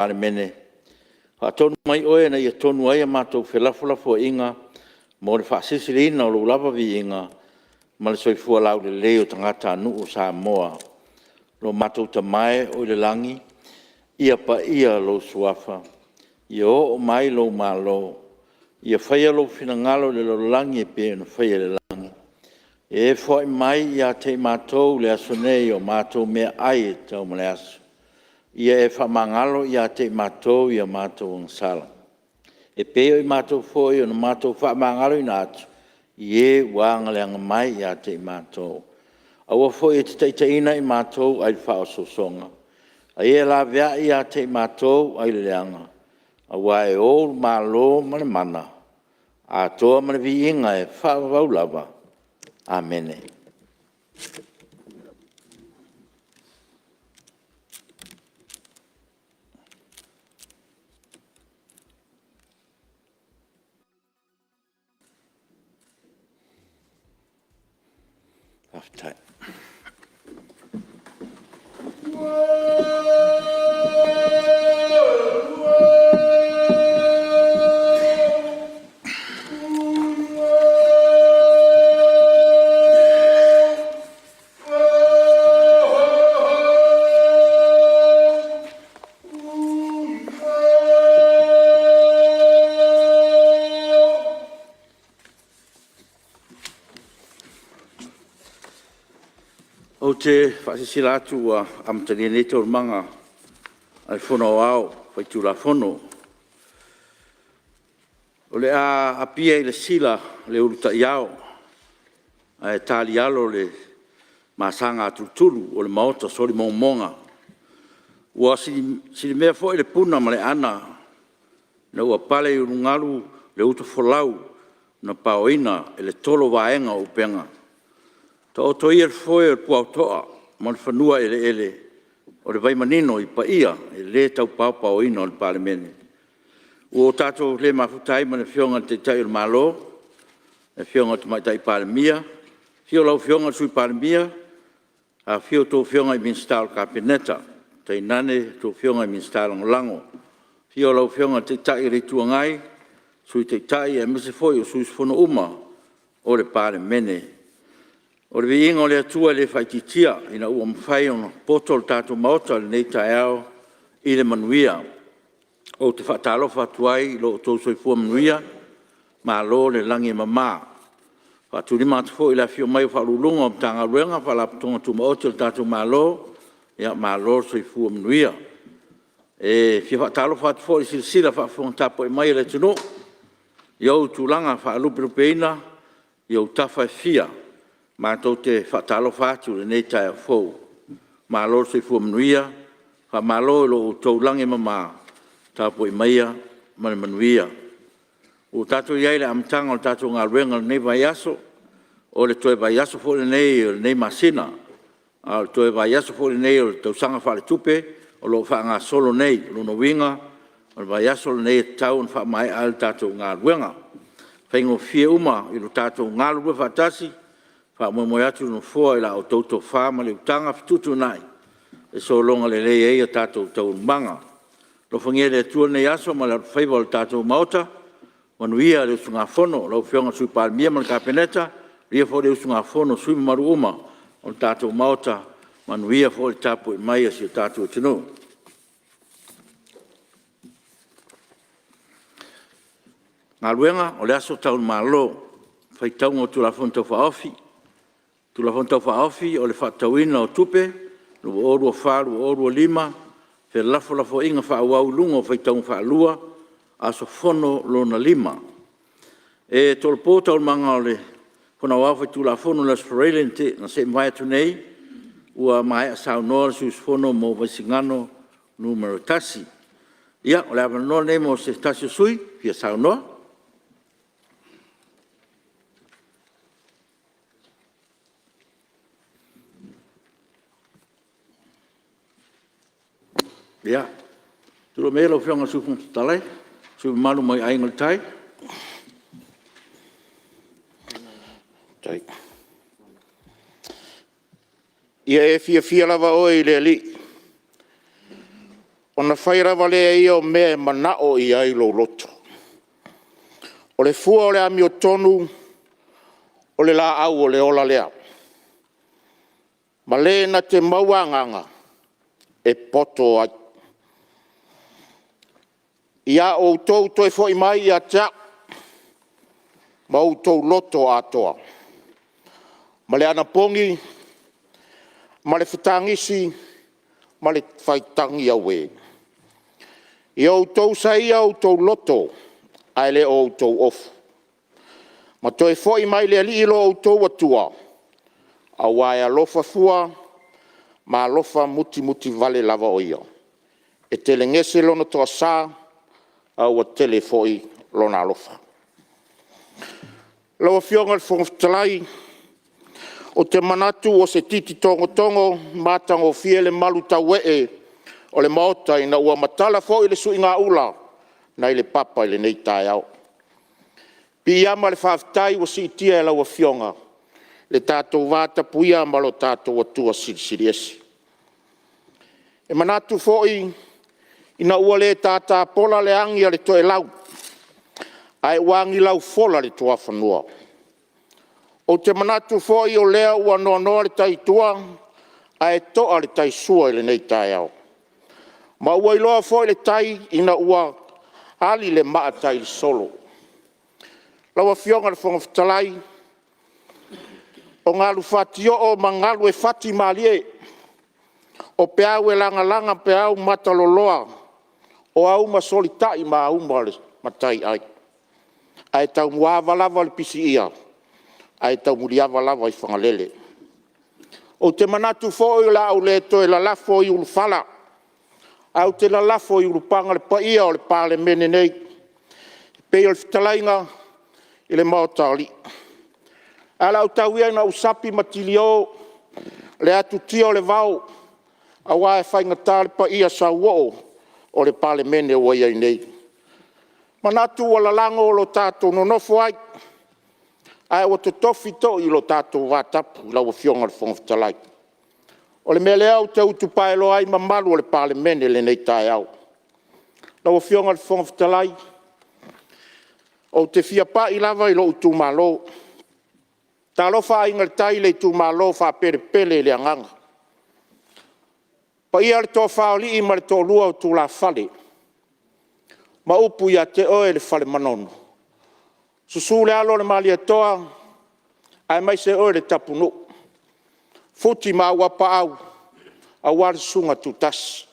Palemene, faatonu mai Oe ina ia tonu ai a matou felafolafoaiga mo le faasilisiliina o Lou lava viiga ma le soifua laulelei o tagatanuu o Samoa. Lo matou Tama e o i le lagi, ia paia Lou Suafa, ia oo mai Lou Malo, ia faia Lou finagalo i le lalolagi e pei ona faia i le lagi. Ia e foai mai ia te i matou i le aso nei o matou meaai e tatau mo le aso. Ia e faamagalo ia te i matou i a matou agasala, e pei o i matou foi na matou faamagaloina atu i e ua agaleaga mai ia te i matou. Aua foi e te taitaiina i matou ai le faaosoosoga, a ia laveai ia te i matou ai le leaga, aua e Ou le Malo ma le mana, atoa ma le viiga e faavavau lava. Amene. Faafetai. Ou te faasilasila atu ua amatalia nei Taualumaga a le Fono Aoao Faitulafono. O le a apia i le sila le ulu taiao ae talialo le masaga a tulutulu o le maota solimomona. Ua silimea foi le puna ma le ana ina ua pale i ulugalu le utufolau na paoina e le tolovaega o upega. Taoto ia le foe o le puaotoa ma le fanua eleele o le vai manino i paia e le tau paopaoina o le Palemene. Ua o tatou le mafuta ai ma le Afioga i le Taitai o le Malo, le Afioga i le Tamaitai Palemia, afio lau Afioga i le Sui Palemia, afifio a outou Afioga i Minisita o le Kapeneta, tainane a outou Afioga i Minisita Lagolago. Afio lau Afioga i le Taitai o le Itu Agai, Sui Taitai aemaise foi o sui usufono uma o le Palemene. O le viiga o le Atua e le faaitiitia ina ua mafai ona poto le tatou Maota i lenei taeao i le manuia. Ou te faatalofa atu ai i lo outou soifua manuia, malo le lagi e mama. E faatulima atu foi i le afifio mai o Ofisa Sili o Pulega o Matagaluega ma Faalapotopotoga Tumaoti a le tatou Malo, malo le soifua manuia. E fia faatalofa atu foi i le silasila faafofoga tapuai mai a le atunuu i ou tulaga faalupelupeina i ou tafa e fia, matou te faatalofa atu i lenei taeao fou. Malo le soifua manuia, faamalo i lo outou lagi e mama, tapuai maia ma le manuia. Ua tatou i ai i le amataga o le tatou galuega i lenei vaiaso, o le toe vaiaso foi lenei o lenei masina, a o le toe vaiaso foi lenei o le tausaga faaletupe o lo o faagasolo nei. O lona uiga o le vaiaso lenei e tatau ona faamaea ai le tatou galuega. E faigofie uma i lo tatou galulue faatasi, e faamoemoe atu le Nofoa i la outou tofa ma le utaga fetuutuunai e sologa lelei ai a tatou taualumaga. Alofagia e le Atua lenei aso ma le alofaiva o le tatou Maota, manuia le usugafono a lau Afioga i le Sui Palemia ma le Kapeneta, manuia foi le usugafono a sui usufono mamalu uma o le tatou Maota, manuia foi le tapuai mai a si o tatou atunuu. Galuega, O le aso Tau i le Malo, faitauga o Tulafono Tau Faaofi. Tulafono Tau Faaofi o le Faatatauina o Tupe 2024/2025, felafolafoaiga faaauau i luga o faitauga faalua, aso fono lona lima. E tolopo Taualumaga o le Fono Aoao Faitulafono i le Aso Faraile na se i mavae atu nei, ua maea saunoa le sui usufono mo Vaisigano Nu.1. Ia, o le avanoa lenei mo se tasi o sui usufono e fia saunoa. Ia, tulai maia lau Afioga i le Sui Fofoga Fetalai, le sui usufono mamalu mai Aiga i le Tai. Ia e fiafia lava oe i le Alii, Ona fai lava lea e ia o mea e manao i ai lou loto. O le fua o le amiotonu, o le laau o le ola lea, ma le na te maua agaga e poto ai. Ia outou toe foi mai ia te au, ma outou loto atoa, ma le anapogi, ma le fetagisi ma le faitagi auē. Ia outou saia outou loto ae le o outou ofu, ma toe foi mai i le Alii lo outou Atua, aua e alofa fua ma alofa mutimutivale lava o Ia, e telegese Lona toasa, a ua tele foi Lona alofa. Lau Afioga i le Fofoga Fetalai, ou te manatu o se titi togotogo matagofie le malutauee o le Maota ina ua matala foi le suigaula nai le papa i lenei taeao. E piiama le faafetai ua siitia e lau Afioga le tatou vatapuia ma lo tatou Atua Silisili Ese. E manatu foi ina ua le tatapola le agi a le toelau, ae ua agilaufola le tuafanua. Ou te manatu foi o lea ua noanoa le tai i tua ae to'a le taisua i lenei taeao, ma ua iloa foi le tai ina ua ali le maa Ta'ilesolo. Lau Afioga i le Fofoga Fetalai, o galu fatioo ma galu e fatimalie, o peau e lagalaga ma peau mataloloa, o auma solitai ma auma o le mataiai, ae taumuaava lava le pisiia ae taumuliava lava i Fagalele. Ou te manatu foi o le a ou le toe lalafo i ulufala, ae ou te lalafo i ulupaga le paia o le Palemene nei, e pei o le fetalaiga i le Maota o Alii. Ae o le a ou tau ia ina ou sapi ma tilio le atutia o le vao aua e faigata le paia sauoo o le Palemene ua i ai nei. E manatu ua lalago lo tatou nonofo ai, ae ua totofi toi lo tatou vatapu lau Afioga i le Fofoga Fetalai. O le mea lea ou te utupaeloa ai mamalu o le Palemene i lenei taeao. Lau Afioga i le Fofoga Fetalai, ou te fia pai lava i lou itumalo. Talofa Aiga i le Tai i le itumalo faapelepele i le agaga. Le paia i le Toafa o Alii ma le Toalua o Tulafale, ma upu ia te oe le Fale Manono, susu le Alo o le Malietoa aemaise oe le Tapunuu, Futi ma Auapaau aua le Susuga Tutasi.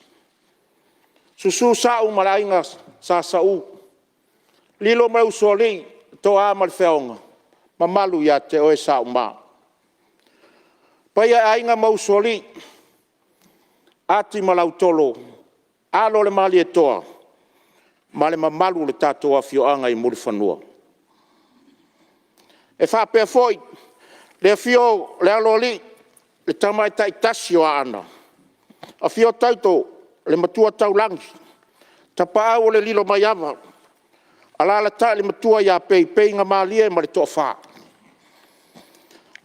Susu Sau ma le Aiga Sa Sau, Lilo ma le Usoalii, Toa ma le Feaoga, mamalu ia te oe Sauma. Le paia i Aiga ma Usoalii, Ati ma Lautolo, Alo o le Malietoa ma le mamalu i le tatou afioaga i Mulifanua. E faapea foi le afio o le Aloalii, le Tama e taitasi o Aana, afio Taito le Matua Taulagi, Tapaau o le Lilomaiava, alaalatai le Matua ia Peipeigamalie ma le Toafa.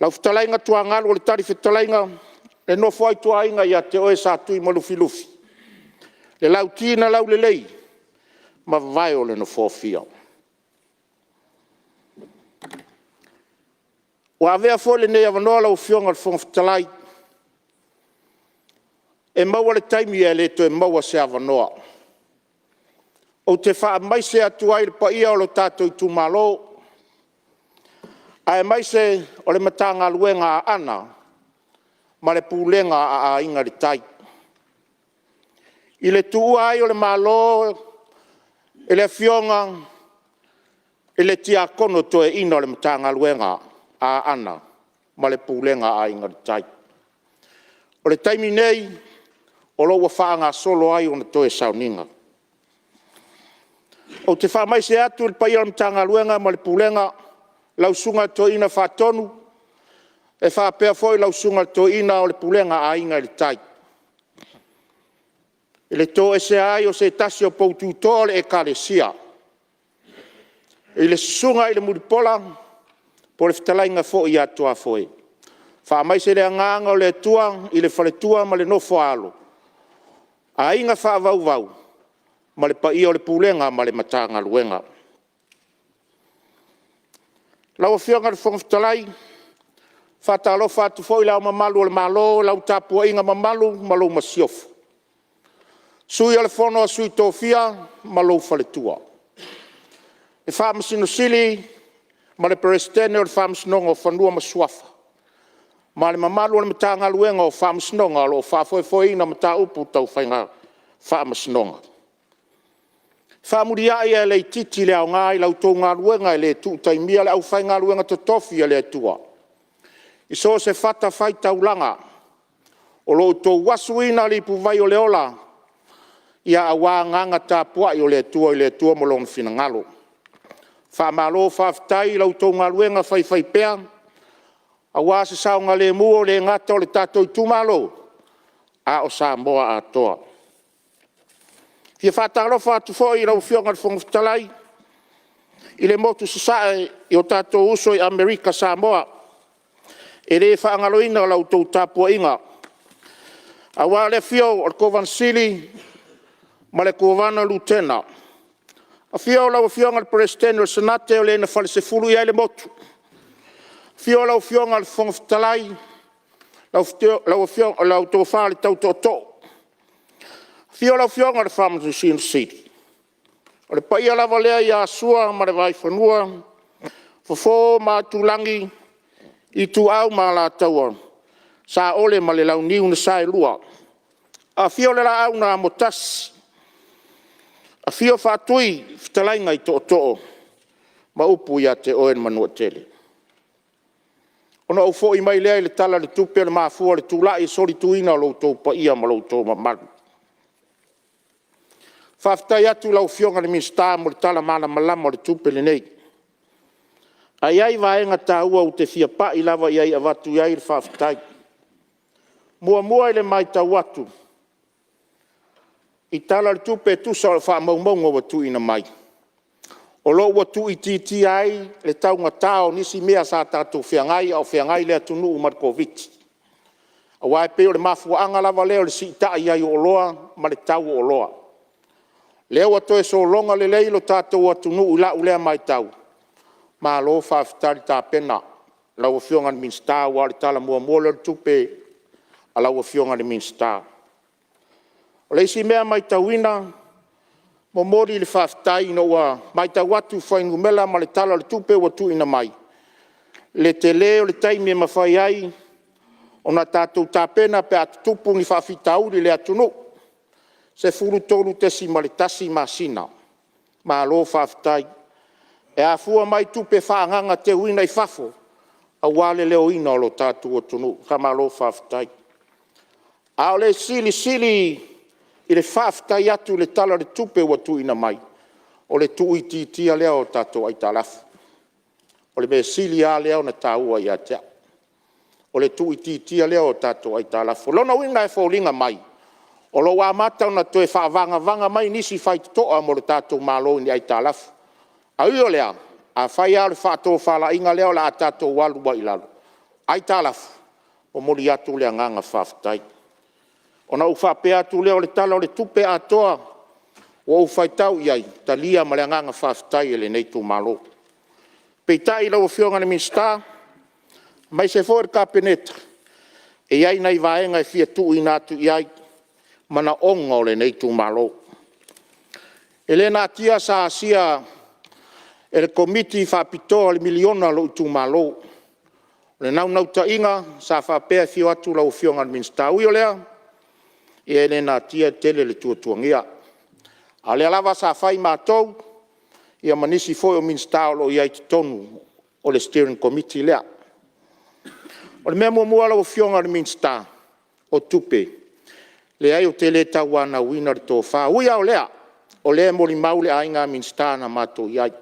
Lau fetalaiga Tuagalu o le talifetalaiga, le nofo a ituaiga ia te oe Satuimalufilufi, le Lauti na Laulelei ma vae o le Nofoafia. Ua avea foi lenei avanoa lau Afioga i le Fofoga Fetalai, e maua le taimi ae le toe maua se avanoa, ou te faamaise atu ai i le paia o lo tatou itumalo, aemaise o le Matagaluega a Aana ma le Pulega a Aiga i le Tai, i le tuua ai o le Malo e le Afioga i le Tiakono Toeaina o le Matagaluega a Aana ma le Pulega a Aiga i le Tai. O le taimi nei, o lo o ua faagasolo ai ona toe sauniga. Ou te faamaise atu i le paia o le Matagaluega ma le Pulega, lau Susuga i le Toeaina Faatonu, e faapea foi lau Susuga i le Toeaina o le Pulega a Aiga i le Tai, i le toesea ai o se tasi o poutu o le Ekalesia, i le Susuga i le Mulipola po o le fetalaiga foi ia Tuafoe. Faamaise le agaga o le Atua i le faletua ma le nofo a alo. Aiga Faavauvau ma le paia o le Pulega ma le Matagaluega. Lau Afioga i le Fofoga Fetalai, faatalofa atu foi i Le Ao Mamalu o le Malo, lau tapuaiga mamalu ma lau Masiofo. Sui o le Fono a Sui Tofia ma lou faletua. Le Faamasino Sili ma le Peresetene o le Faamasinoga o Fanua ma Suafa ma le mamalu o le Matagaluega o Faamasinoga o lo o faafoefoeina mataupu tau faamasinoga. E faamuliai ae le itiiti le aoga i la outou galuega e le tuu taimia le aufaigaluega totofi a le Atua i so o se fatafaitaulaga o lo o outou asuina le ipuvai o le ola aua agaga tapuai o le Atua i le Atua ma Lona finagalo. Faamalo faafetai i la outou galuega faifaipea aua se saogalemu e le gata o le tatou itumalo, a o Samoa atoa. E fia faatalofa atu foi i lau Afioga i le Fofoga Fetalai i le Motu Sasae i o tatou uso i Amerika Samoa, e le faagaloina la outou tapuaiga, aua le afio o le Kovana Sili ma le Kovana Lutena, afio lau Afioga i le Peresetene o le Senate o le na falesefulu i ai le motu, afio lau Afioga i le Fofoga Fetalai, lau Tofa i le Tau Tootoo. Afio lau Afioga i le Faamasino Sili. O le paia lava lea ia Sua ma le Vaifanua, Fofo ma Aitulagi, Ituau ma Alataua, Saole ma le Launiu na Saelua. Afio le Laau na Amotasi, afio Faatui fetalaiga i Tootoo ma upu ia te Oe le Manuatele. Ona ou foi mai lea i le Tala o le Tupe o le mafua o le tulai i le solituina o lo outou paia ma lo outou mamalu. Faafetai atu i lau Afioga i le Minisita mo le tala malamalama o le tupe lenei. Ae i ai vaega taua ou te fia pai lava i ai e avatu i ai le faafetai. Muamua i le matau atu i Tala o le Tupe tusa o faamaumauga ua tuuina mai, o lo o ua tuuitiitia ai le taugata o nisi mea sa tatou feagai a o feagai le atunuu ma le Koviti. Aua e pei o le mafuaaga lava lea o le siitai ai o oloa ma le tau o oloa. O lea ua toe sologa lelei lo tatou atunuu i lau lea matau, malo faafetai tapena lau Afioga i le Minisita aua o le Tala Muamua lea o le Tupe a lau Afioga i le Minisita. O le isi mea e matauina, momoli le faafetai ina ua matau atu i fuainumera ma le Tala o le Tupe ua tuuina mai, le tele o le taimi e mafai ai ona tatou tapena pe a tutupu ni faafitauli i le atunuu, 13.1 masina. Malo faafetai. E afua mai tupe faaagaaga teuina i fafo aua le leoina o le tatou atunuu. Faamalo faafetai. A o le silisili i le faafetai atu i le Tala o le Tupe ua tuuina mai, o le tuuitiitia lea o tatou aitalafu. O le mea sili lava lea ona taua ia te au, o le tuuitiitia lea o tatou aitalafu. O lona uiga e foliga mai o lo o ua amata ona toe faavagavaga mai nisi faitotoa mo le tatou Malo i ni aitalafu. Ae ui o lea, afai lava o le faatofalaiga lea o le a tatou alu ai i lalo, aitalafu, momoli atu le agaga faafetai. Ona ou faapea atu lea, o le Tala o le Tupe atoa ua ou faitau i ai, e talia ma le agaga faafetai e lenei itumalo. Peitai lau Afioga i le Minisita aemaise foi le Kapeneta, e i ai nai vaega e fia tuuina atu i ai manaoga o lenei itumalo. E le natia sa asia e le Komiti Faapitoa le $1 miliona a lou itumalo. O le naunautaiga sa faapea e afio atu lau Afioga i le Minisita. Ui o lea, ia e le natia e tele le tuatuagia. A o lea lava sa fai matou ma nisi foi o Minisita o lo o i ai i totonu o le Steering Committee lea. O le mea muamua lau Afioga i le Minisita o Tupe, leai ou te le tauanauina le tofa. E ui lava o lea, o lea e molimau le aiga Minisita na matou i ai.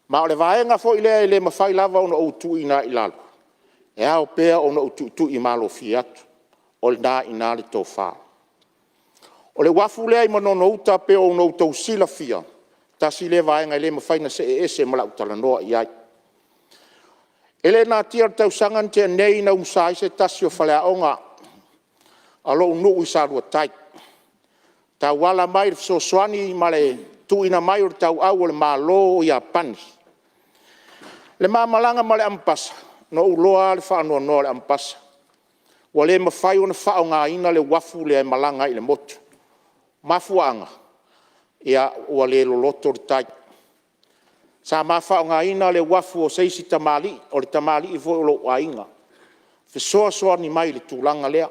Ma o le vaega foi lea e le mafai lava ona ou tuuina ai i lalo, e ao pea ona ou tuitui malofie atu, o lena e i ina le tofa. O le uafu lea i Manono Uta pei ona outou silafia, tasi lea vaega e le mafai ona see ese ma lau talanoa i ai. E le natia i le tausaga na tea nei na umusa ai se tasi o faleaoga a lou nuu i Salua tai. tauala mai i le fesoasoani ma le tuuina mai o le tauau o le Malo o Iapani. O le ma malaga ma le Amepasa, na ou iloa lava le faanoanoa o le Amepasa, ua le mafai ona faaaogaina le uafu lea e malaga ai i le motu. Mafuaaga, ua le loloto le tai. Sa ma faaaogaina le uafu o se isi tamalii, o le tamalii foi o lou aiga, fesoasoani mai i le tulaga lea.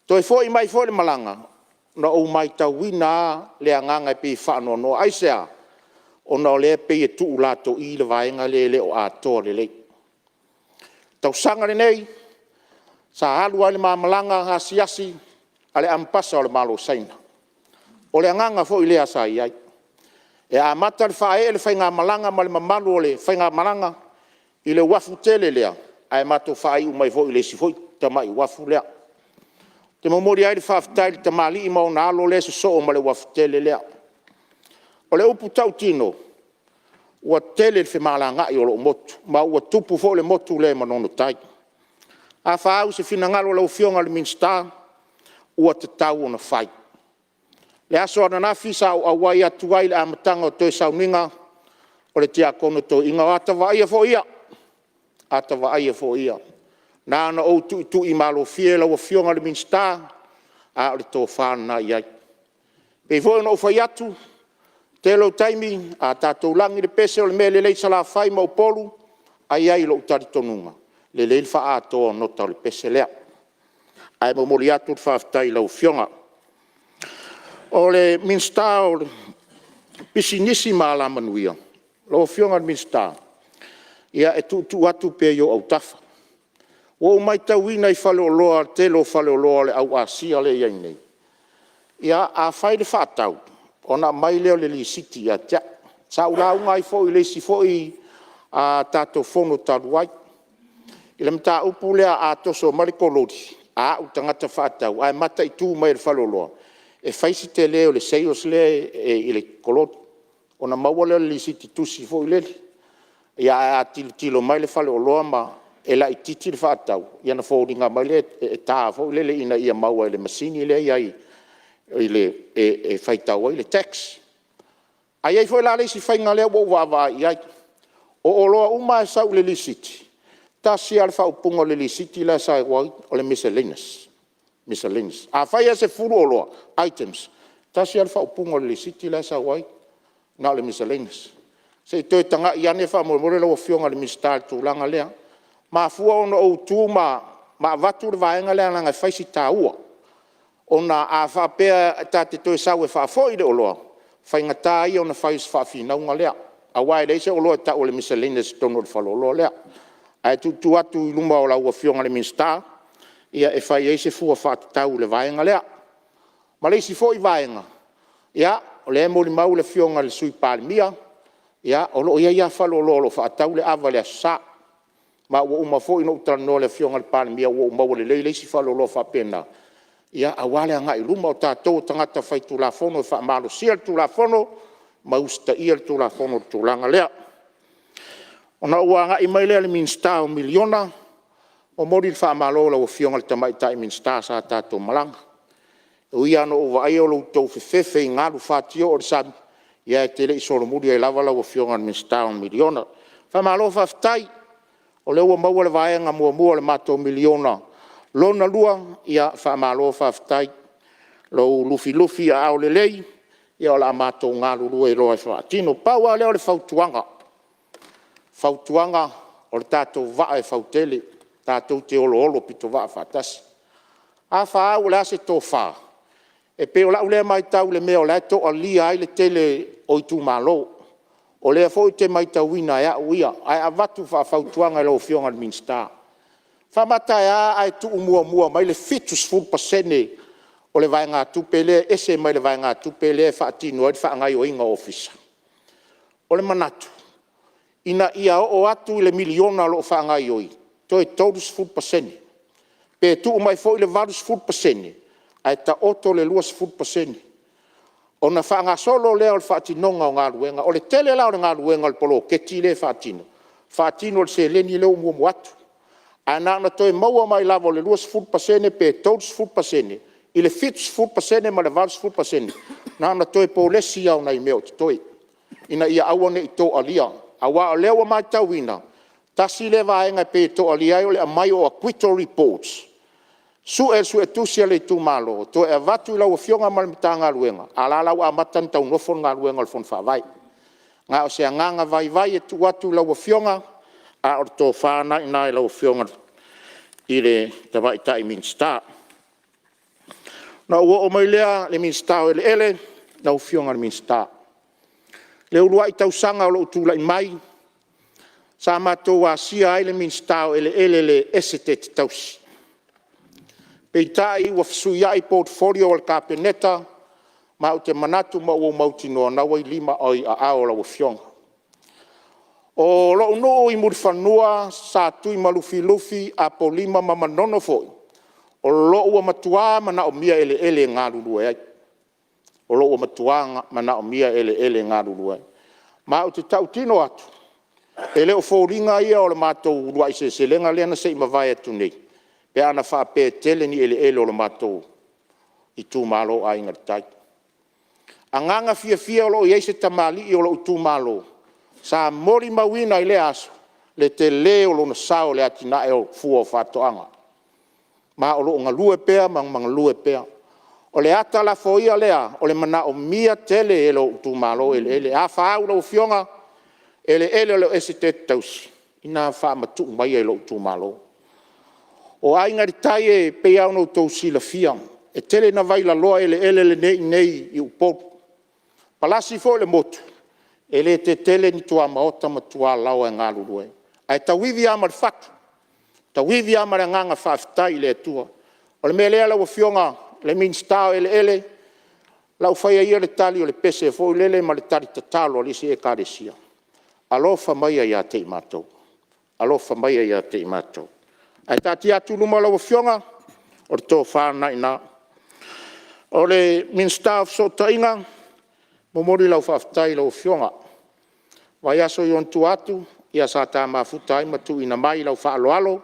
Toe foi mai foi le malaga, na ou matauina lava le agaga e pei e faanoanoa. Aisea? Ona o lea e pei e tuulatoi le vaega lea e le o atoa lelei. O le tausaga lenei, sa alu ai i le ma malaga asiasi a le Amepasa o le Malo o Saina. O le agaga foi lea sa i ai, e amata ona faaee le faigamalaga ma le mamalu o le faigamalaga i le uafu tele lea, ae matou faaiu mai foi i le isi tamai uafu lea. Ou te momoli ai le faafetai i le tamalii ma ona alo lea e sosoo ma le uafu tele lea. O le upu tautino, ua tele le femalagaai o lou motu, ma ua tupu foi le motu lea i Manono Tai. A fa au i se finagalo o lau Afioga i le Minisita, ua tatau ona fai. O le aso ananafi sa ou auai atu ai i le amataga o toe sauniga o le tiakono toeaina, o ata vaaia foi ia, ata vaaia foi ia. Na ona ou tuitui malofie lau Afioga i le Minisita, a o le tofa lena e i ai. E pei foi ona ou fai atu, o le tele o taimi a tatou lagi le pese o le mea lelei i Salafai ma Upolu, ae e i ai lou talitonuga, lelei le faaatoa o nota o le pese lea. Ae momoli atu le faafetai i lau Afioga. O le Minisita o Pisinisi ma Alamanuia, lau Afioga i le Minisita, ia e tuutuu atu pea i ou autafa. Ua ou matauina i faleoloa i le tele o faleoloa o le au Asia lea e i ai nei, ia a fai le faatau, ona aumai lea o le lisiti ia te au. Sa ou lauga ai foi i le isi tatou fono talu ai i le mataupu lea a toso mai le kololi a au le tagata faatau ae mataitu mai e le faleoloa, e fai si tele o le sales lea i le kololi ona maua lea o le lisiti tusi foi lele. Ia ae a tilotilo mai le faleoloa ma e laitiiti le faatau, ia ona foliga mai lea e ta foi lele ina ia maua e le masini lea e i ai e faitau ai le tax. Ae i ai foi la le isi faiga lea ua ou vaavaai i ai, o oloa uma lava e sau i le lisiti, e tasi lava le faaupuga o le lisiti la e sau ai, o le miscellaneous. Afai e 10 oloa, items, e tasi lava le faaupuga o le lisiti la e sau ai, na o le miscellaneous. Se i toe tagai ane faamolemole lau Afioga i le Minisita i le tulaga lea. E mafua ona ou tu ma avatu le vaega lea leaga e fai si taua, ona a faapea ta te toe sau e faafoi le oloa, faigata ia ona fai o si faafinauga lea, aua e leai se oloa e tau o le miscellaneous i totonu o le faleoloa lea. Ae tuutuu atu i luma o lau Afioga i le Minisita e fai ai se fua faatatau i le vaega lea. Ma le isi foi vaega, ia o lea e molimau le Afioga i le Sui Palemia, o lo o i ai lava faleoloa o lo o faatau le ava i le Aso Sa. Ma ua uma foi ona ou talanoa i le Afioga i le Palemia ua ou maua lelei le isi faleoloa faapena, aua le agai i luma. O tatou o tagata faitulafono e faamalosia le Tulafono ma usitaia le Tulafono i le tulaga lea. Ona ou agai mai lea i le Minisita o Miliona, momoli le faamalo i lau Afioga i le Tamaitai Minisita sa tatou malaga. E ui lava ina ou vaaia lo outou fefefe i galu fatioo o le sami, ae e te le i solomuli ai lava lau Afioga i le Minisita o Miliona. Faamalo faafetai, o lea ua maua le vaega muamua o le matou miliona lona lua, faamalo faafetai i lou lufilufi aao lelei, ia o le a matou galulue loa e faatino. Pau lava lea o le fautuaga, fautuaga o le tatou vaa e fautele, tatou te oloolopitovaa faatasi. A fa au o le a se tofa? E pei o lau lea matau i le mea o la e toalia ai le tele o itumalo. O lea foi ou te matauina e au ia, ae avatu faafautuaga i lau Afioga i le Minisita, faamata e a ae tuu muamua mai le 70% o le vaegatupe lea e ese mai le vaegatupe lea e faatino ai le faagaoioiga o Ofisa? O le manatu, ina ia oo atu i le miliona o lo o faagaoioi, toe 30%. Pe tuu mai foi le 80% ae taoto le 20% ona faagasolo lea o le faatinoga o galuega. O le tele la o le galuega o le poloketi lea e faatino, faatino i le seleni lea ua muamua atu. Ae na ona toe maua mai lava o le 20% pe 30% I le 70% ma le 80% na ona toe polesi lava o nai mea o totoe ina ia aua ne i toalia, aua o lea ua matauina, tasi lea vaega e pei e toalia ai o le aumai o acquittal reports, sue e le suetusi a le itumalo toe avatu i lau Afioga ma le Matagaluega, a o la e la ua amata ona taunofo le galuega a le Fono Faavae. Na o se agaga vaivai e tuu atu i lau Afioga, a o le tofa lena e i ina i lau Afioga i le Tamaitai Minisita. Ona ou oo mai lea i le Minisita o Eleele. Lau Afioga i le Minisita, i le uluai tausaga o lou tulai mai sa matou asia ai le Minisita o Eleele i le Esetete Tausi, peitai ua fesuiai portfolio a le Kapeneta ma ou te manatu ma ou mautinoa o lena ua i aao o lau Afioga. O lou nuu i Mulifanua, Satui ma Lufilufi, Apolima ma Manono foi, o lo o ua matua manaomia eleele e galulue ai, o lo o ua matua manaomia eleele e galulue ai. Ma ou te tautino atu, e le o foliga ia o le matou uluai seleselega lea na se i mavae atu nei pe ana faapea e tele ni eleele o le matou itumalo o Aiga i le Tai. Agaga fiafia o lo o i ai se tamalii o lou itumalo sa molimauina i lea aso le tele o lona sao i le atinae o fua o faatoaga, ma o lo o galue pea ma galue pea. O le ata lafoia lea o le manaomia tele e lou itumalo eleele. A fa au lau Afioga, eleele o le Esetete Tausi, ina faamatuu maia i lou itumalo. O Aiga i le Tai e pei lava ona outou silafia, e tele ina vailaloa eleele nei i inei i Upolu. E palasi foi le motu, e le tetele ni tuamaota ma tualaoa e galulue ai, ae tauivi lava ma le fatu, tauivi lava ma le agaga faafetai i le Atua. O le mea lea lau Afioga i le Minisita o Eleele, o lau faia ia le tali o le pese foi lele ma le tali tatalo a le isi Ekalesia, alofa maia ia te i matou, alofa maia ia te i matou. Ae taatia atu i luma o lau Afioga, o le tofa lena e i ina. O le Minisita o Fesootaiga, e momoli lau faafetai i lau Afioga. O le vaiaso i ona tua atu sa ta mafuta ai ma tuuina mai lau faaaloalo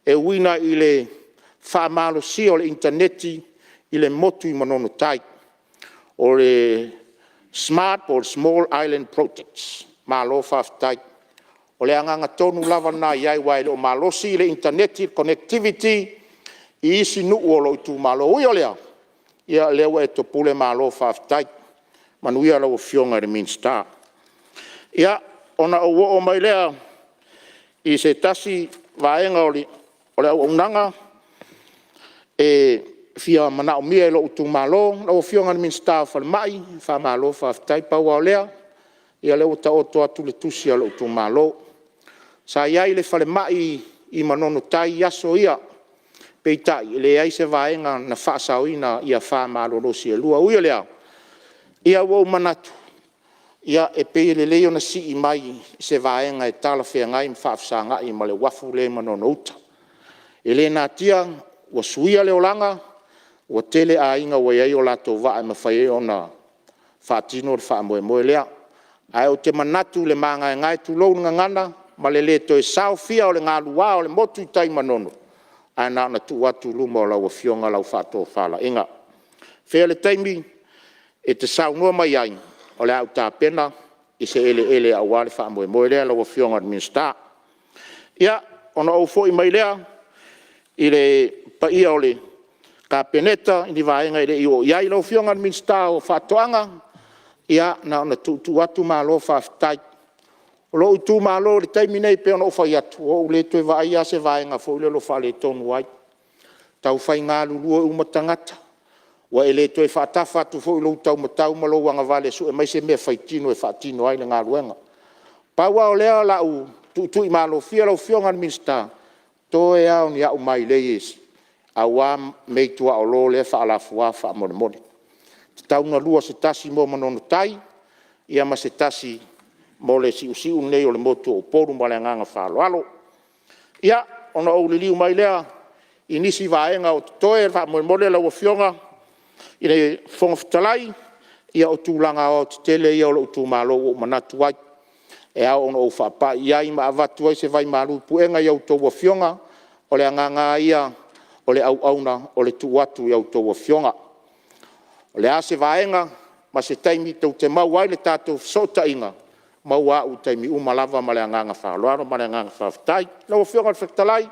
e uiga i le faamalosia o le initaneti i le motu i Manono Tai, o le SMART po o le Small Island Projects. Malo faafetai. O le agaga tonu lava lena e i ai aua e le o malosi le initaneti le connectivity i isi nuu o lou itumalo. E ui o lea, ia o lea ua e topule malo faafetai. Manuia lau Afioga i le Minisita. Ia, ona ou oo mai lea i se tasi vaega o le auaunaga e fia manaomia e lou itumalo. Lau Afioga i le Minisita o le Falemai, faamalo faafetai. Pau lava o lea, o lea ua taoto atu le tusi a lou itumalo. Sa i ai le falemai i Manono Tai i aso ia, peitai, e leai se vaega na faasaoina ia fa malolosi e lua. E ui o lea, ua ou manatu, e pei e lelei ona sii mai i se vaega e talafeagai ma faafesagai ma le uafu lea i Manono Uta. E le natia, ua suia le olaga, ua tele aiga ua i ai o latou vaa e mafai ai ona faatino le faamoemoe lea. Ae ou te manatu i le magaegae tulou le gagana ma le le toe saofia o le galua o le motu i tai i Manono, ae na ona tuu atu i luma o lau Afioga lau faatofalaiga. O fea le taimi e te saunoa mai ai, o le a ou tapena se eleele aua le faamoemoe lea lau Afioga i le Minisita. Ia, ona ou foi mai lea i le paia o le Kapeneta i ni vaega e le i oo i ai. Lau Afioga i le Minisita o Faatoaga, ia na ona tuutuu atu malo faafetai. O lou itumalo i le taimi lenei pei ona ou fai atu, ua ou le toe vaaia lava se vaega foi lele o faaletonu ai, taufai galulue uma tagata, ua e le toe faatafa atu foi i lou taumatau ma lou agavale e sue mai se mea faitino e faatino ai le galuega. Pau lava o lea o lau tuutuimalofia lau Afioga i le Minisita, toe lava o ni au mailei aua meaituaolo lea e faalafua faamolemole. E tatau ona lua, o se tasi mo Manono Tai ma se tasi mo le siusiu lenei o le motu o Upolu. Ma le agaga faaaloalo. Ia, ona ou liliu mai lea i nisi vaega o totoe faamolemole lau Afioga i le Fofoga Fetalai, ia o tulaga aoaotetele ia o lou itumalo ua ou manatu ai, e ao ona ou faapai i ai ma avatu ai se vaimalu i puega i a outou Afioga. O le agaga lava ia o le auauna o le tuu atu i a outou Afioga. O le a se vaega ma se taimi tou te maua ai le tatou fesootaiga, maua au i taimi uma lava ma le agaga faaaloalo ma le agaga faafetai. Lau Afioga i le Fofoga Fetalai,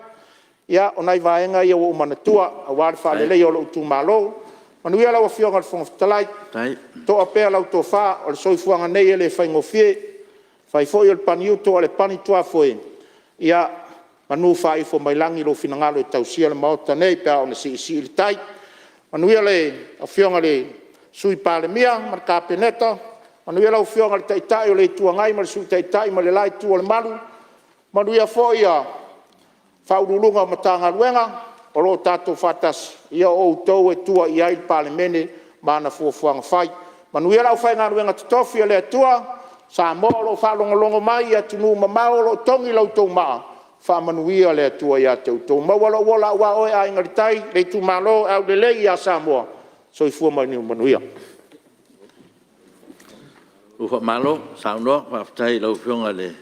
ia o nai vaega ia ua ou manatua aua le faaleleia o lou itumalo. Manuia lau Afioga i le Fofoga Fetalai, toa pea lau tofa, o le soifuaga nei e le faigofie. E fai foi o le paniuto a o le panituafoe, ia manu faaifo mai lagi lou finagalo e tausia le Maota nei pe a oo ina siisii le tai. Manuia le Afioga i le Sui Palemia ma le Kapeneta, manuia lau Afioga i le Taitai o le Itu Agai ma le Sui Taitai ma le la itu o le malu, manuia foi Ofisa Sili o Pulega o Matagaluega o lo o tatou faatasi, ia o outou e tua i ai le Palemene ma ana fuafuaga fai. Manuia le aufaigaluega totofi a le Atua, Samoa o lo o faalogologo mai i atunuu mamao o lo o togi la outou maa, faamanuia le Atua ia te outou. Maua lou ola aua oe Aiga i le Tai, le itumalo, aulelei ia Samoa. Soifua ma ia manuia. Ua faamalo saunoa, faafetai i lau Afioga i le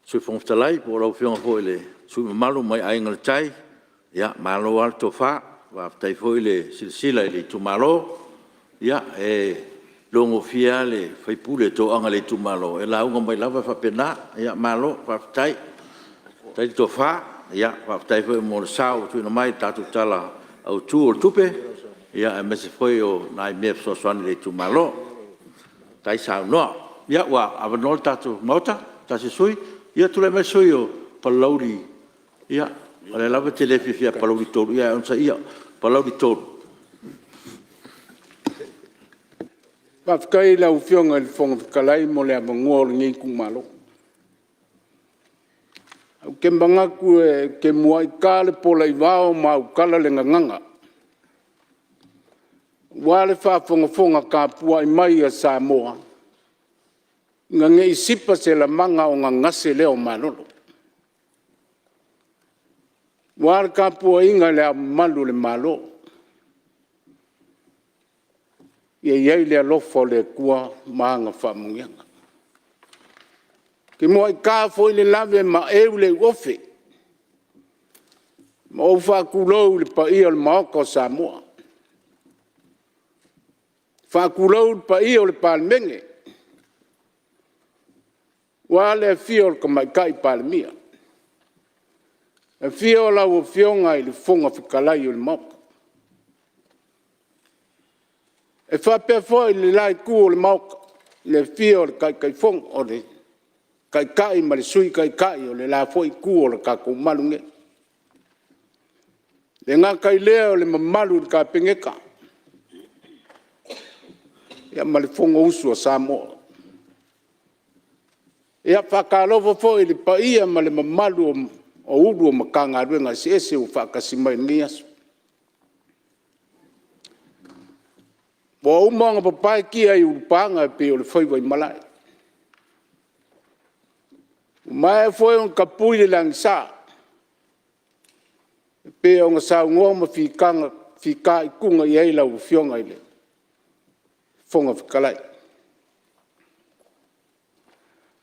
Sui Fofoga Fetalai po o lau Afioga foi i le sui usufono mamalu mai Aiga i le Tai. Malo lava le tofa, faafetai foi le silasila i le itumalo. Ia e iloagofie lava le sui usufono e toaga i le itumalo, e lauga mai lava e faapena. Malo faafetai, faafetai le tofa, faafetai foi mo le sao ua tuuina mai i le tatou Tala Autu o le Tupe, aemaise foi o nai mea e fesoasoani i le itumalo. Faafetai saunoa. Ia ua avanoa le tatou Maota i se tasi o sui usufono. Ia tulai mai le sui usufono mo Palauli, ia o lea lava e te le fiafia ia Palauli 3 ae onosai ia, Palauli 3. Faafetai i lau Afioga i le Fofoga Fetalai mo le avanoa o lenei itumalo. Ou te manatu ou te muai ta le pola i vao ma autala le gagana aua le faafogafoga tapuai mai a Samoa ina ne i sipa se lamaga ona gase lea o malolo. Aua le tapuaiga i Le Ao Mamalu o le Malo, ia i ai le alofa o le Atua ma ana faamanuiaga. Ou te muai ta foi le lavemaeu le iuofe ma ou faatulou i le paia o le Maota o Samoa. Faatulou le paia o le Palemene, aua le afio o le Tamaitai Palemia, afio lau Afioga i le Fofoga Fetalai o le Maota. E faapea foi i le la itu o le Maota i le afio o le Taitaifono, o le Taitai ma le Sui Taitai o le la foi itu o le tatou malu nei. E le gata i lea o le mamalu i le Kapeneta ma le Fonousu a Samoa. E faatalofa foi i le paia ma le mamalu o Ofisa Sili o Pulega o Matagaluega eseese ua faatasi mai i lenei aso. Ua uma ona papae tia i Ulupaga e pei o le faiva i malae. Ua maea foi ona tapui le lagisa e pei ona saunoa ma fitaituga i ai lau Afioga i le Fofoga Fetalai.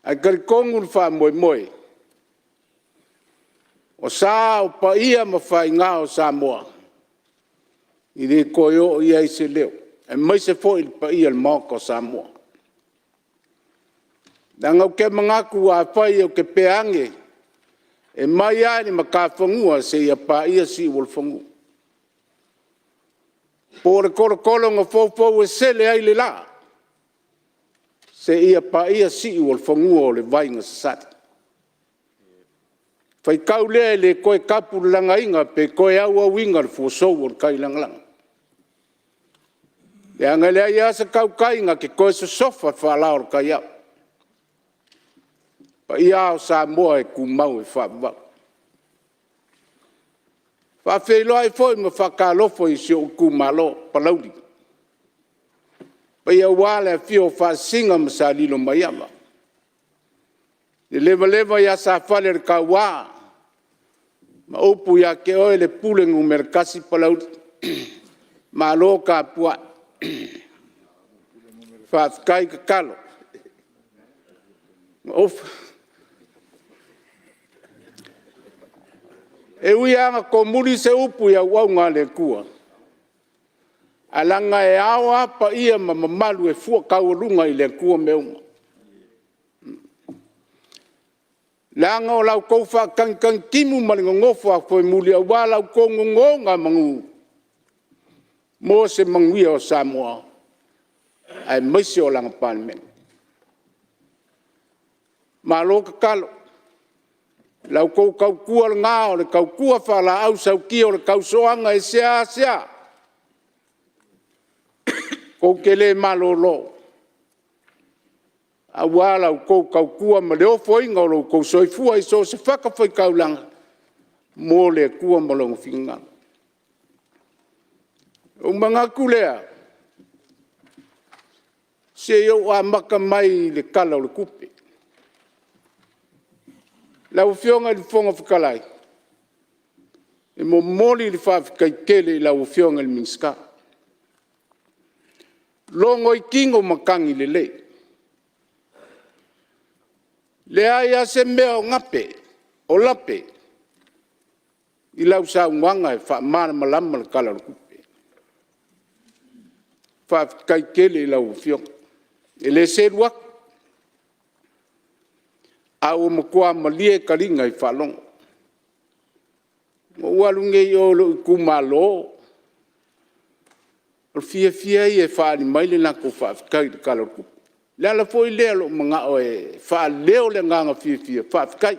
Ae talitonu le faamoemoe, o sa, o paia ma faiga o Samoa, e le toe oo i ai se leo, aemaise foi le paia o le Maota o Samoa. Leaga ou te manatu afai ou te pea ane, e mai lava i matafanua seia paia siuolefanua, po o le tolotolo na foufou e sele ai le la seia paia siuolefanua o le vai na sasali. Ona faitau lea e le toe tapulalagaina pe toe auauina le fuesou o le tailagalaga, leaga e leai lava se tautai na te toe sosofa le faalao o le taiao. O paia lava o Samoa e tumau e faavavau. E faafeiloai foi ma faatalofa i si ou itumalo o Palauli, le paia aua le afio o Faasisina ma Sa Lilomaiava, le levaleva ia Safalealekaua ma upu ia te oe le Pule numera tasi Palauli. Malo tapuai, faafetai tatalo. E ui lava ina tomuli se upu i auauna a le Atua, ae leaga e ao lava paia ma mamalu e fua taualuga i le Atua mea uma. Leaga o la outou faatagitagitimu ma le nonofo a foemuli aua la outou nonogamanu mo se manuia o Samoa aemaise o lana Palemene. Malo tatalo. O la outou tautua lena o le tautua faalaau sautia o le tausoaga e seasea tou te le malolo aua la outou tautua ma le ofoina o lo outou soifua i so o se fatafaitaulaga mo le Atua ma Lona finagalo. Ona ou manatu lea, se i ou amata mai i le Tala o le Tupe. Lau Afioga i le Fofoga Fetalai, e momoli le faafetai tele i lau Afioga i le Minisita, logoitino matagi lelei. E leai lava se mea o lape i lau saunoaga e faamalamalama le Tala o le Tupe. Faafetai tele i lau Afioga. E le selu atu, ae ua matua malie taliga i faalogo. Na ou alu nei i o i lou itumalo, o le fiafia ia e faaali mai le latou faafetai i le Tala o le Tupe. O le ala foi lea o lou manao e faaleo le agaga fiafia, faafetai.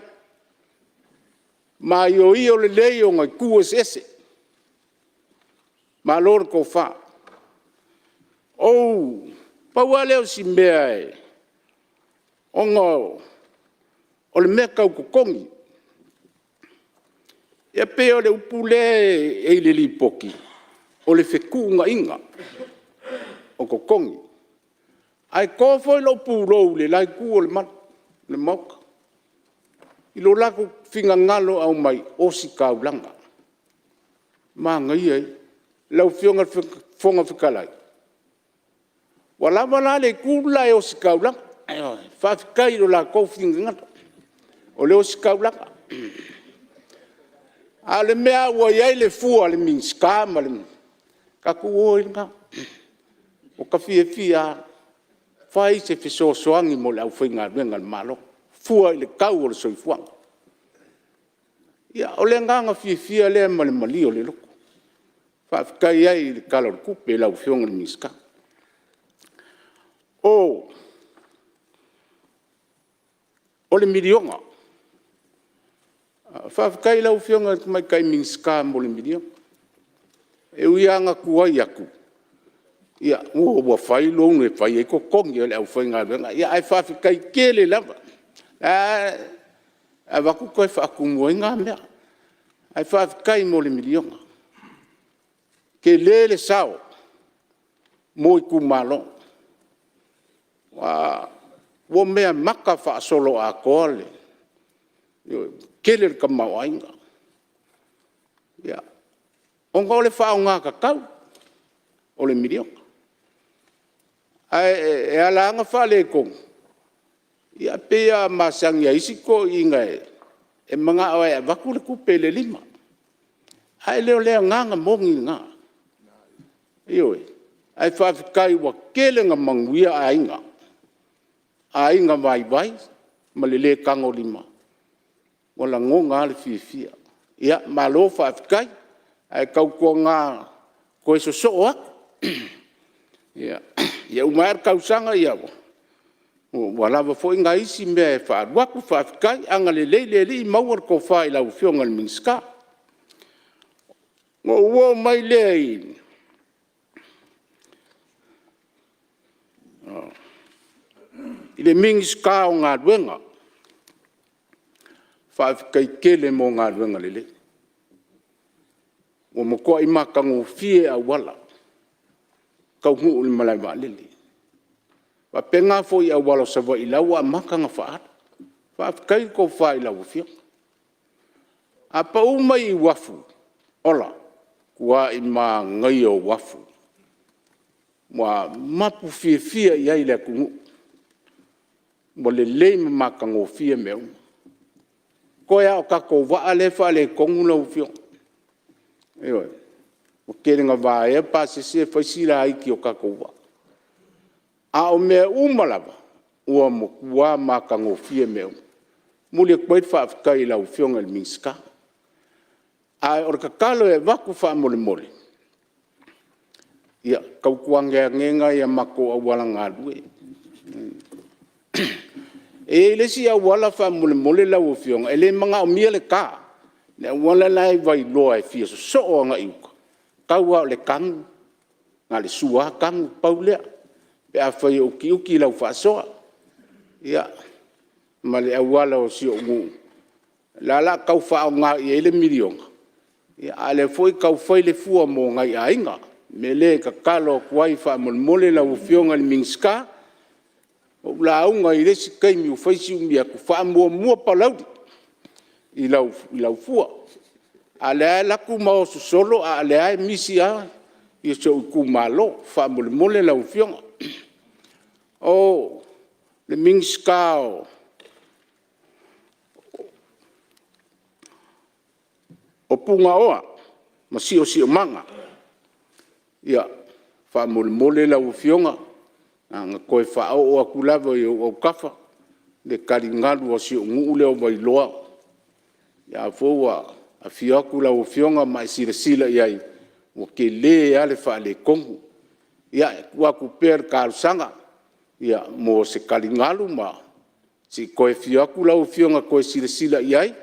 Maioio lelei ona itu eseese. Malo le tofa. Pau lava lea o si mea ona o le mea tau totogi. Ia pei o le upu lea e i le Lipoti, o le fetuunaiga o totogi. Ae to foi lou pulou i le la itu o le malu o le Maota i lo latou finagalo e aumai, ositaulaga, manaia ia. Lau Afioga i le Fofoga Fetalai, ua lava la le itu le la e ositaulaga, ioe, faafetai i lo latou finagalo o le ositaulaga. A o le mea lava ua i ai le fua a le Minisita ma le… tatou o ai i lena. Ua ta fiafia lava, fai se fesoasoani mo le aufaigaluega a le Malo, fua i le tau o le soifuaga. Ia o le agaga fiafia lea ma le malie o le loto, e faafetai ai i le Tala o le Tupe i lau Afioga i le Minisita. O le miliona, faafetai i lau Afioga i le Tamaitai Minisita mo le miliona. E ui lava ina tuai atu, ia ua fai loan e fai ai totogi o le aufaigaluega, ae faafetai tele lava. O la e avatu toe faatumu ai na mea, ae faafetai mo le miliona. Tele le sao mo itumalo. Ua meamata faasoloatoa le tele o le tamaoaiga, ona o le faaaoga tatau o le miliona. Ae ala la ona faaletonu, ia e pei lava ona masani a isi toeaiina e manao e avatu le tupe i le lima, ae le o le agaga moni lena. Ioe. Ae faafetai ua tele ina manuia aiga, aiga vaivai ma le le tagolima, ua lagona lava le fiafia. Ia malo faafetai, ae tautuana toe sosoo atu, ia uma ane le tausaga ua lava foi nai isi mea e faaalu atu, faafetai. Agalelei le Alii maua le tofa i lau Afioga i le Minisita. Ona ou oo mai lea i le Minisita o Galuega, faafetai tele mo galuega lelei. Ua matuai matagofie auala e taunuu i le malae vaalele. E faapena foi i auala o Savaii o la ua amata ona faaalu. Faafetai le tofa i lau Afioga. A pau mai i uafu, ola, matua manaia o uafu, ua mapu fiafia i ai le atunuu, ua lelei ma matagofie mea uma. Toe lava o tatou vaa lea e faaletonu lau Afioga. Ioe. Ua tele ina vaea pasese e fai si laiti o tatou vaa, a o mea uma lava, ua matua matagofie mea uma. E momoli atu ai le faafetai i lau Afioga i le Minisita. Ae o le tatalo e avatu faamolemole, ia tautuana ane nai a matou auala galue. E i ai le isi auala faamolemole lau Afioga, e le manaomia le ta, le auala la e i Vailoa e fia sosoo agai i uta, tau lava o le tanu, na o le sua lava tanu, pau lea, pe afai e utiuti lau faasoa. Ia, ma le auala o si ou nuu, o la o le a tau faaaoga i ai le $1 miliona, a o lea foi e tau fai le fua mo nai aiga. O le mea lea e tatalo atu ai faamolemole lau Afioga i le Minisita, ua ou lauga i le isi taimi ua fai si umi atu, faamuamua Palauli i lau fua. A o lea lava e alu atu ma oso solo a o lea lava e misi lava si ou itumalo, faamolemole lau Afioga. O le Minisita o Punaoa ma Siosiomaga, ia, faamolemole lau Afioga, na ona toe faaoo atu lava i ou autafa le taligalu a si ou nuu lea o Vailoa. O lena foi ua afio atu lau Afioga ma e silasila i ai, ua tele lava le faaletonu. Ia, e tuu atu pea le talosaga mo se taligalu ma se i toe afio atu lau Afioga e toe silasila i ai,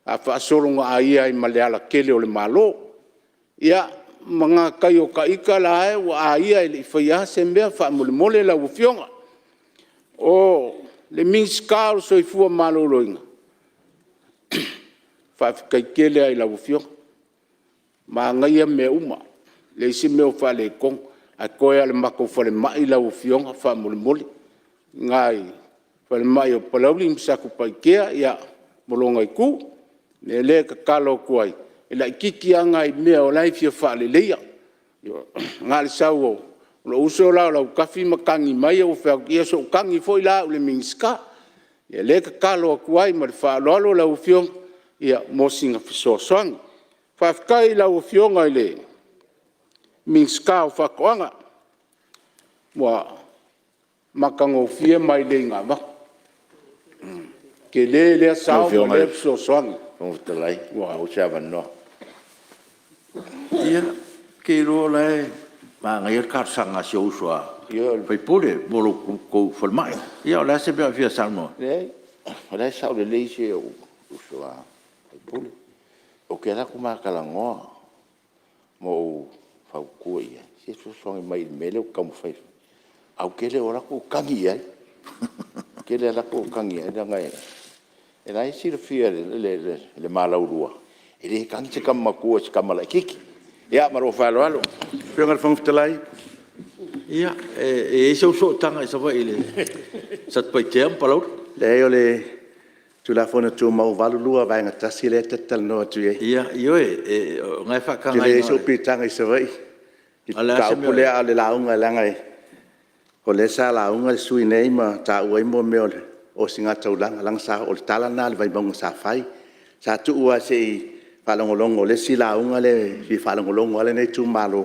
a faasolo na aia ai ma le alatele o le Malo. Ia, ma gatai o ita la e ua aia e le i faia lava se mea faamolemole lau Afioga. O le Minisita o le Soifua Maloloina, faafetai tele lava i lau Afioga, manaia mea uma, leai se mea o faaletonu, ae toe lava o le matou falemai lau Afioga faamolemole, i ina i le falemai o Palauli ma Satupaitea ma lona itu. O le mea lea e tatalo atu ai, e laitiiti lava nai mea o la e fia faaleleia. Na o le sau o lou uso la o Lautafi ma tagi mai ou fai atu, ia se i ou tagi foi la au i le Minisita. Ia o lea e tatalo atu ai ma le faaaloalo lau Afioga mo sina fesoasoani. Faafetai i lau Afioga i le Minisita o Faatoaga, ua matagofie mailei na avatu, tele lea sao ma lea fesoasoani. Lau Afioga i le Fofoga Fetalai pe maua se avanoa. Ia, ou te iloa o la e manaia le talosaga a si ou uso a sui usufono mo lo outou falemai. Ia o le a se mea o e fia saunoa ai? Leai, o la e sao lelei si ou uso a sui usufono. Ou te alu atu ma talanoa ma ou fautua i ai, se i fesoasoani mai i le mea lea ou te taumafai e fai, ae ou te le o alu atu ou tagi i ai. Ou te le alu atu ou tagi i ai leaga o la e silafia e le ma laulua, e le tagi se tama matua i se tama laitiiti. Ia ma lou faaaloalo. Lau Afioga i le Fofoga Fetalai… Ia, e i ai sou sootaga i Savaii i Satupaitea ma Palauli? Leai o le Tulafono Tumau 82 Vaega 1 lea ta te talanoa atu i ai. Ia, ioe, o lena e faataga Ou te leai sou piitaga i Savaii i A o le le a se mataupu mea o lea, a o le lauga leaga o lea sa lauga le sui usufono nei ma taua ai mea o le osigataulaga, leaga o le tala lena a le Vaimauga sa fai. Sa tuu lava se i faalogologo i le isi lauga lea e fia faalogologo lava lenei itumalo,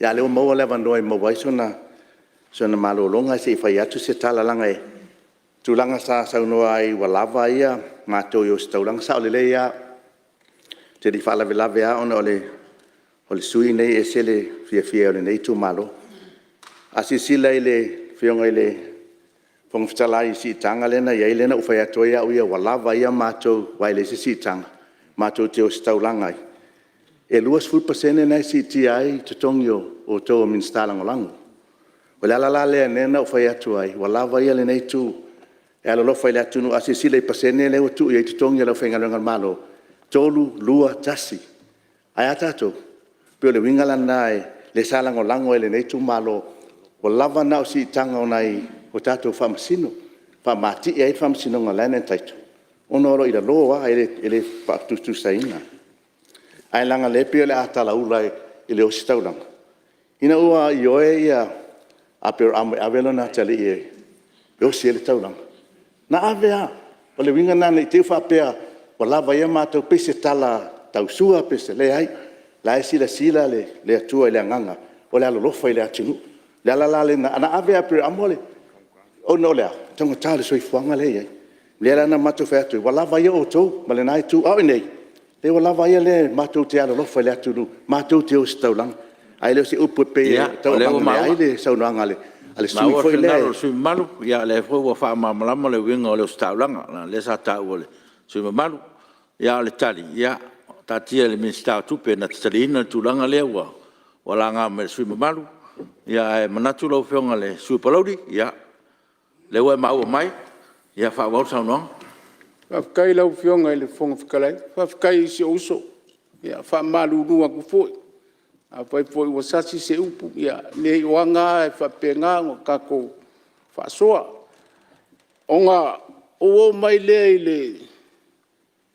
a o lea ua maua le avanoa e maua ai sona malologa se i fai atu se tala, leaga o le tulaga sa saunoa ai ua lava matou i ositaulaga, e sao lelei lava. Ou te le i faalavelave lava ona o le sui usufono lenei e ese le fiafia o lenei itumalo. A silasila i le Afioga i le Fofoga Fetalai i le siitaga lea na i ai, lea na ou fai atu ai au ia ua lava ia matou aua e leai se siitaga matou te ositaulaga ai, e 20% lena e siitia ai totogi o outou o Minisita Lagolago. O le ala la lea na ou fai atu ai, ua lava ia lenei itu e alolofa i le atunuu. A silasila i pasene lea ua tuu i ai totogi o le aufaigaluega a le Malo, 3, 2, 1. Ae a tatou? E pei o le uiga la lena lea sa lagolago ai e lenei itumalo, ua lava na o siitaga o nai o tatou Faamasino, faamatie ai le Faamasinoga Land and Title, ona o lo o i lalo lava, e le faatusatusaina. Ae leaga o lea e pei o le a talaula i le ositaulaga, ina ua ioe Aperamo e ave lona atalii e osi ai le taulaga, na ave lava. O le uiga lena ne i te i ua faapea ua lava ia matou, pei se tala tausua pe se… Leai, o la e silasila le Atua i le agaga o le alolofa i le atunuu. O le ala la lena, na ave lava e Aperehama ona o le a? O le taugata o le soifuaga lea e i ai. O lea la na matou fai atu ai, ua lava ia outou ma lena itu, a o i inei, leai ua lava ia lea matou te alolofa i le atunuu, matou te ositaulaga. Ae le o se upu e pei e tau aveane ai le saunoaga a le sui usufono foi lea. Ia, o lea ua maua le finagalo o le sui usufono mamalu, o lea foi ua faamalamalama le uiga o le ositaulaga, leaga o lea sa taua e le sui usufono mamalu. A o le tali, ia taatia i le Minisita o Tupe na te taliaina le tulaga lea ua laga mai e le sui usufono mamalu. Ae manatu lau Afioga i le sui usufono mo Palauli, o lea ua e maua mai, ia faaauau le saunoaga. Faafetai i lau Afioga i le Fofoga Fetalai, faafetai i si ou uso. E faamalulu atu foi, afai foi ua sasi se upu, ia leai o aga lava e faapena ona tatou faasoa. Ona ou oo mai lea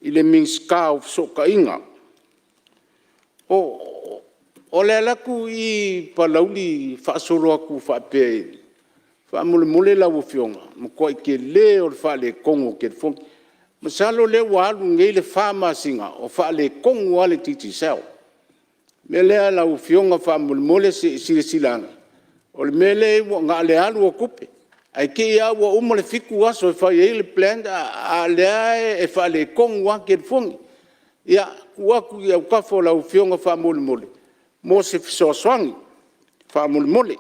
i le Minisita o Fesootaiga. O le alu atu i i Palauli faasolo atu faapea, faamolemole lau Afioga, o le matuai tele o le faaletonu o telefoni. Masalo o lea ua alu nei le fa masina o faaletonu lava le Digicel. O le mea lea lau Afioga faamolemole se i silasila ane, o le mea lea e i ai na o le alu o tupe, ae te i lava ua uma le 7 aso e fai ai le plan a o lea e faaletonu lava telefoni. Ia, tuu atu i autafa o lau Afioga faamolemole mo se fesoasoani faamolemole.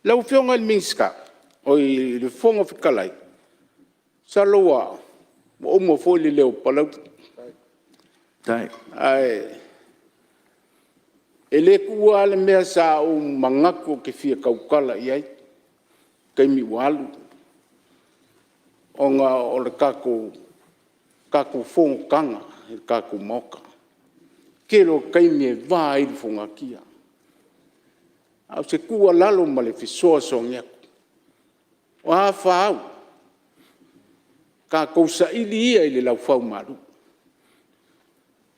Lau Afioga i le Fofoga Fetalai, masalo ua uma foi le leo o Palauli, ae le tuua lava le mea sa ou manatu ou te fia tautala i ai i le taimi ua alu, ona o le tatou fonotaga i le tatou Maota. O le tele o taimi e va ai le fogatia, a o se tuualalo ma le fesoasoani atu, o a fa au, tatou saili ia i le laufaumalu.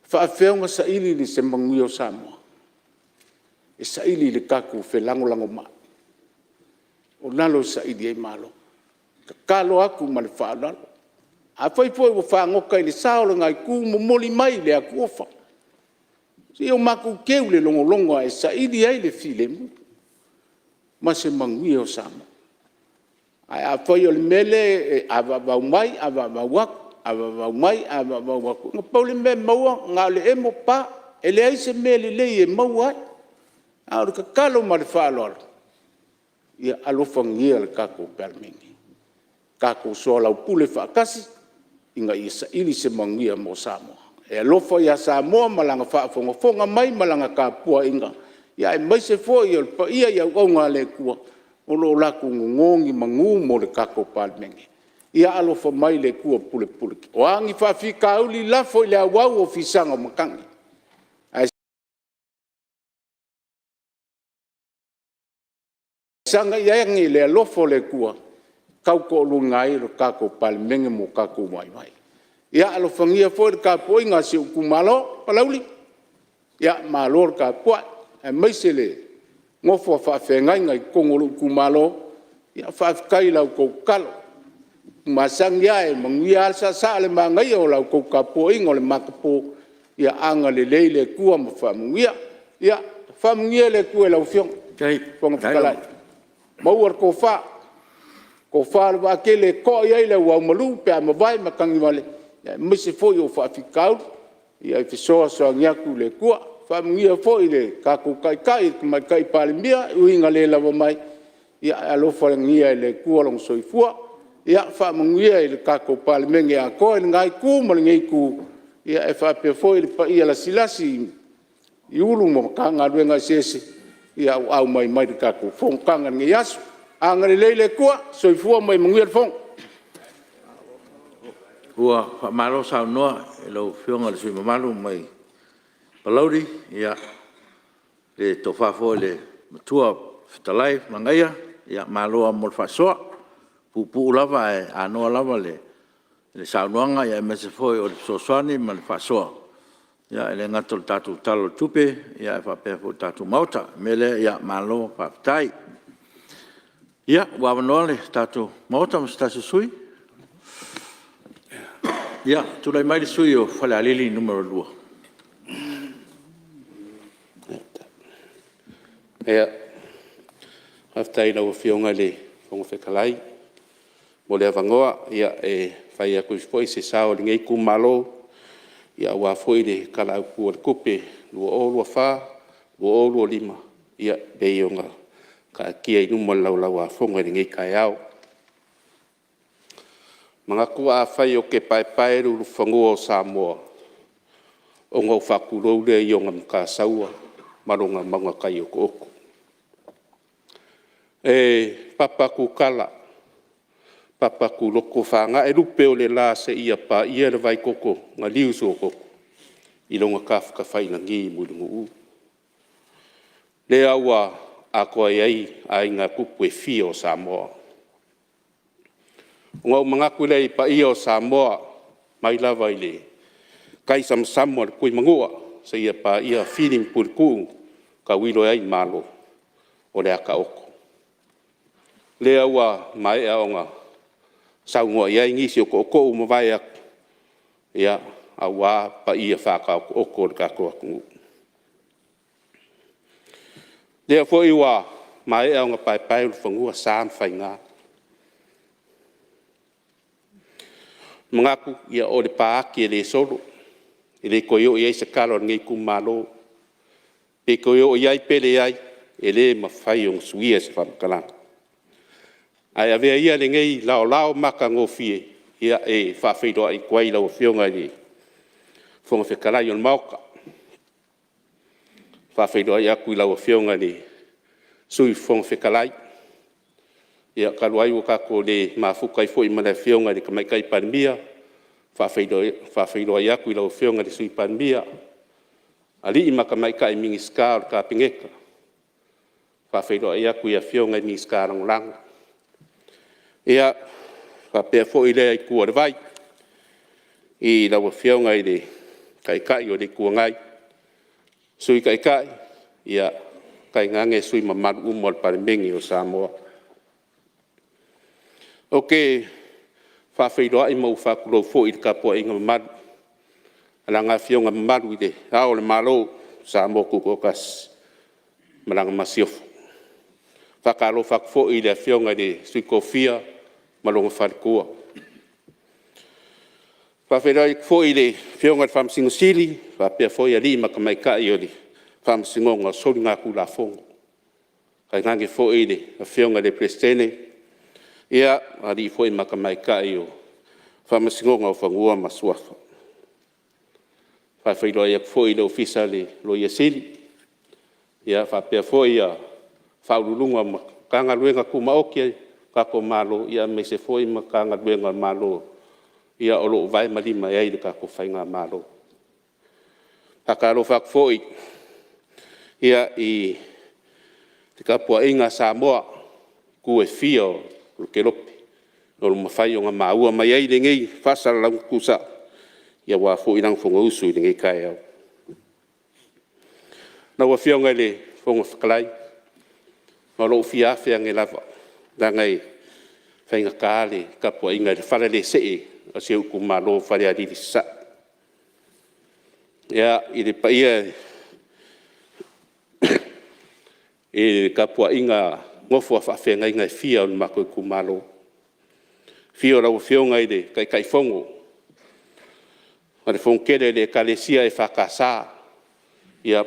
E faapefea ona saili se manuia o Samoa? E saili i le tatou felagolagomai, o lalo e saili ai malo. E tatalo atu ma le faaaloalo, afai foi ua fagota i le sa o lena itu, momoli mai le atuofa, se i matou teu i le logologo e saili ai le filemu ma se manuia o Samoa. Ae afai o le mea lea e avavau mai avavau atu, avavau mai avavau atu, na pau le mea e maua na o le emo pa, e leai se mea lelei e maua ai. A o le tatalo ma le faaaloalo, ia alofagia le tatou Palemene, tatou soalaupule faatasi ina ia saili se manuia mo Samoa. E alofa ia Samoa ma lana faafogafoga mai ma lana tapuaiga, aemaise foi o le paia i auauna a le Atua o lo o latou nono ni manu mo le tatou Palemene. Ia alofa mai le Atua pulepule. O a ni faafitauli lafo i le auau o fisaga o matagi, ae sagai ane le alofa o le Atua e tautoaluaina ai le tatou Palemene ma o tatou vaivai. Ia alofagia foi le tapuaiga a si ou itumalo o Palauli, ia malo le tapuai, aemaise le nofo a faafeagaiga i totonu o lou itumalo, faafetai i la outou tatalo. Ua masani lava e manuia lava le saasaa o le manaia o la outou tapuaiga o le matapo, ia agalelei le Atua ma faamanuia. Ia faamanuia le Atua i lau Afioga i le Fofoga Fetalai, maua le tofa, tofa a le vaatele e to'a i ai le auaumalu pe a mavae matagivale, aemaise foi o faafitauli e fesoasoani atu le Atua. Faamanuia foi i le tatou Taitai le Tamaitai Palemia, e ui ina le lava mai, ae alofagia e le Atua lona soifua. Ia faamanuia i le tatou Palemene atoa i lena itu ma lenei itu, e faapea foi le paia lasilasi i Ofisa Sili o Pulega o Matagaluega eseese ua auai mai i le tatou fonotaga i lenei aso. Agalelei le Atua. Soifua ma ia manuia le fono. Ua faamalo saunoa i lau Afioga i le sui usufono mamalu mai Palauli, le tofa foi i le Matua Fetalai Lagaaia, malo lava mo le faasoa, e puupuu lava ae anoa lava le saunoaga aemaise foi o le fesoasoani ma le faasoa, e le gata o le tatou Tala o le Tupe ae faapea foi i le tatou Maota. O le mea lea, malo faafetai. Ia, ua avanoa le tatou Maota mo se tasi o sui usufono. Ia, tulai mai le sui usufono mo Falealili 2. Faafetai i lau Afioga i le Fofoga Fetalai mo le avanoa e fai atu ai foi se sao o lenei itumalo aua foi le Tala Autu o le Tupe 2024/2025 e pei ona taatia i luma o le Laulau a Fono i lenei taeao. E manatu afai ou te paepae i uluulufanua o Samoa, ona ou faatulou lea i ona matasaua ma lona mauga tai otooto. E papa kukala, papa tuloto, fanae lupe o le la seia paia le vaitoto na liu i suatoto i lona tafatafailagi i Mulinuu. Lea ua atoa i ai aiga tupu e fia o Samoa. Ona ou manatu lea i paia o Samoa mai lava i le taisamasama o le Tuimanua seia paia Fili ma Puletuu na tauilo ai Malo, o le a taoto. Lea ua maea ona saunoa i ai nisi o tootoo ua mavae atu, ia, aua paia faataotooto o le tatou atunuu. O lea foi ua maea ona paepaeulufanua sa ma faiga. E manatu o le pa ati e le solo, e le toe oo i ai se tala a lenei itumalo, pe toe oo i ai pe leai, e le mafai ona suia se faamatalaga. Ae avea ia lenei laolao matagofie e faafeiloai atu ai i lau Afioga i le Fofoga Fetalai o le Maota. E faafeiloai atu i lau Afioga i le Sui Fofoga Fetalai, ia talu ai ua tatou le mafuta ai foi ma le Afioga i le Tamaitai Palemia, e faafeiloai atu i lau Afioga i le Sui Palemia, alii ma tamaitai Minisita o le Kapeneta. E faafeiloai atu i Afioga i Minisita Lagolago. Ia, faapea foi lea itu o le vai i lau Afioga i le Taitai o le Itu Agai, Sui Taitai, tainane sui usufono mamalu uma o le Palemene o Samoa. Ou te faafeiloai ma ou faatulou foi i le tapuaiga mamalu a Lana Afioga Mamalu i Le Ao o le Malo o Samoa Tutoatasi ma Lana Masiofo. E faatalofa atu foi i le Afioga i le Sui Tofia ma lona faletua. E faafeiloai atu foi i le Afioga i le Faamasino Sili faapea foi alii ma tamaitai o le Faamasinoga o Soligatulafono, tainane foi le Afioga i le Peresetene, ma alii foi ma tamaitai o le Faamasinoga o Fanua ma Suafa. E faafeiloai atu foi i le Ofisa o le Loia Sili, faapea foi Ofisa Sili o Pulega o Matagaluega Tumaoti a le tatou Malo, aemaise foi Matagaluega a le Malo o lo o vae ma lima i ai le tatou faigamalo. E faatalofa atu foi i le tapuaiga a Samoa i itu e fia o le kelope o lo o mafai ona maua mai ai lenei faasalalauga tuusao, aua foi lana Fonousu i lenei taeao. Lau Afioga i le Fofoga Fetalai, o lou fia afe ane lava, leaga e faigata le tapuaiga i le falalesee o si ou itumalo o Falealili Sasae. Ia, i le paia i le tapuaiga a nofo a faafeagaiga e fia o le matou itumalo. Afio lau Afioga i le Taitaifono o le Fonotele a le Ekalesia EFKS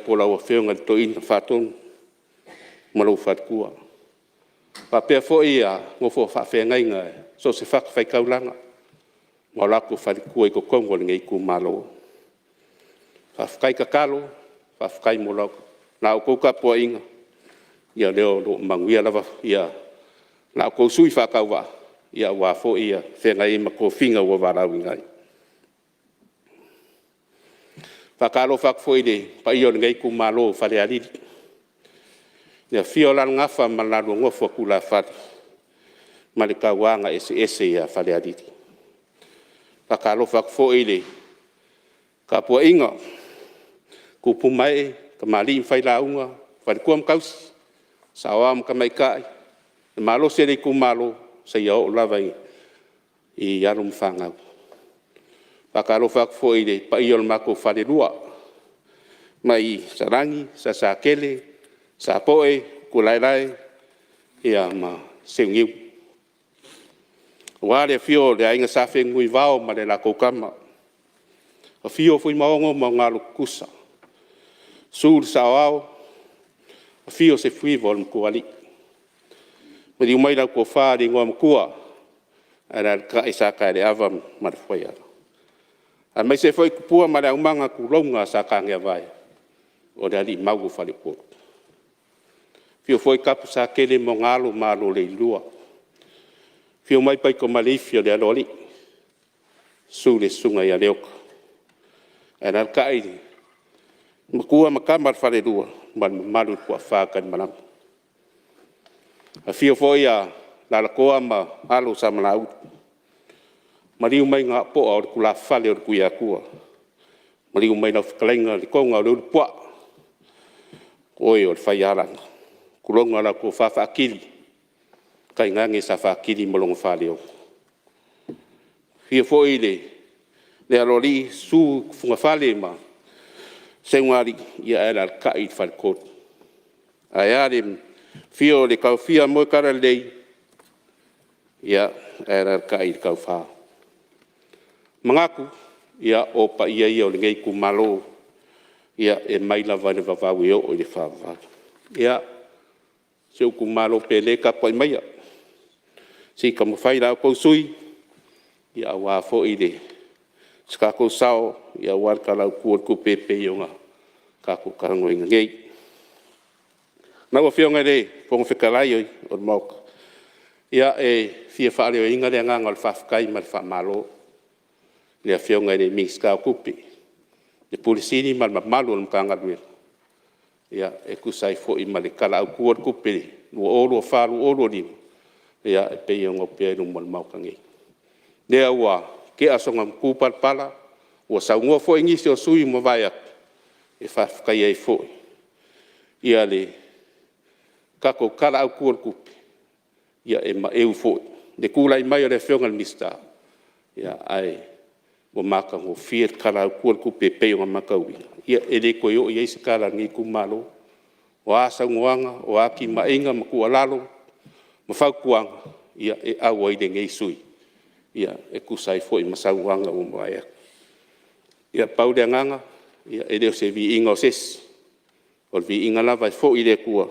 po o lau Afioga i le Toeaina Faatonu ma lou faletua. E faapea foi nofo a faafeagaiga i so o se fatafaitaulaga ma o latou faletua i totonu o lenei itumalo. Faafetai tatalo, faafetai mo la outou tapuaiga, o lea o lo o manuia lava la outou sui faatauvaa aua foi le feagai ai ma tofiga ua valaauina ai. E faatalofa atu foi i le paia o lenei itumalo o Falealili, i le afio o Alalagafa ma le la lua nofo a tulafale ma le tauagaeseese ia Falealili. E faatalofa atu foi i le tapuaiga a tupu ma ee, tamalii ma failauga, faletua ma tausi, saoao ma tamaitai, Le malosi o le itumalo seia oo lava i alo ma fanau. Faatalofa atu foi i le paia o le matou falelua mai Salani, Salesatele, Sapoe, Utulaelae ma Seuniu. Aua le afio o le Aiga Sa Fenunuivao ma le latou Tama, afio Fuimaono ma ona alo tutusa, susu le Saoao, afio Sefuiva o le Matuaalii. Maliu mai lau Tofa i le Igoamatua, alaalatai Sataeleava ma le Fuaiala, aemaise foi Tupua ma le aumaga, tulouna Sataveavae, o le alii mau o faleupolu. Afio foi Tapusatele ma ona alo ma alo o Leilua, afio mai Paitomaleifi o le Aloalii, susu le Susuga ia Leota, ae alaalatai le Matua ma Tama a le Falelua ma le mamalu i le Toafa o Talimalama. Afio foi Alalatoa ma alo o Samalauli, maliu mai Gaopoa o le tulafale o le Tuiatua, maliu mai lau fetalaiga Letogaitulaitupuaa, o oe o le faialaga. Tulouna lau Tofa Faatili, tainane Sa Faatili ma lona Faleono. Afio foi le Aloalii, susu Tufugafale ma Seugalii, ae alaalatai le faletolu. Ae a le afio o le Taofia a Moetalalelei, ae alaalatai le Taufa. Manatu, ia o paia ia o lenei itumalo e mai lava i le vavau e oo i le faavavau. Ia, si ou itumalo pele, tapuai maia se i taumafai la outou sui usufono aua foi se tatou sao aua le Tala Autu o le Tupe e pei ona tatou talanoaina nei. Lau Afioga i le Fofoga Fetalai o le Maota, ia e fia faaleoina le agaga o le faafetai ma le faamalo i le Afioga i le Minisita o Tupe, le Ofisa Sili ma le mamalu o le Matagaluega e tusa ai foi ma le Tala Autu o le Tupe 2024/2025 e pei ona opea i luma o le Maota nei. Lea ua tea soona matupalapala, ua saunoa foi nisi o sui usufono ua mavae atu e faafetaia ai foi le tatou Tala Autu o le Tupe, e maeu foi i le tulai mai o le Afioga i le Minisita, ae ua matagofie le Tala Autu o le Tupe e pei ona matauina. Ia e le toe oo i ai se tala a lenei itumalo. O a saunoaga, o a timaiga ma tuualalo ma fautuaga, ia e auai lenei sui usufono e tusa ai foi ma saunoaga ua mavae atu. Ia pau le agaga, e le o se viiga o se isi, o le viiga lava e foi i le Atua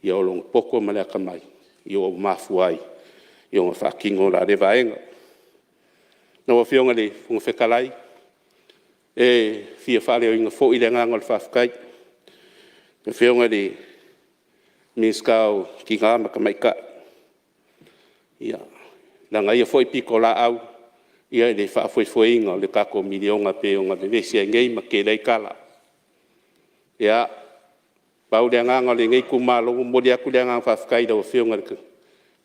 o lona poto ma le atamai ua mafua ai ona faatino la lea vaega. Lau Afioga i le Fofoga Fetalai, e fia faaleoina foi le agaga o le faafetai i le Afioga i le Minisita o Tina ma Tamaitai i lana ia foi pitolaau i le faafoefoeina o le tatou miliona e pei ona vevesi ai nei ma tetele ai tala. Ia, pau le agaga o lenei itumalo, e momoli atu le agaga faafetai i lau Afioga i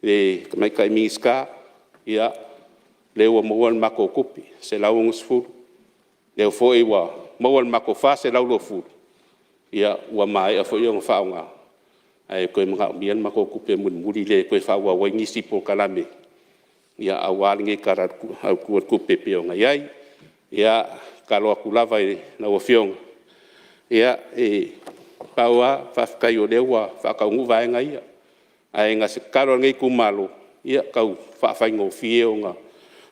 le Tamaitai Minisita, ia lea ua maua le matou tupe e $160,000, lea foi ua maua le matou $420,000, ia ua maea foi ona faaaoga, ae toe manaomia le matou tupe mulimuli lea e toe faaauau ai nisi polokalame aua lenei Tala Autu o le Tupe e pei ona i ai. Ia, e tatalo atu lava i lau Afioga, e pau lava, faafetai o lea ua faataunuu vaega ia. Ae na o se tatalo a lenei itumalo, ia tau faafaigofie ona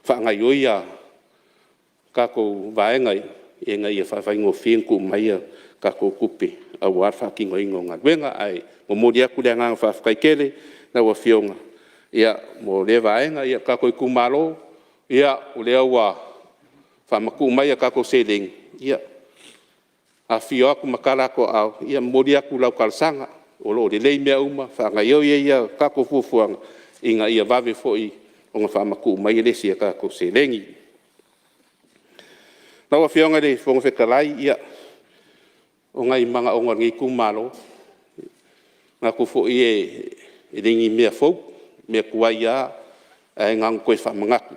faagaoioi a tatou vaega ia, ina ia faafaigofie ona tuu mai a tatou tupe aua le faatinoina o galuega. Ae momoli atu le agaga faafetai tele i lau Afioga mo lea vaega. Le tatou itumalo, ia o lea ua faamatuu mai a tatou seleni, ia afifio atu ma tala atu o aao, e momoli atu lau talosaga, o lo o lelei mea uma, faagaoioi ai tatou fuafuaga ina ia vave foi ona faamatuu mai le isi a tatou seleni. Lau Afioga i le Fofoga Fetalai, ia, o nai manaoga o lenei itumalo, e manatu foi e le o ni mea fou, o mea tuai lava, ae na ona toe faamanatu,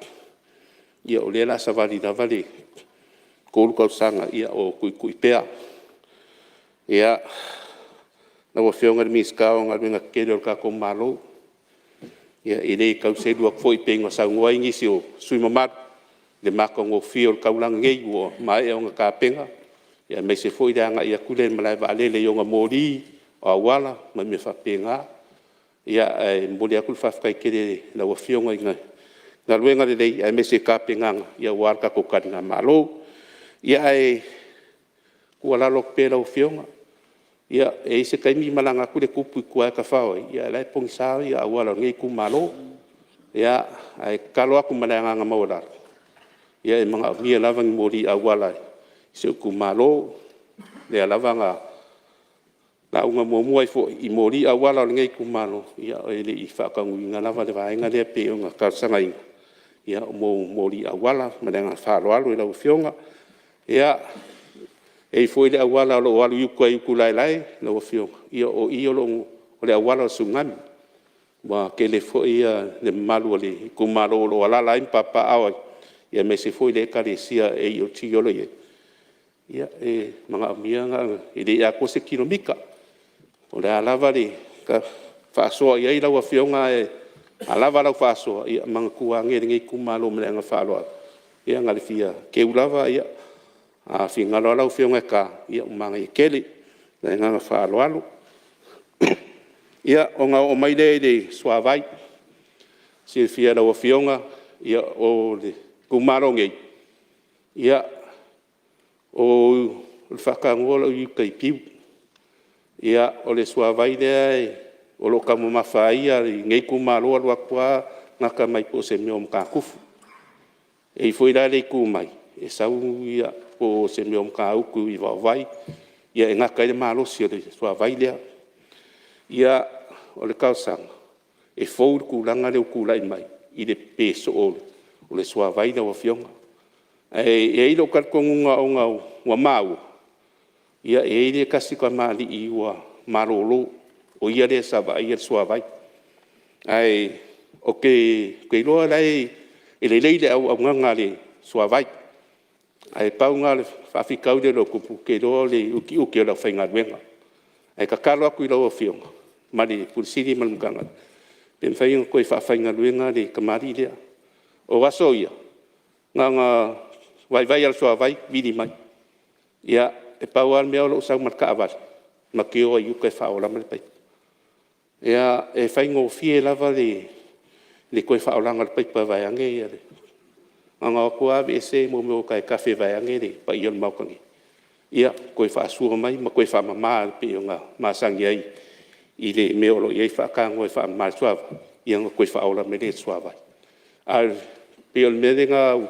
ia o lea o le a savali lava le 3 tausaga o tuitui pea. Ia, lau Afioga i le Minisita o Galuega Tetele a le tatou Malo, Ia, e le tau selu atu foi pei ona saunoa ai nisi o sui usufono mamalu i le matagofie o le taulaga nei ua maea ona tapena, aemaise foi le agai atu lea i le malae vaalele i ona moli, o auala ma mea faapena. Ae momoli atu le faafetai tele i lau Afioga i galuega lelei aemaise tapenaga aua le tatou taligamalo. Ia, ae tuualalo atu pea i lau Afioga, e i ai se taimi malaga atu le Tupu i tua i Tafaoi, a o la e pogisa auala o lenei itumalo. Ae tatalo atu ma le agaga maualalo, e manaomia lava ni moli auala i si ou itumalo. O lea lava na lauga muamua ai foi i moli auala o lenei itumalo, e le i faataunuuina lava le vaega lea pei ona talosagaina mo moli auala. Ma le agaga faaaloalo i lau Afioga. Ia, e i ai foi le auala o lo o alu i uta i Utulaelae lau Afioga, ia o i o le auala o le Tsunami. Ua tele foi le mamalu o le itumalo o lo o alaala ai ma papaaao ai, aemaise foi le Ekalesia AOG o lo o i ai. Ia, e manaomia, e le atoa se kilomita. Po o le a lava le faasoa i ai lau Afioga, ae a lava lau faasoa, ia manatua ane lenei itumalo ma le agaga faaaloalo. Ia na o le fia teu lava, a finagalo lava lau Afioga e ta, ia ua manaia tele. Ma le agaga faaaloalo. Ia, ona oo mai lea i le suavai. Silafia e lau Afioga, o le itumalo nei, o le faatanoa o lo o i uta i Piu. Ia, o le suavai lea o lo o taumamafa ai lenei itumalo, alu atu lava gata mai po o se mea o Matatufu. E i ai foi la le itu mai, e sau po o se mea o Matautu i Vaovai, e gata ai le malosi o le suavai lea. Ia, o le talosaga, e fou le tulaga lea ua tulai mai i le pe soo o le suavai lau Afioga. Ae i ai lou talitonuga ona ua maua, e i ai le tasi tamalii ua malolo o ia lea sa vaaia le suavai. Ae ou te iloa o la e lelei le auaunaga a le suavai, ae pau lena o le faafitauli o lo o tupu, ou te iloa o le utiuti o le aufaigaluega. Ae tatalo atu i lau Afioga ma le Ofisa Sili o Pulega ma le Matagaluega, pe mafai ona toe faafaigaluega le tamalii lea. O aso ia, na ona vaivai lava o le suavai vili mai. Ia, e pau lava le mea o lou sau ma le taavale, ma te o ai i uta e faaola mai le paipa. Ia, e faigofie lava le toe faaolaina o le paipa vaeane le… Na ona o atu lava aveese mea o taetafe vaeane le paia o le Maota nei, ia toe faasua mai ma toe faamama e pei ona masani ai i le mea o lo o i ai le faatanoa e faamama ai le suavai, ia ona toe faaola mai lea i le suavai. Ae pei o le mea lena ua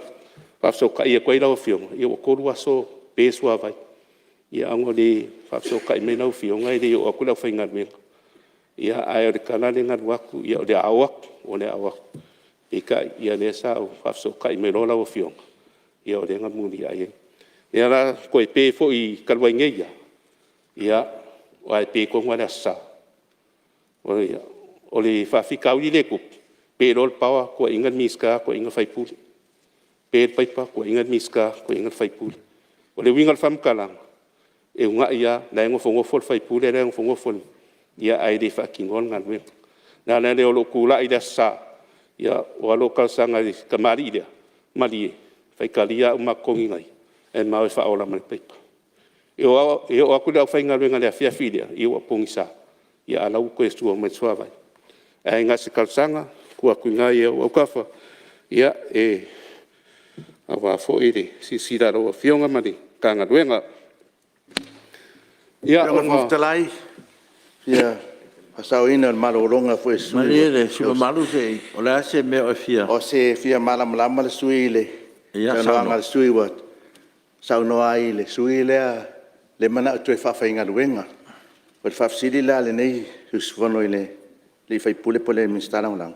faafesootai atu ai lau Afioga, ia ua 3 aso o pe le suavai, ae ua le faafesootai mai lau Afioga e le oo atu le aufaigaluega. Ae o le tala lea na alu atu, o le a oo atu, o le a oo atu. Peitai, o lea sa ou faafesootai mai loa lau Afioga, ia o lea na muliai ai. O lea la na toe pe foi talu ai nei lava, aua e pe tonu lava i le Aso Sa. O le faafitauli lea e tupu, pe loa le power tuuaiina le Minisita, tuuaiina le sui usufono, pe le paipa tuuaiina le Minisita, tuuaiina le sui usufono. O le uiga o le faamatalaga, e uunai lava, o la e nofonofo le sui usufono o la e nofonofo le… ae le faatinoa le galuega. O le ala lea o lou tulai i le Aso Sa, ua alu ou talosaga i le tamalii lea, malie, faitalia au ma totogi ae ma o e faaola mai le paipa. E oo atu le aufaigaluega i le afiafi lea, ia ua pogisa, a o la e ua toe sua mai le suavai. Ae na o se talosaga e tuu atu i ina i ou autafa aua foi le silasila a lau Afioga ma le Matagaluega. Ia, Lau Afioga i le Fofoga Fetalai, e fia faasaoina le malologa foi a le sui usufono. Malie le sui usufono mamalu, o le a se mea o e fia… E fia malamalama le sui usufono i le saunoaga a le sui usufono ua saunoa ai i le sui usufono lea e manao e toe faafaigaluega. O le faafesili la a lenei sui usufono i le sui usufono po o le Minisita Lagolago,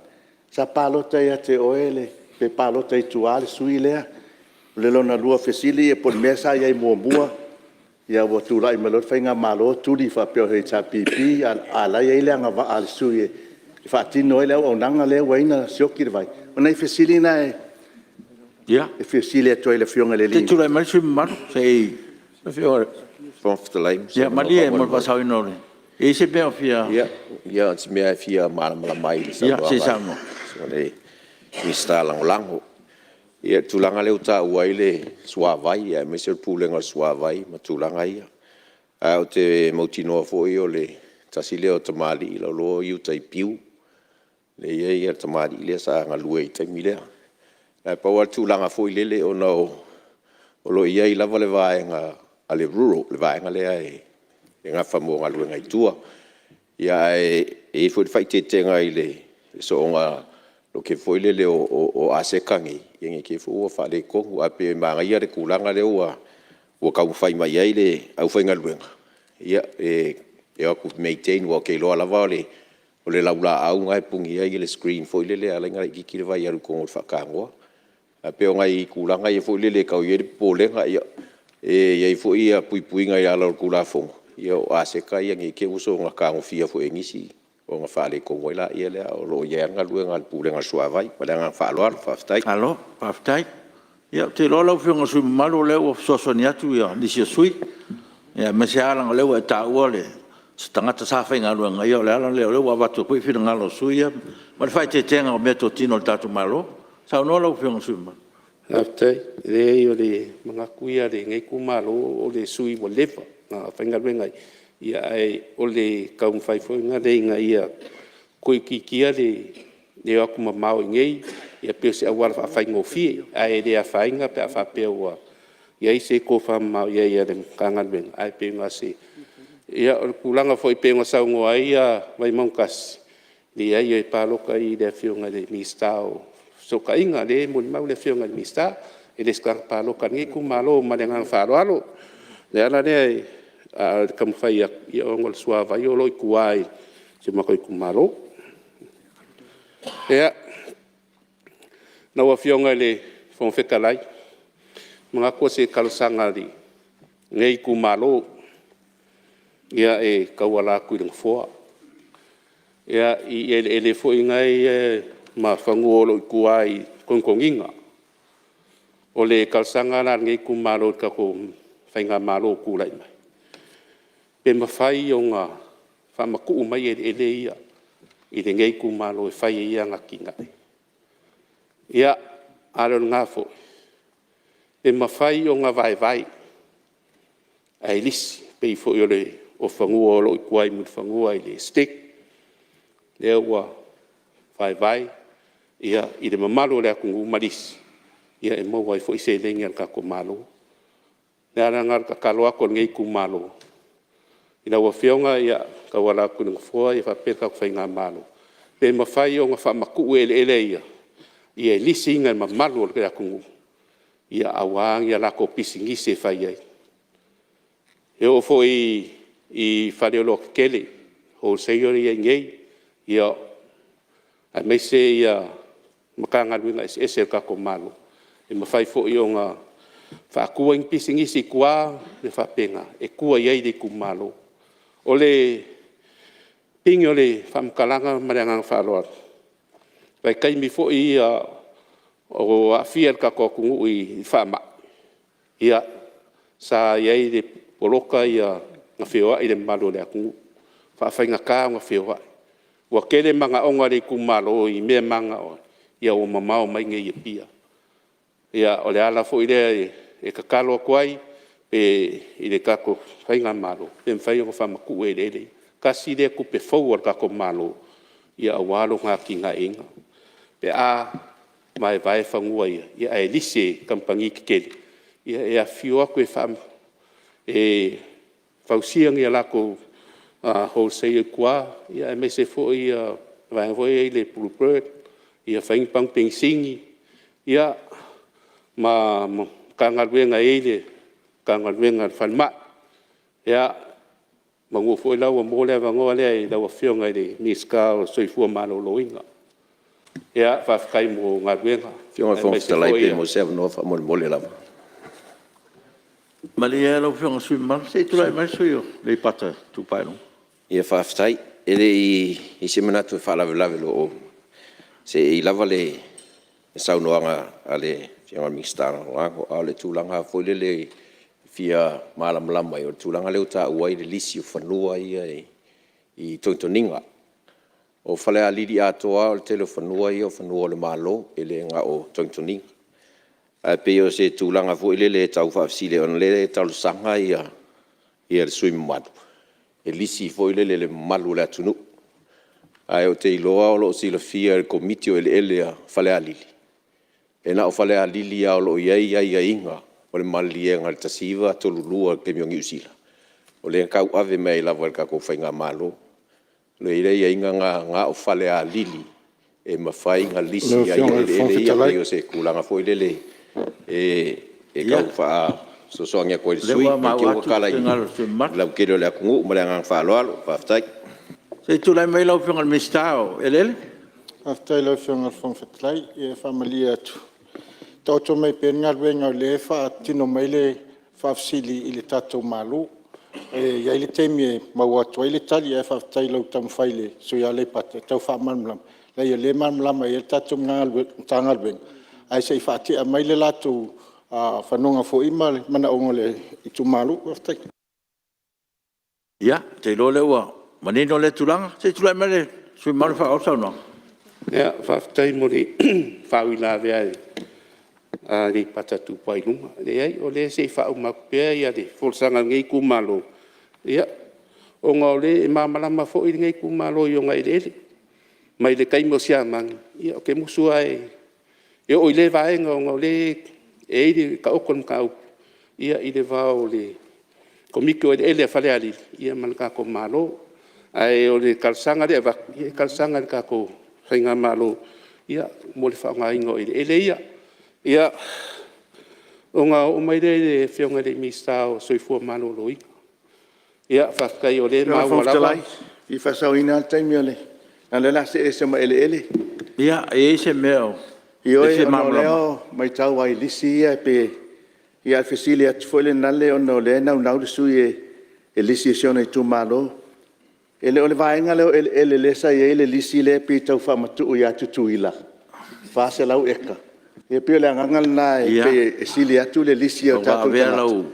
sa palota ia te oe pe palota i tua le sui usufono lea? O le lona lua o fesili po o le mea sa i ai muamua ua tulai mai loa le faigamalo tuli faapea o le HRPP a o la e i ai le agavaa o le sui usufono e faatino ai le auaunaga lea ua ala ai ona sioki le vai? O nai fesili na e fesili atu ai i le Afioga i le… Se i tulai mai le sui usufono mamalu. Ia malie mo le faasaoina o le E i ai se mea o fia… Ia o si mea lava e fia malamalama ai i le Ia se i saunoa. Saunoaga a le Minisita Lagolago. Ia i le tulaga lea ua taua ai le suavai aemaise o le Pulega o le Suavai ma tulaga ia. Ae ou te mautinoa foi o le tasi lea o tamalii o lo o i uta i Piu, lea e i ai le tamalii lea sa galue ai i le taimi lea. Ae pau lava le tulaga foi lele ona o lo o i ai lava le vaega a le rural, le vaega lea e nafa mo galuega i tua. Ae i ai foi le faaeteetega i le soona look foi lele o aseta nei, ne i te i foi ua faaletonu. Ae pei e manaia le tulaga lea ua taumafai mai ai le aufaigaluega, ia e o atu e maintain aua ou te iloa lava o le laulaau lena e puni ai le screen foi lele e ala ai ona laitiiti le vai e alu i totonu o le faatanoa. Ae pei o nai tulaga ia foi lele e tau i ai le popolega, e i ai foi puipuiga i ala o le Tulafono, ia o aseta ia ne i te i ua soona tagofia foi e nisi ona faaletonu ai lea, ae o lo o i ai lava le galuega a le Pulega o le Suavai. Ma le agaga faaaloalo faafetai. Malo faafetai. Ia ou te iloa lau Afioga i le sui usufono mamalu o lea ua fesoasoani atu nisi o sui usufono, aemaise lava leaga o lea ua e taua se tagata sa faigaluega, ia o le ala lea o lea ua avatu ai foi finagalo o sui usufono ia ma le faaeteetega o meatotino a le tatou Malo. Saunoa lau Afioga i le sui usufono mamalu. Faafetai. Leai o le manatu ia o lenei itumalo o le sui usufono ua leva ona faigaluega ai, ae o le taumafai foi lena ina ia tuuitiitia le o atu mamao i inei, ia pei o se auala faafaigofie. Ae le afaina pe a faapea ua i ai se tofamamao i ai a le Matagaluega, ae pei na o se… Ia o le tulaga foi pei ona saunoa ai Vaimauga 1, leai e palota i le Afioga i le Minisita o Fesootaiga lea e molimau le Afioga i le Minisita, e le o se tagata palota a lenei itumalo. Ma le agaga faaaloalo. O le ala lea, a o le taumafai atu, ona o le suavai o lo o i tua i si o matou itumalo. Ia, lau Afioga i le Fofoga Fetalai, manatu o se talosaga a lenei itumalo e tauala atu i le Nofoa, i eleele foi ia ma fanua o lo o i tua i Togitogiga. O le talosaga la a lenei itumalo i le tatou faigamalo o tulai mai, pe mafai ona faamatuu mai eleele ia i lenei itumalo e fai ai ana atinae. Ia, a le o lena foi, pe mafai ona vaevae ae lisi, pei foi o fanua o lo o i tua i Mulifanua i le Estate, lea ua vaevae i le mamalu o le atunuu ma lisi, e maua ai foi seleni a le tatou Malo. O le ala lena o le tatalo atu a lenei itumalo i lau Afioga e tauala atu i le Nofoa faapea le tatou faigamalo, pe mafai ona faamatuu eleele ia e lisiina e le mamalu o le atunuu aua ni a latou pisinisi e fai ai. E oo foi i faleoloa tetele, wholesaler ia e i inei, aemaise Matagaluega eseese a le tatou Malo, e mafai foi ona faatu ai ni pisinisi i tua ma mea faapena e tua i ai le itumalo. O le pigi o le faamatalaga ma le agaga faaaloalo, o vaitaimi foi ia o aafia le tatou atunuu i faamai, ia, sa i ai le poloka ona feoai le mamalu o le atunuu, faafaigata ona feoai. Ua tele manaoga o le itumalo i mea e mananao ai, ua mamao mai i inei i Apia. Ia, o le ala foi lea e tatalo atu ai i le tatou faigamalo, pe mafai ona faamatuu eleele ia. Tasi lea tupe fou a le tatou Malo aua lona atinaeina pe a vaevae fanua ia ae lisi e kamupani tetele e afifio atu e fausia ni a latou wholesaler i tua, aemaise foi vaega foi ia e i ai le blue bird, ia fai ni pamu penisini, ia ma Matagaluega e i ai le Matagaluega a le Falemai. Ia, meamanu foi la ua maua le avanoa lea i lau Afioga i le Minisita o le Soifua Maloloina. Ia, faafetai mo galuega, Lau Afioga i le Fofoga aemaise Fetalai foi pe maua se avanoa faamolemole lava. Malie lau Afioga i le sui usufono mamalu, se i tulai mai le sui usufono mo Aleipata Itupa i Luga. Ia faafetai. E le i i ai se manatu e faalavelave o lo o seei lava le saunoaga a le Afioga i le Minisita Lagolago. A o le tulaga foi lele e fia malamalama ai, o le tulaga lea ua taua ai le lisi o fanua ia e i togitogiga. O Falealili atoa lava o le tele o fanua ia o fanua o le Malo, e le na o togitogiga. Ae pei o se tulaga foi lele e tau faafesili ona o lea e talosaga le sui usufono mamalu e lisi foi lele i le mamalu o le atunuu. Ae ou te iloa o lo o silafia e le Komiti o Eleele a Falealili, e na o Falealili lava o lo o i ai aiaiga o le maliliega i le 1932 i le taimi o Niu Sila, o lea e tauave mai ai lava e le tatou faigamalo. O lea e i ai aiaiga na na o Falealili e mafai ona lisi ai eleele ia. E pei o se tulaga foi lele e tau faasoasoani atu ai i le sui usufono, ne i te i ua tala i le lautele o le atunuu. Ma le agaga faaaloalo faafetai. Se i tulai mai lau Afioga i le Minisita o Eleele. Faafetai i lau Afioga i le Fofoga Fetalai. Ia e faamalie atu, taoto mai pea le galuega o lea e faatino mai le faafesili i le tatou Malo. E i ai le taimi e maua atu ai le tali, ae faafetai i lou taumafai i le sui usufono o Aleipata e tau faamalamalama. Leai o lea e malamalama i ai le tatou Matagaluega, ae se i faatea mai le latou fanoga foi ma le manaoga o le itumalo. Faafetai. Ia, ou te iloa o lea ua manino lea tulaga. Se i tulai mai le sui usufono mamalu e faaauau le saunoaga. Faafetai mo le faauilavea a Aleipata Itupa i Luga. Leai o lea se i faauma atu pea le folasaga a lenei itumalo, ona o lea e malamalama foi lenei itumalo i ona eleele mai le taimi o Siamani. Ou te musu lava e oo i lea vaega ona o lea e i ai le taoto o le mataupu i le va o le Komiti o Eleele a Falealili ma le tatou Malo. Ae o le talosaga lea e avatu, e talosaga i le tatou faigamalo mo le faaaogaina o eleele ia. Ia, ona oo mai lea i le Afioga i le Minisita o le Soifua Maloloina. Faafetai o lea e Lau maua Afioga i le Fofoga lava. Fetalai, e fia faasaoina lava le taimi o le… leaga o lea o le a see ese ma eleele. Ia, e i ai se mea o e Ioe, fia ona o malamalama lea e maitau lava i lisi ia pei… Ae fesili atu foi lea ona o lea e naunau le sui usufono e lisi i si ona itumalo. E le o le vaega lea o eleele lea sa i ai le lisi lea pei e tau faamatuu ia Tutuila le 400 eka? Ia pei o le agaga lena e pei e sili atu le lisi a o Ua tatou avea tagata lau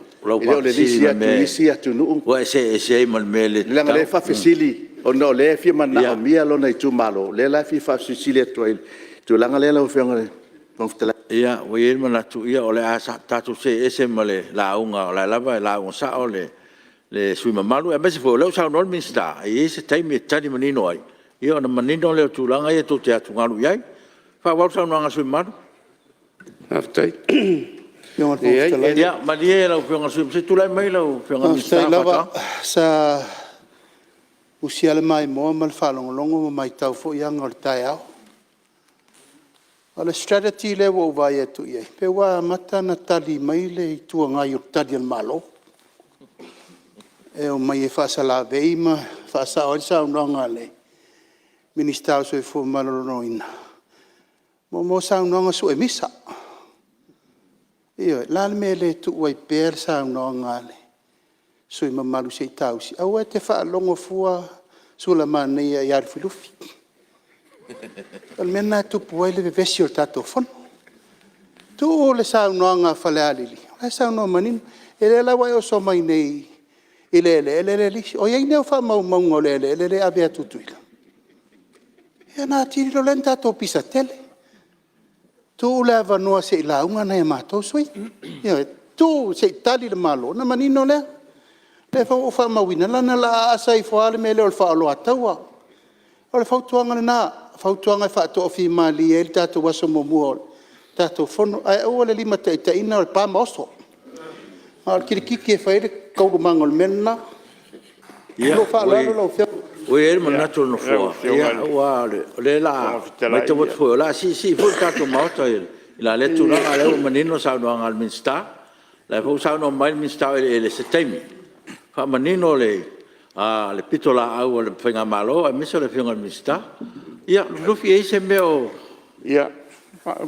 i lo le faafesili lisi ma atu i mea isi atunuu. ua e see ese ai ma le mea e le Leaga o lea e tatau. faafesili ona o lea e fia manaomia lona itumalo, o lea la e fia faasilisili atu ai i le tulaga lea lau Afioga i le Fofoga Fetalai. Ia, ua i ai le manatu o le a tatou see ese ma le lauga o la e lava e lauga sao le sui usufono mamalu, aemaise foi o lea ua saunoa le Minisita e i ai se taimi e tali manino ai ona manino lea o tulaga ia tou te atugalu i ai. Faaauau le saunoaga a le sui usufono mamalu. Faafetai. Ia malie lau Afioga i le sui usufono, se i tulai mai lau Afioga i le Minisita Faafetai o lava. Faatoaga. Sa usi lava le maimoa ma le faalogologo ma maitau foi aga o le taeao. O le strategy lea ua ou vaai atu i ai, pei ua amata ona tali mai le Itu Agai i Tali a le Malo, e omai e faasalavei ma faasao ai le saunoaga a le Minisita o le Soifua Maloloina mo saunoaga sue misa. Ioe. O le a le mea e le tuu ai pea le saunoaga a le sui usufono mamalu se i saausi. Aua e te faalogo fua Sulamanaia ia Lufilufi. O le mea lena e tupu ai le vevesi o le tatou Fono. Tuu le saunoaga a Falealili la e saunoa manino. Ia lea la ua e oso mai nei i le eleele lea e lisi. O i ai mea o faamaumauga o le eleele lea e ave ia Tutuila? Ia ona atili loa lea ona tatou pisa tele. Tuu le avanoa se i lauga nai a matou sui usufono. Ioe. Tuu se i tali le Malo ona manino lea. O lea foi ua ou faamauina, leaga o le a asa ifo lava le mea lea o le faaoloataua. O le fautuaga lena, o le fautuaga e faatoafimalie ai le tatou aso muamua o le tatou Fono. Ae aua le limataitaiina o le pa ma oso. Na o le kilikiti e fai ai le taualumaga o le mea lena. Ma lou faaaloalo lau Afioga. Ua i ai le manatu o le Nofoa, aua o lea o le a matau atu foi o le a siisii foi le tatou Maota i la lea tulaga a o lea ua manino le saunoaga a le Minisita. O lea foi ua saunoa mai le Minisita o Eleele, i se taimi faamanino le pitolaau a le faigamalo aemaise o le Afioga i le Minisita. Ia, Lufilufi e i ai se mea o… Ia,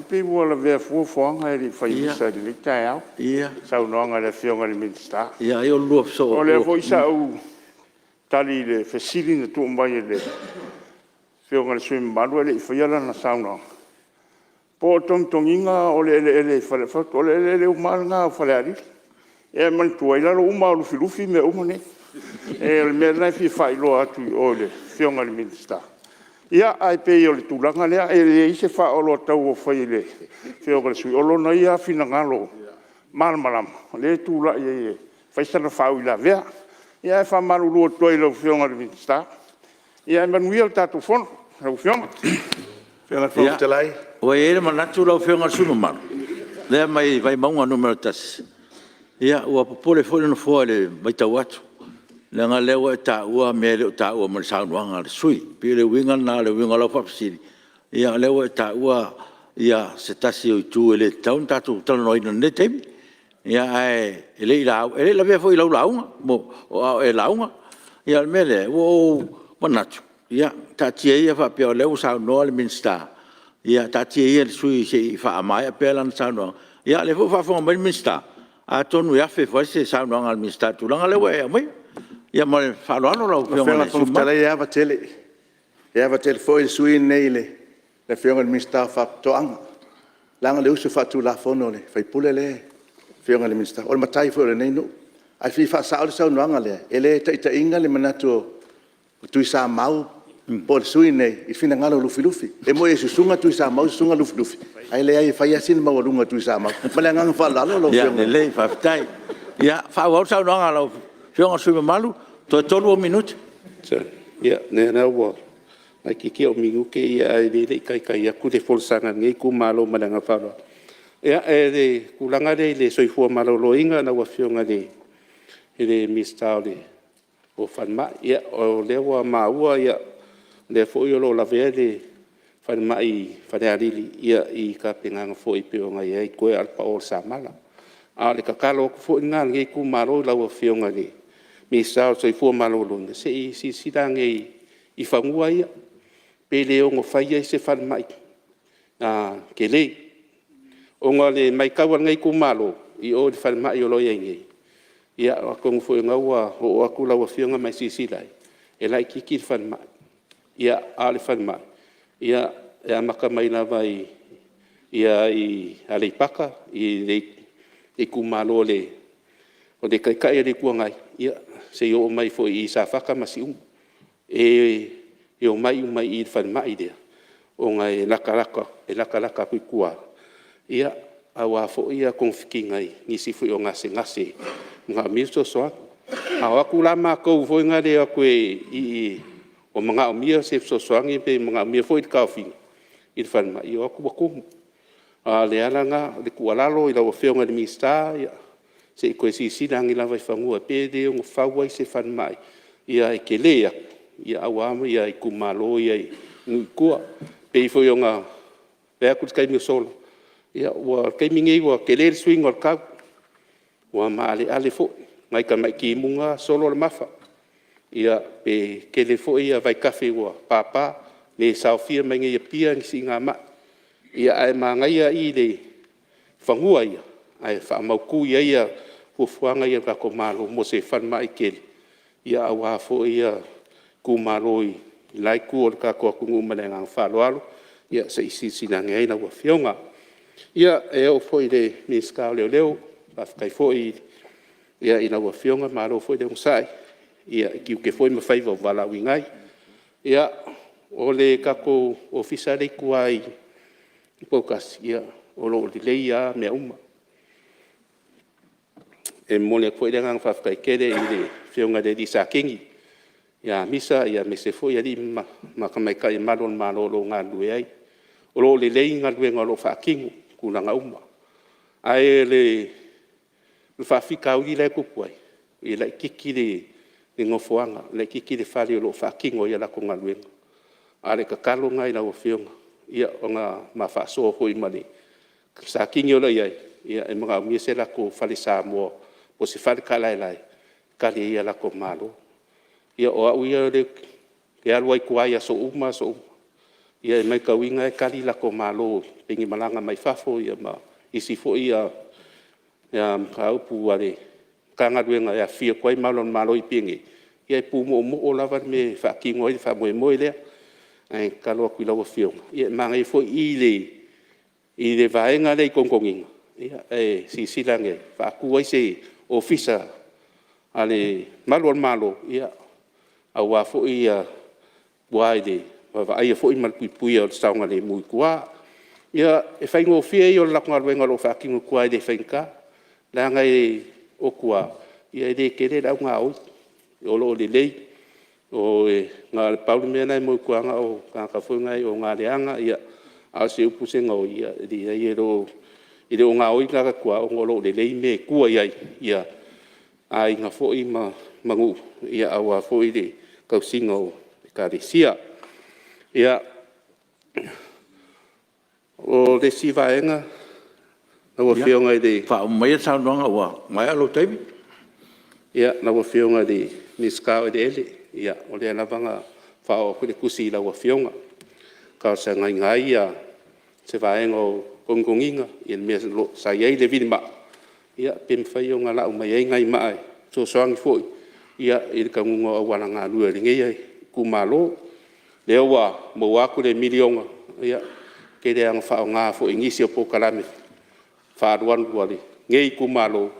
pei ua lavea fua fuaga ae le i fai misa i lenei taeao i le saunoaga a le Afioga i le Minisita. Ia ai o le lua fesoo… O lea foi sa ou tali i le fesili na tuu mai e le Afioga i le sui usufono mamalu a o le i faia lana saunoaga, po o togitogiina o le eleele i Faleafaga. Ou fai atu, o eleele uma lava na o Falealili. Ia e manatua, e i lalo uma lava o Lufilufi mea uma nei. O le mea lena e fia faailoa atu i o i le afioga i le Minisita, ia ae pei o le tulaga lea e leai se faaoloataua o faia i le afioga i le sui usufono, o lona ia lava finagalo malamalama o lea e tulai ai e fai sana faauilavea. Ia ae faamalulu atu ai i lau afioga i le Minisita, ia ae manuia le tatou Fono lau afioga. Lau Afioga i le Fofoga Fetalai… Ua i ai le manatu lau afioga i le sui usufono mamalu lea mai Vaimauga 1, ia ua popole foi le Nofoa i le matau atu leaga o lea ua e taua mea e le o taua mai i le saunoaga a le sui usufono. E pei o le uiga lena o le uiga o lau faafesili, a o lea ua e taua se tasi o itu e le tatau ona tatou talanoaina i lenei taimi. Ae le i lavea foi i lau lauga a o e lauga. O le mea lea ua ou manatu, ia taatia ia faapea o lea ua saunoa le Minisita, ia taatia ia le sui usufono se i faamaea pea lana saunoaga. Ia o lea foi ua faafofoga mai le Minisita, atonu e afe ifo ai se saunoaga a le Minisita i le tulaga lea ua e aumaia. Ia ma le faaaloalo lau afioga i le sui usufono mamalu. Lau afioga i le Fofoga Fetalai e ava tele, e ava tele foi le sui usufono lenei i le afioga i le Minisita o Faatoaga, leaga o le uso faatulafono a le sui usufono lea le afioga i le Minisita, o le matai foi o lenei nuu. Ae fia faasao le saunoaga lea, e le taitaiina le manatu o Tuisamau po o le sui usufono lenei i le finagalo o Lufilufi. E moni e susuga Tuisamau susuga Lufilufi, ae leai e fai lava sina maualuga o Tuisamau. Ma le agaga faaaloalo lau afioga. Ia lelei faafetai. Ia faaauau le saunoaga a lau afioga i le sui usufono mamalu, toe 3 ou minute. Ia o lea ua laitiiti ou minute ae le i taitai atu le folasaga a lenei itumalo ma le agaga faaaloalo. Ia o le tulaga lea i le soifua maloloina lau afioga i le Minisita o Falemai. Ia o lea ua maua o lea foi o lo o lavea le falemai i Falealili i tapenaga foi e pei ona i ai toe lava o le pao o le samala. A o le tatalo atu foi lena a lenei itumalo i lau afioga i le Minisita o le Soifua Maloloina, se i silasila ane i fanua ia, pe le ono fai ai se falemai tele. Ona o le matau a lenei itumalo i o i le falemai o lo o i ai nei, ia atonu foi o lena ua oo atu lau afioga ma e silasila i ai, e laitiiti le falemai. Ia ae o le falemai, e amata mai lava i Aleipata i le itumalo o le Taitai o le Itu Agai, ia seia oo mai foi i Safata ma Siumu. E omai uma i i le falemai lea, ona e latalata atu i tua, ia aua foi togafitiga i nisi foi o gasegase e manaomia le fesoasoani. A o atu la matou foi na e o atu i o manaomia se fesoasoani pe manaomia foi le taofiga i le falemai, e o atu ua tumu. Ae o le ala lena o le tuualalo i lau afioga i le Minisita, se i toe silasila ane lava i fanua pe le ono fau ai se falemai e tele atu aua itumalo ia i nuu i tua. E pei foi ona fai atu i le taimi ua sola, ia o le taimi lenei ua tele le suiga o le tau, ua maaleale foi, nai tamai timuga lava solo le mafa. Ia e tele foi vaitafe ua papa, le saofia mai nei i Apia ni siigamai. Ia ae manaia i fanua ia, ae faamautu i ai fuafuaga ia a le tatou Malo mo se falemai tele, ia aua foi itumalo i le la itu o le tatou atunuu ma le agaga faaaloalo. Ia se i silasila ane i ai lau afioga. Ia e oo foi i le Minisita o Leoleo, faafetai foi i lau afioga, malo foi le onosai i tiute foi ma faiva ua valaauina ai. Ia o le tatou ofisa lea i tua i Poutasi, ia o lo o lelei lava mea uma. E momoli atu foi le agaga faafetai tele i le afioga i le alii Satini ia Misa aemaise foi alii ma tamaitai malu o le Malo o lo o galulue ai. O lo o lelei galuega o lo o faatino i tulaga uma. Ae o le faafitauli la e tupu ai, e laitiiti le nofoaga, laitiiti le fale o lo o faatino ai a latou galuega. A o le tatalo lena i lau afioga, ia ona ma faasoa foi ma le Satini o lo o i ai, e manaomia se latou fale Samoa po o se faletalaetae e tali ai a latou malo. Ia o au ia ou te alu lava i tua i aso uma aso uma, e matauina e tali latou malo i taimi e malaga mai fafo ma isi foi mataupu a le Matagaluega e afifio atu ai malu o le Malo i Apia nei, ia e pumoomoo lava le mea e faatino ai le faamoemoe lea. Ae tatalo atu i lau afioga, ia e manaia foi i i le vaega lea i Togitogiga, e silasila ane e faatu ai se ofisa a le malu o le Malo, aua foi tua i le vaavaaia foi ma le puipuia o le saogalemu i tua. Ia, e faigofie ia o le latou galuega o lo o faatino i tua e le faigata, leaga o tua, e le tele le au gaoi, o lo o lelei. Na o le pau le mea la e maua i tua na o tagata foi na e ogaleaga, a o se upu se gaoi, e leai e le o gaoi tagata i tua ona o lo o lelei mea e tua i ai aiga foi ma nuu aua foi le tausiga o Ekalesia. Ia, o le isi vaega lau Afioga i le… Ia, faauma maia le saunoaga ua maea lou taimi. Lau Afioga i le Minisita o Eleele, o lea lava na faaoo atu le tusi i lau Afioga e talosagaina ai se vaega o togitogiina i le mea sa i ai le vilimaa, pe mafai ona lau mai ai nai maa e fesoasoani foi i le tanuga o auala galue o lenei itumalo. O lea ua maua atu le $1 miliona, ia, e tele lava ina faaaoga foi i nisi o polokalame faaalualu a lenei itumalo,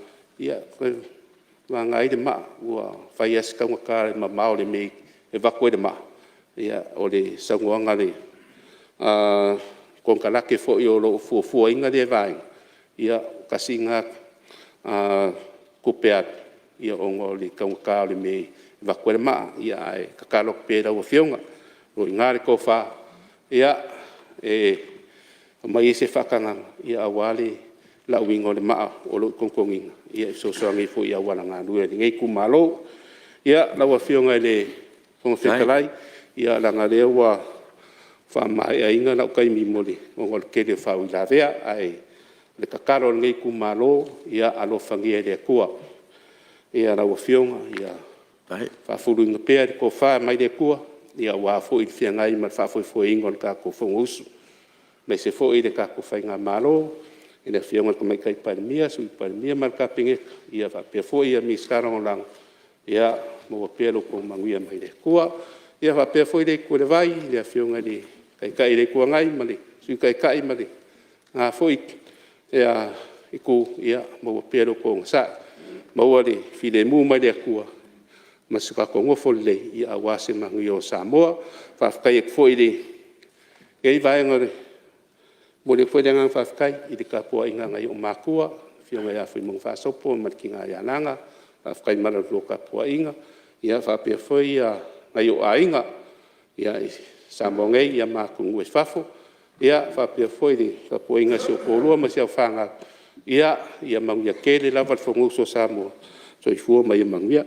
vagana ai le maa ua fai lava si taugata o le mamao o le mea e avatu ai le maa. O le saunoaga a le konekarate foi o lo o fuafuaina lea vaega, ia tasi lena tupe alu ona o le taugata o le mea e avatu ai le maa. Ae tatalo atu pea i lau Afioga, o lo o i ina le tofa e aumai ai se faatagaga aua le lauina o le maa o lo o togitogiina e fesoasoani ai foi i auala galue o lenei itumalo. Ia, lau Afioga i le Fofoga Fetalai, ia leaga o lea ua faamaeaina lou taimi ona o le tele o faauilavea. Ae o le tatalo a lenei itumalo, ia alofagia e le Atua lau Afioga, ia faafuluina pea le tofa mai le Atua aua foi le feagai ma le faafoefoeina o le tatou Fonousu, aemaise foi le tatou faigamalo i le Afioga i le Tamaitai Palemia, Sui Palemia ma le Kapeneta, faapea foi Minisita Lagolago, ia maua pea lo outou manuia mai le Atua. Ia faapea foi lea itu o le vai i le Afioga i le Taitai o le Itu Agai ma le Sui Taitai ma lena foi itu, ia maua pea lo outou onosai, maua le filemu mai le Atua ma si o tatou nofo lelei aua se manuia o Samoa. Faafetai atu foi i lenei vaega, e momoli atu foi le agaga faafetai i le tapuaiga a nai ou matua, le Afioga ia Fuimaono Faasopo ma le tina ia Laga, faafetai mo la outou tapuaiga. Ia faapea foi nai ou aiga i Samoa nei ma atunuu i fafo. Ia faapea foi le tapuaiga a si ou toalua ma si au fanau, ia manuia tele lava le Fonousu a Samoa. Soifua ma ia manuia.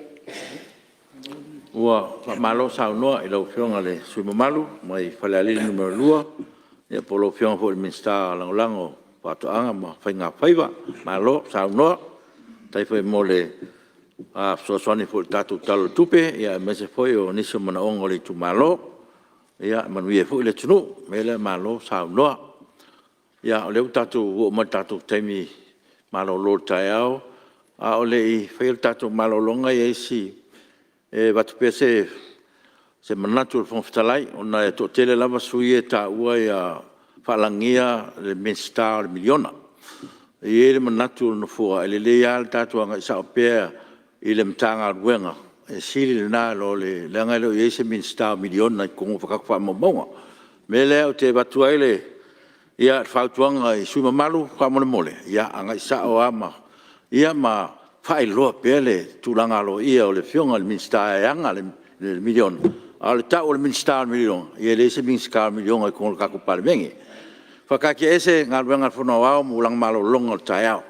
Ua faamalo saunoa i lau Afioga i le sui usufono mamalu mai Falealili 2, po o lau Afioga foi i le Minisita Lagolago o Faatoaga ma Faiga Faiva. Malo saunoa, faafetai foi mo le fesoasoani foi i le tatou Tala o le Tupe, aemaise foi o nisi o manaoga o le itumalo. Ia manuia ai foi le atunuu. O le mea lea, malo saunoa. Ia o lea ua tatou oo mai i le tatou taimi malolo o le taeao. A o le i faia le tatou malologa e avatu pea se manatu o le Fofoga Fetalai, ona e toatele lava sui usufono ia e taua faalagia le Minisita o le miliona. E i ai le manatu o le Nofoa, e lelei lava le tatou agai sao pea i le Matagaluega, e sili lena i lo le… leaga e le o i ai se Minisita o Miliona i totonu o tatou faamaumauga. O le mea lea ou te avatu ai le fautuaga i sui usufono mamalu, faamolemole, ia agai sao lava ma faailoa pea le tulaga aloaia o le Afioga i le Minisita e ana le miliona. A o le ta'u o le Minisita o le miliona, ia e leai se Minisita o le miliona i totonu o le tatou Palemene. E faataatiaese Galuega a le Fono Aoao mo lana malologa o le taeao.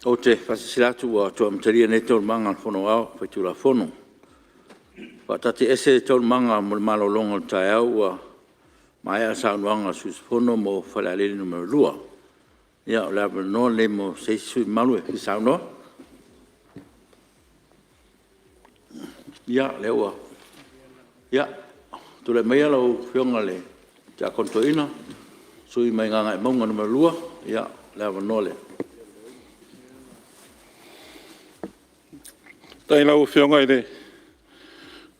Ou te faasilasila atu ua toe amatalia nei Taualumaga a le Fono Aoao Faitulafono. E faataatiaese Taualumaga mo le malologa o le taeao ua maea le saunoaga a le sui usufono mo Falealili 2. Ia o le avanoa lenei mo se isi sui usufono mamalu e fia saunoa. Ia, o lea ua… Ia, tulai maia lau Afioga i le Tiakono Toeaina, le sui usufono mai Gagaemauga 2, ia o le avanoa lea. Faafetai i lau Afioga i le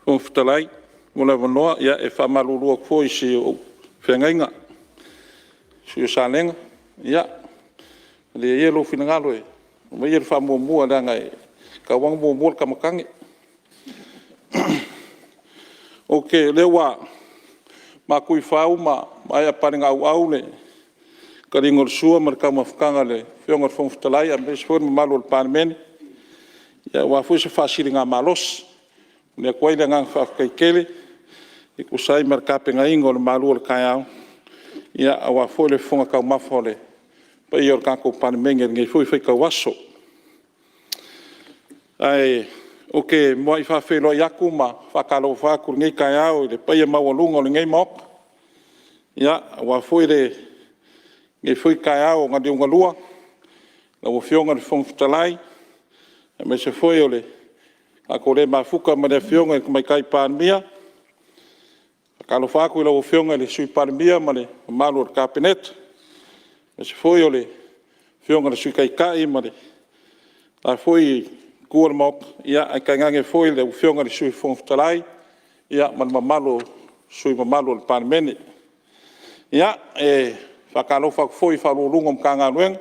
Fofoga Fetalai mo le avanoa. Ia e faamalulu atu foi i si ou feagaiga, le sui usufono o Salega, ia malie ia lou finagalo e aumaia le faamuamua leaga e tatau lava ona muamua le tama tane. O lea ua matu i fau ma maea palegaauau le taliga o le sua ma le taumafataga a le Afioga i le Fofoga Fetalai aemaise foi le mamalu o le Palemene aua foi se faasiligamalosi. E momoli atu ai le agaga faafetai tele e tusa ai ma le tapenaina o le malu o le taeao aua foi le fofoga taumafa o le paia o le tatou Palemene i lenei foi faitau aso. Ae ou te muai faafeiloai atu ma faatalofa atu i lenei taeao i le paia maualuga o lenei Maota, aua foi lenei foi taeao na liugalua lau Afioga i le Fofoga Fetalai, aemaise foi o le tatou le mafuta ma le Afioga i le Tamaitai Palemia. E faatalofa atu i lau Afioga i le Sui Palemia ma le mamalu o le Kapeneta, aemaise foi o le Afioga i le Sui Taitai ma lena foi itu o le Maota, ae tainane foi lau Afioga i le Sui Fofoga Fetalai ma le mamalu o sui usufono mamalu o le Palemene. E faatalofa atu foi i Ofisa Sili o Pulega o Matagaluega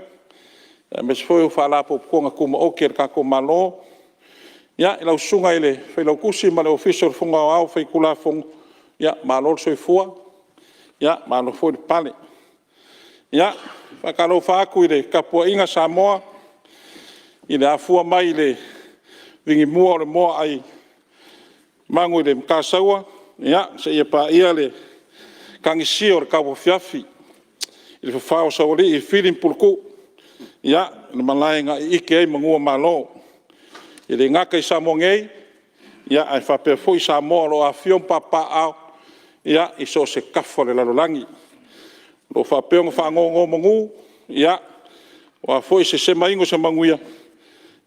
aemaise foi o Faalapotopotoga Tumaoti a le tatou Malo. I lau Susuga i le Failautusi ma le Ofisa o le Fono Aoao Faitulafono, malo le soifua, malo foi le pale. E faatalofa atu i le tapuaiga a Samoa i le afua mai i le vinimus o le moa aumanu i le Matasaua seia paia le tagisia o le tauafiafi i le fafao o Saualii i Fili ma Puletuu, le malae na iite ai manu o Malo. E le gata i Samoa nei, ae faapea foi Samoa o lo o afifio ma papaaao i so o se tafa o le lalolagi. O lo o faapea ona faanonomanu aua foi se semaina o se manuia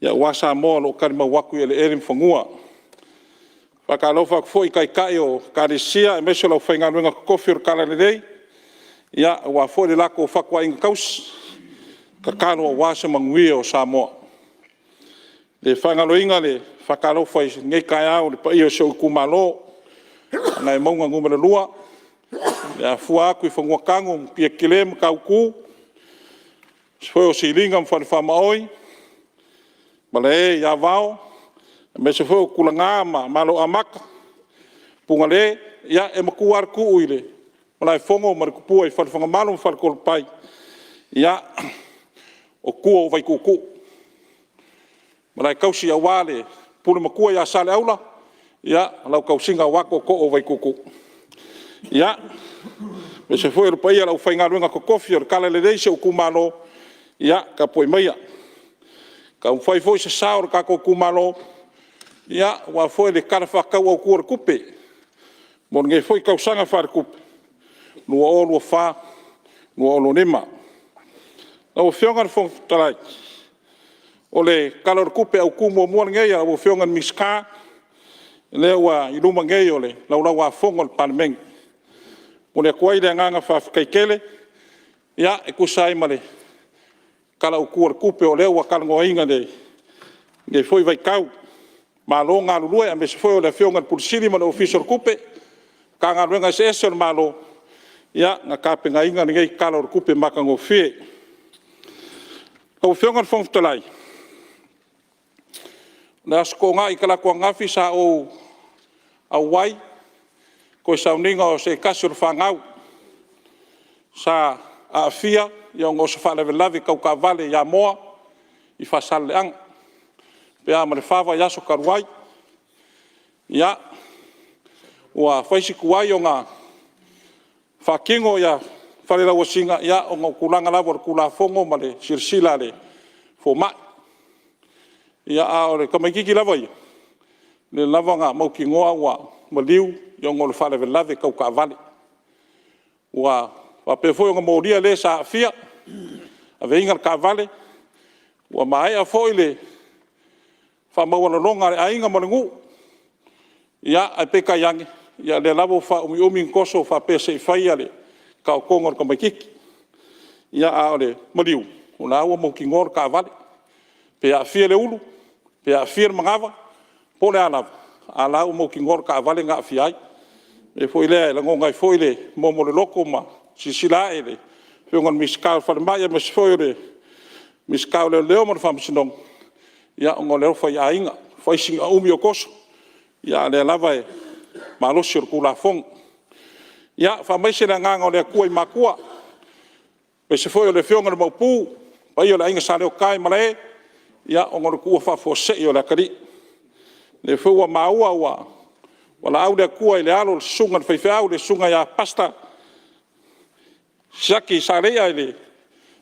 aua Samoa o lo o talimau atu i eleele ma fanua. E faatalofa atu foi i Taitai o Ekalesia aemaise o le aufaigaluega totofi o le Talalelei, aua foi le latou fatuaiga tausi, tatalo aua se manuia o Samoa. E le faagaloina le faatalofa i lenei taeao i le paia o si ou itumalo o Gagaemauga 2, i le afua atu i Fanuatanu, Mutiatele ma Matautu, aemaise foi o Siliga ma Falefaamaoi, Malae i Avao, aemaise foi o Tulaga ma Maloamata, Pugale, ia e matua lava le tuu i le Malaefono ma le tupua i Falefagamalo ma Faletoalepai, ia, o tua o Vaituutuu. Malae tausi aua le pule matua ia Saleaula, o lau tausiga aua tootoo o Vaituutuu. Ia, aemaise foi o le paia o le aufaigaluega totofi o le Talalelei i si ou itumalo, ia tapuai maia se i taumafai foi se sao o le tatou itumalo aua foi le Tala Faatatau Autu o le Tupe mo lenei foi tausaga faaletupe 2024/2025. Lau Afioga i le Fofoga Fetalai, o le Tala o le Tupe Autu muamua lenei a lau Afioga i le Minisita lea ua i luma nei o le Laulau-a-Fono a le Palemene. E momoli atu ai le agaga faafetai tele e tusa ai ma le Tala Autu o le Tupe o lea ua talanoaina i lenei foi vaitau. Malo le galulue aemaise foi o le Afioga i le Ofisa Sili o Pulega ma le Ofisa o le Tupe, Matagaluega eseese o le Malo na tapenaina lenei Tala o le Tupe matagofie. Lau Afioga i le Fofoga Fetalai, o le Aso Toonai talaatu ananafi sa ou auai i le toe sauniga o se tasi o le fanau sa aafia ona o se faalavelave tau taavale i Amoa i Faasaleleaga, pe a ma le 4 vaiaso talu ai. Ia, ua fai si tuai ona faatino falelauasiga ona o tulaga lava o le Tulafono ma le silasila a le fomai. A o le tamaitiiti lava ia, o lea lava na mautinoa ua maliu ona o le faalavelave tau taavale. Ua faapea foi ona molia le sa aafia, aveina le taavale, ua maea foi le faamaualaloga a le aiga ma le nuu, ae peitai ane, o lea lava ua faaumiumi ni toso faapea se i fai le taotoga o le tamaitiiti. A o le maliu, o la e ua mautinoa le taavale, pe aafia le ulu, pe aafia le manava, po o le a lava, a o la e ua mautinoa le taavale na aafia ai. O le mea foi lea e lagona ai foi le momo o le loto ma silasila ae i le Afioga i le Minisita o le Falemai aemaise foi o le Minisita o Leoleo ma le Faamasinoga, ona o le alofa i aiga. Ua fai sina umi o toso, a o lea lava e malosi o le Tulafono. Ia faamaise le agaga o le Atua i matua, aemaise foi o le Afioga i le Maopu, le paia o le Aiga Sa Leota e malae ona o le tuua faafuasei o le atalii. O lea foi ua maua ua valaau le Atua i le alo o le susuga i le faifeau le susuga ia Pastor Siaki Salei'a i le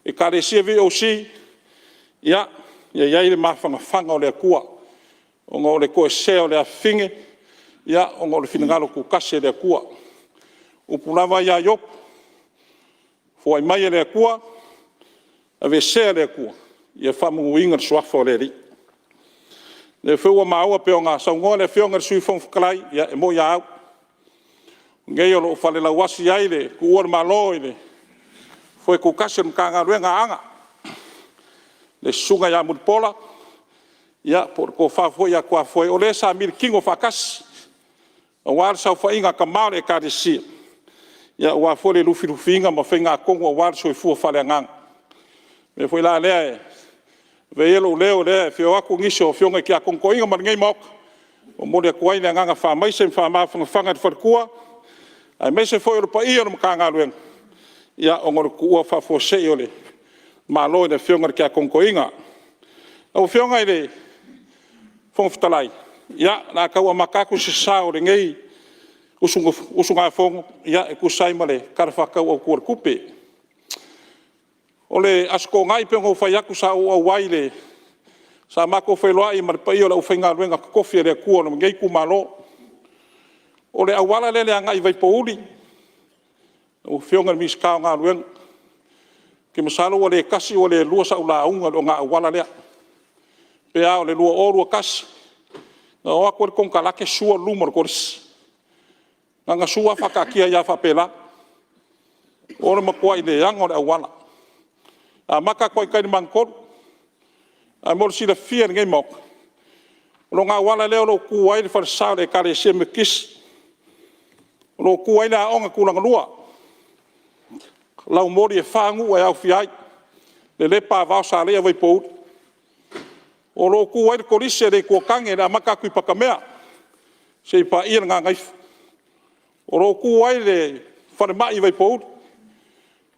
Ekalesia VOC, ia i ai le mafanafana o le Atua ona o le toesea o le afafine ona o le finagalo tutasi o le Atua. O upu lava ia a Iopu, “Foai mai e le Atua, aveesea e le Atua, ia faamanuina le Suafa o le Alii.” O lea foi ua maua pei ona saunoa le Afioga i le Sui Fofoga Fetalai, ia e moni a au, o nei o lo o falelauasi ai le tuua o le Malo i le foe tutasi o le Matagaluega a Aana, le Susuga ia Mulipola po o le Tofa foi ia Tuafoe, o le sa militino faatasi aua le saofaiga a Tama o le Ekalesia, aua foi le lufilufiina ma faigatonu aua le soifua faaleagaga. O le mea foi la lea e avea ia lou leo lea e afio atu nisi o afioga i Tiakono Toeaina ma lenei Maota, e momoli atu ai le agaga faamaise ma faamafanafanaga i le faletua, aemaise foi o le paia o le Matagaluega ona o le tuua faafuasei o le Malo e le Afioga i le Tiakono Toeaina. Lau Afioga i le Fofoga Fetalai, ia, o le a tau amata atu se sao o lenei usugafono e tusa ai ma le Tala Faatatau Autu o le Tupe. O le Aso Toonai pei ona ou fai atu sa ou auai, sa matou feiloai ma le paia o le aufaigaluega totofi a le Atua o lenei itumalo. O le auala lea i le agai i Vaipouli lau Afioga i le Minisita o Galuega, ou te masalo ua le tasi ua le lua sau lauga i le ogaauala lea. Pe a o le 2021 na o atu ai le konekarate sua luma o le Kolisi, na ona sua lava faataatia ai lava faapela. O le matuai leaga o le auala, e amata atu lava i tai i le magatolu. Ae mo le silafia e lenei Maota, o le ogaauala lea o lo o tu ai le falesa o le Ekalesia Metotisi, o lo o tu ai le Aoga Tulagalua, laumoli e 4 nuu e aofia ai, Lelepa, Avao, Saleia, Vaipouli. O lo o tu ai le Kolisi a le Itu o Tane i le amata atu i Patamea seia paia le Gagaifo. O lo o tu ai le falemai i Vaipouli,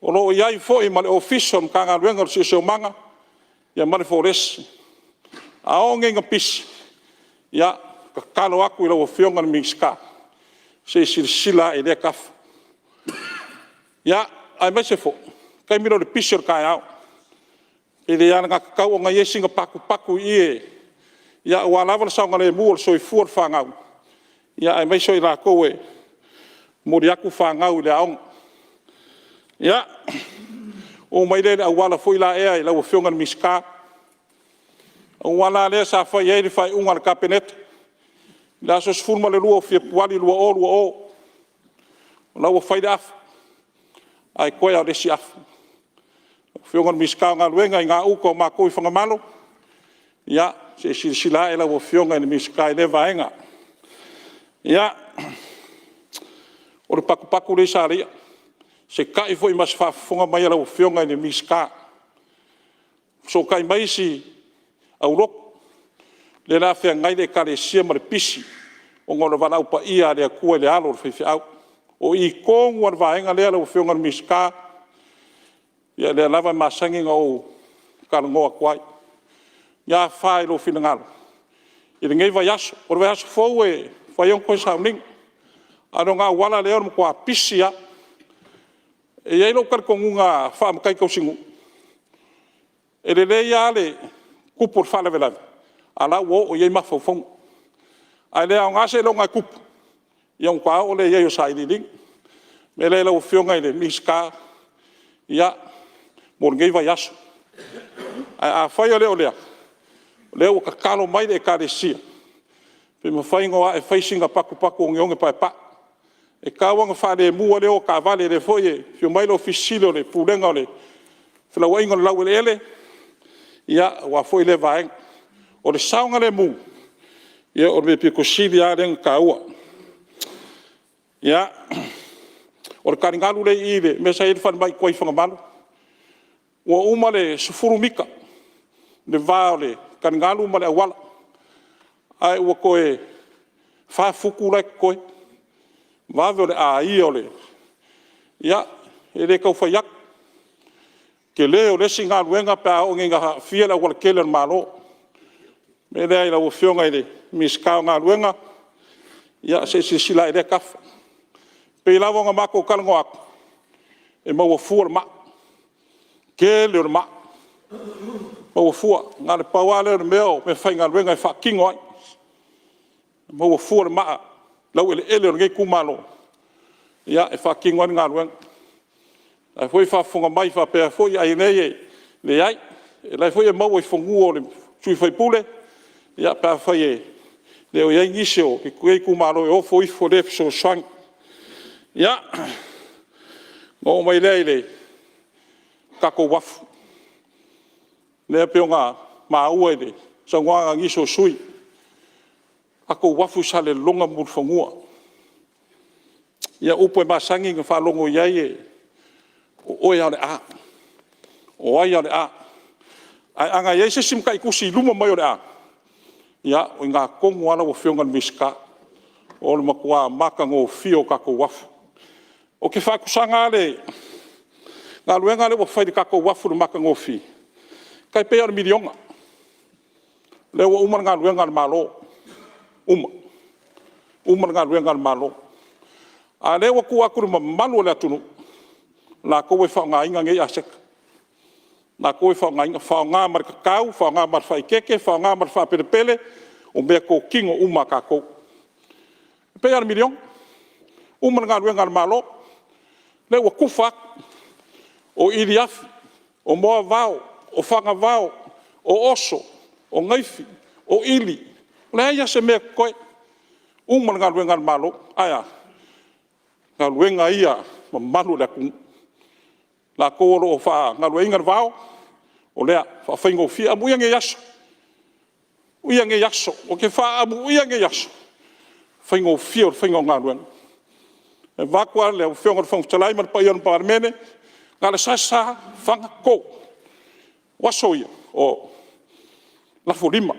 o lo o i ai foi ma le Ofisa o le Matagaluega o le Siosiomaga ma le Folesi. A oo nei ina pisi, ia, e tatalo atu i lau Afioga i le Minisita, se i silasila ane i lea tafa. Aemaise foi o le taimi lea o le pisi o le taeao, pe le alagatatau ona i ai sina patupatu i i aua lava le saogalemu o le soifua o le fanau, aemaise o i latou e momoli atu fanau i le aoga. Ia, Oo mai lea i le auala foi lea lau Afioga i le Minisita, le auala lava lea sa fai i ai le faaiuga a le Kapeneta i le aso 12 o Fepuari 2020, o la ua fai le afa, ae toe lava o le isi afa. Lau Afioga i le Minisita o Galuega i gauta o matou i Fagamalo, ia se i silasila ane lau Afioga i le Minisita i lea vaega. Ia, o le patupatu lea i Saleia, se ta'i foi ma se faafofoga mai a lau Afioga i le Minisita. Ua fesootai mai isi aulotu, lea o le a feagai le Ekalesia ma le pisi ona o le valaau paia a le Atua i le alo o le faifeau. O i tonu lava i le vaega lea lau Afioga i le Minisita, ia lea lava e masani ona ou talanoa atu ai. Ni a fa i lou finagalo i lenei vaiaso. O le vaiaso fou e mafai ona toe sauniga, ae o lona auala lea o le matua pisi lava. E i ai lou talitonuga faa-matai tausinuu, e lelei lava le tupu o le faalavelave, a o la ua oo i ai mafaufauga. Ae le aoga seiloga e tupu ona faatoa oo lea i ai o sailiiliga. O le mea lea i lau Afioga i le Minisita, ia, mo lenei vaiaso. Ae afai e le o lea, o lea ua tatalo mai le Ekalesia, pe mafai ona o a'e e fai sina patupatu oneone paepae. E tatau lava ona faalemu le o a taavale, o lea foi e afio mai le Ofisa Sili o le Pulega o Felauaiga i le Laueleele aua foi lea vaega. O le saogalemu, o le mea aupito sili lava lea ona taua. Ia, o le taligalu lea e i i le mea sa i ai le falemai tuai i Fagamalo, ua uma le 10 mita le va o le taligalu ma le auala, ae ua toe 4 futu la e totoe, vave o le aia o le… Ia, e le tau fai atu, tele o le isi galuega pe a oo nei ina aafia le aualatele o le Malo. O le mea lea i lau Afioga i le Minisita o Galuega, ia se i silasila ane i lea tafa. E pei lava ona matou talanoa atu, e maua fua le maa, tele o le maa, maua fua. Na o le pau lava lea o le mea o meafaigaluega e faatino ai, maua fua le maa i laueleele o lenei itumalo e faatino ai le galuega. O la e foi e faafofoga mai faapea foi ainei e leai, o la e foi e maua i fanua o le sui usufono pe afai e le o i ai nisi o lenei itumalo e ofo ifo i lea fesoasoani. Ia, ona oo mai lea i le tatou uafu, lea pei ona maua i le saunoaga a nisi o sui usufono, tatou uafu i Salelologa ma Mulifanua. Ia o upu e masani ona faalogo i ai, o oe lava o le A, o ai lava o le A. Ae ana i ai se isi matai tusi i luma mai o le A, ia o i ina tonu lava lau Afioga i le Minisita, o le matua matagofie o tatou uafu. Ou te faatusaina lava le galuega lea ua fai i le tatou uafu i le matagofie, e tai pei lava o le $1 miliona. O lea ua uma le galuega a le Malo, ua uma, uma le galuega a le Malo. A o lea ua tuu atu i le mamalu o le atunuu latou e faaaogaina nei aseta, latou e faaaogaina, faaaoga ma le tatau, faaaoga ma le faaeteete, faaaoga ma le faapelepele, o meatotino uma a tatou. E pei lava o le $1 miliona, uma le galuega a le Malo, lea ua tufa atu. O iliafi, o moavao, o fagavao, o oso, o naifi, o ili, leai lava se mea o totoe, uma le galuega a le Malo. Ae a? O galuega ia a le mamalu o le atunuu, latou o lo o galueaiina le vao, o lea e faafaigofie. Amuia nei aso, amuia nei aso, ou te faaamuia nei aso, o le faigofie o le faiga o galuega. Vaeatu lau Afioga i le Fofoga Fetalai ma le paia o le Palemene, na o le sasa lava, faga, to. O aso ia, o lafo lima,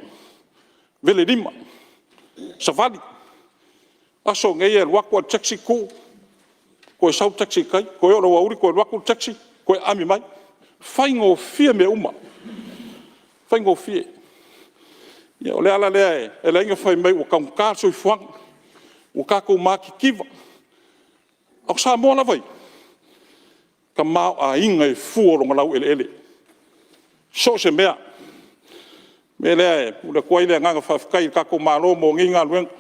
vele lima, savali. O aso nei e alu atu lava le taxi tuu, toe sau le taxi i tai, toe oo i le aoauli toe alu atu le taxi toe aami mai. Faigofie mea uma, faigofie. Ia o le ala lea e ala ai ona fai mai ua taugata le soifuaga, ua tatou matitiva. A o Samoa lava ia, e tamaoaiga i fua o lona laueleele, so o se mea. O le mea lea e momoli atu ai le agaga faafetai i le tatou Malo mo nei galuega.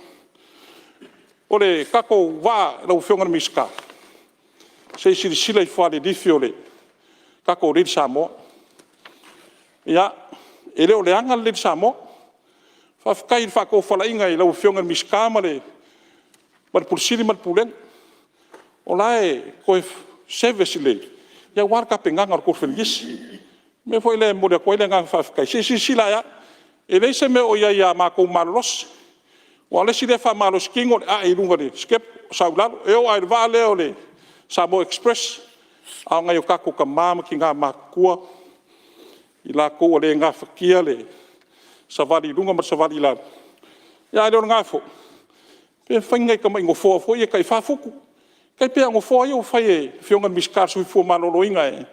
O le tatou vaa lau Afioga i le Minisita, se i silasila ifo lava i le lifi o le tatou Lady Samoa. Ia, e le o leaga le Lady Samoa. Faafetai i le faatofalaiga i lau Afioga i le Minisita ma le Ofisa Sili o Pulega ma le Pulega, o la e toe service lelei aua le tapenaga o le tofi o le Misi. O le mea foi lea e momoli atu ai le agaga faafetai, se i silasila ane lava. E leai se mea o i ai ia matou malolosi, aua o le isi lea faamalositino o le ae i luga o le sitepu sau i lalo. E oo lava i le vaa lea o le Samoa Express, a o nai o tatou tama ma tina matutua, i latou ua le gafatia le savali i luga ma le savali i lalo, ae le o lena foi, pe mafai ni nai tamai nofoa foi ia tai 4 futu, tai pei lava o nofoa ia ua fai e le Afioga i le Minisita o le Soifua Maloloina e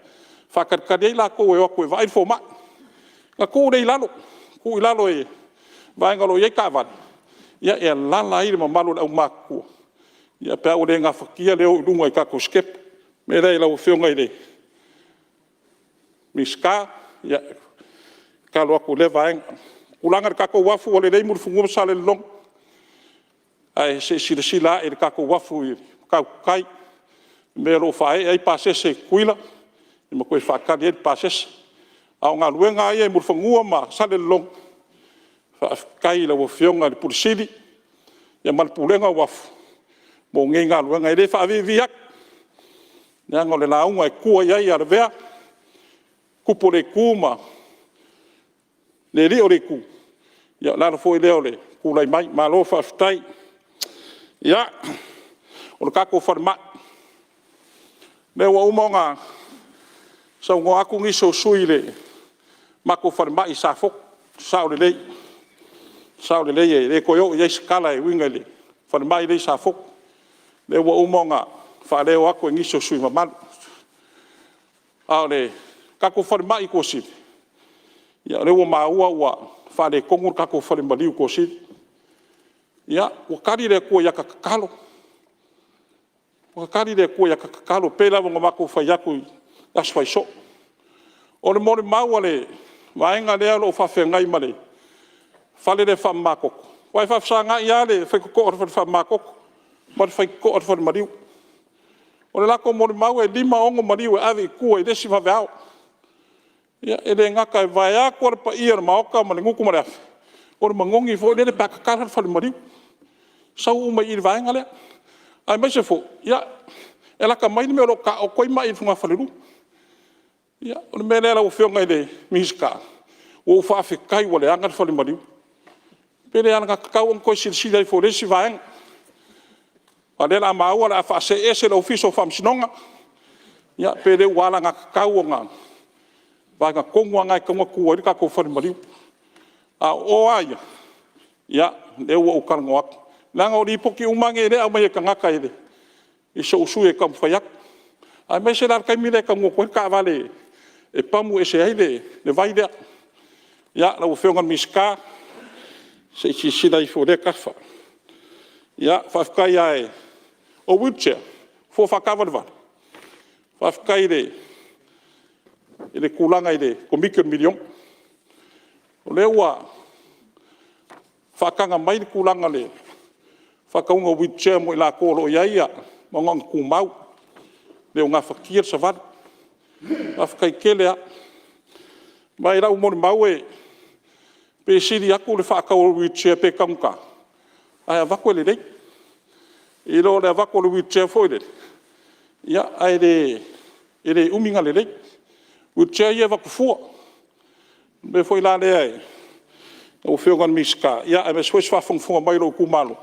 faatalitali ai latou e o atu e vaai le fomai. Ona tuu lea i lalo, tuu i lalo i vaega o lo o i ai taavale, e alaala ai le mamalu o le aumatutua pe a ua le gafatia le o i luga i tatou sitepu. O le mea lea i lau Afioga i le Minisita, ia, e tatalo atu i lea vaega. O le tulaga i le tatou uafu ua lelei Mulifanua ma Salelologa, ae se i silasila ane i le tatou uafu i Matautu tai, i le mea o lo o faaee ai pasese a Tutuila ma toe faatali ai le pasese. A o galuega lava ia i Mulifanua ma Salelologa, faafetai i lau Afioga i le Ofisa Sili o Pulega ma le Pulega o Uafu mo nei galuega. E le faaviivii atu, leaga o le lauga e tua i ai Lavea, tupu o le itu ma le alii o le itu, ia o le ala foi lea o le tulai mai. Malo faafetai. Ia, o le tatou falemai, o lea ua uma ona saunoa atu nisi o sui usufono i le matou falemai i Safotu. E sao lelei, e sao lelei e le toe oo i ai se tala e uiga i le falemai lea i Safotu, o lea ua uma ona faaleo atu e nisi o sui usufono mamalu. A o le tatou falemai i Tuasivi, ia o lea ua maua ua faaletonu le tatou falemaliu i Tuasivi. Ia, ua tali le Atua i ata tatalo, ua tali le Atua i ata tatalo e pei lava ona matou fai atu i aso fai soo. O le molimau a le vaega lea o lo o faafeagai ma le fale lea faamamatoto, aua e faafesagai lava le faitotoa o le fale faamamatoto ma le faitotoa i le falemaliu. O le latou molimau e 5, 6 maliu e ave i tua i le isi vaveao. Ia, e le gata vaeatu lava le paia o le Maota ma le gutu ma le afi, o le manogi foi lele pe a tatala le falemaliu, sau uma i i le vaega lea. Aemaise foi, e lata mai le mea o lo o taooto ai mai i le fogafalelua. Ia, o le mea lea lau Afioga i le Minisita, ua ou faafetai ua leaga le falemaliu. Pe le alagatatau ona toe silasila ifo i le isi vaega, aua o lea o le a maua o le a faasee ese le Ofisa o Faamasinoga, ia pe le ua alagatatau ona vaega tonu lava lena e tatau ona tu ai le tatou falemaliu. A o o lava ia, ia, o lea ua ou talanoa atu. Leaga o lipoti uma lava nei o lea e aumai e tagata i sou sui usufono e taumafai atu, aemaise la le taimi lea e taunuu atu ai le taavale e pamu ese ai le vai lea. Ia, lau Afioga i le Minisita, se i silasila ifo i lea tafa. Faafetai lava. O wheelchair, nofoa faataavalevale, faafetai i le tulaga i le Komiti o le Miliona, o lea ua faataga mai le tulaga o le faatauga o wheelchair mo i latou o lo o i ai manaoga tumau, e le o gafatia le savali. Faafetai tele lava. Ma i lau molimau pe sili atu le faatau o le wheelchair pe taugata ae avatu e lelei, i lo le avatu o le wheelchair foi lele ae le umi ona lelei, wheelchair ia e avatu fua. O le mea foi la lea lau Afioga i le Minisita, aemaise foi o se faafogafoga mai a lou itumalo,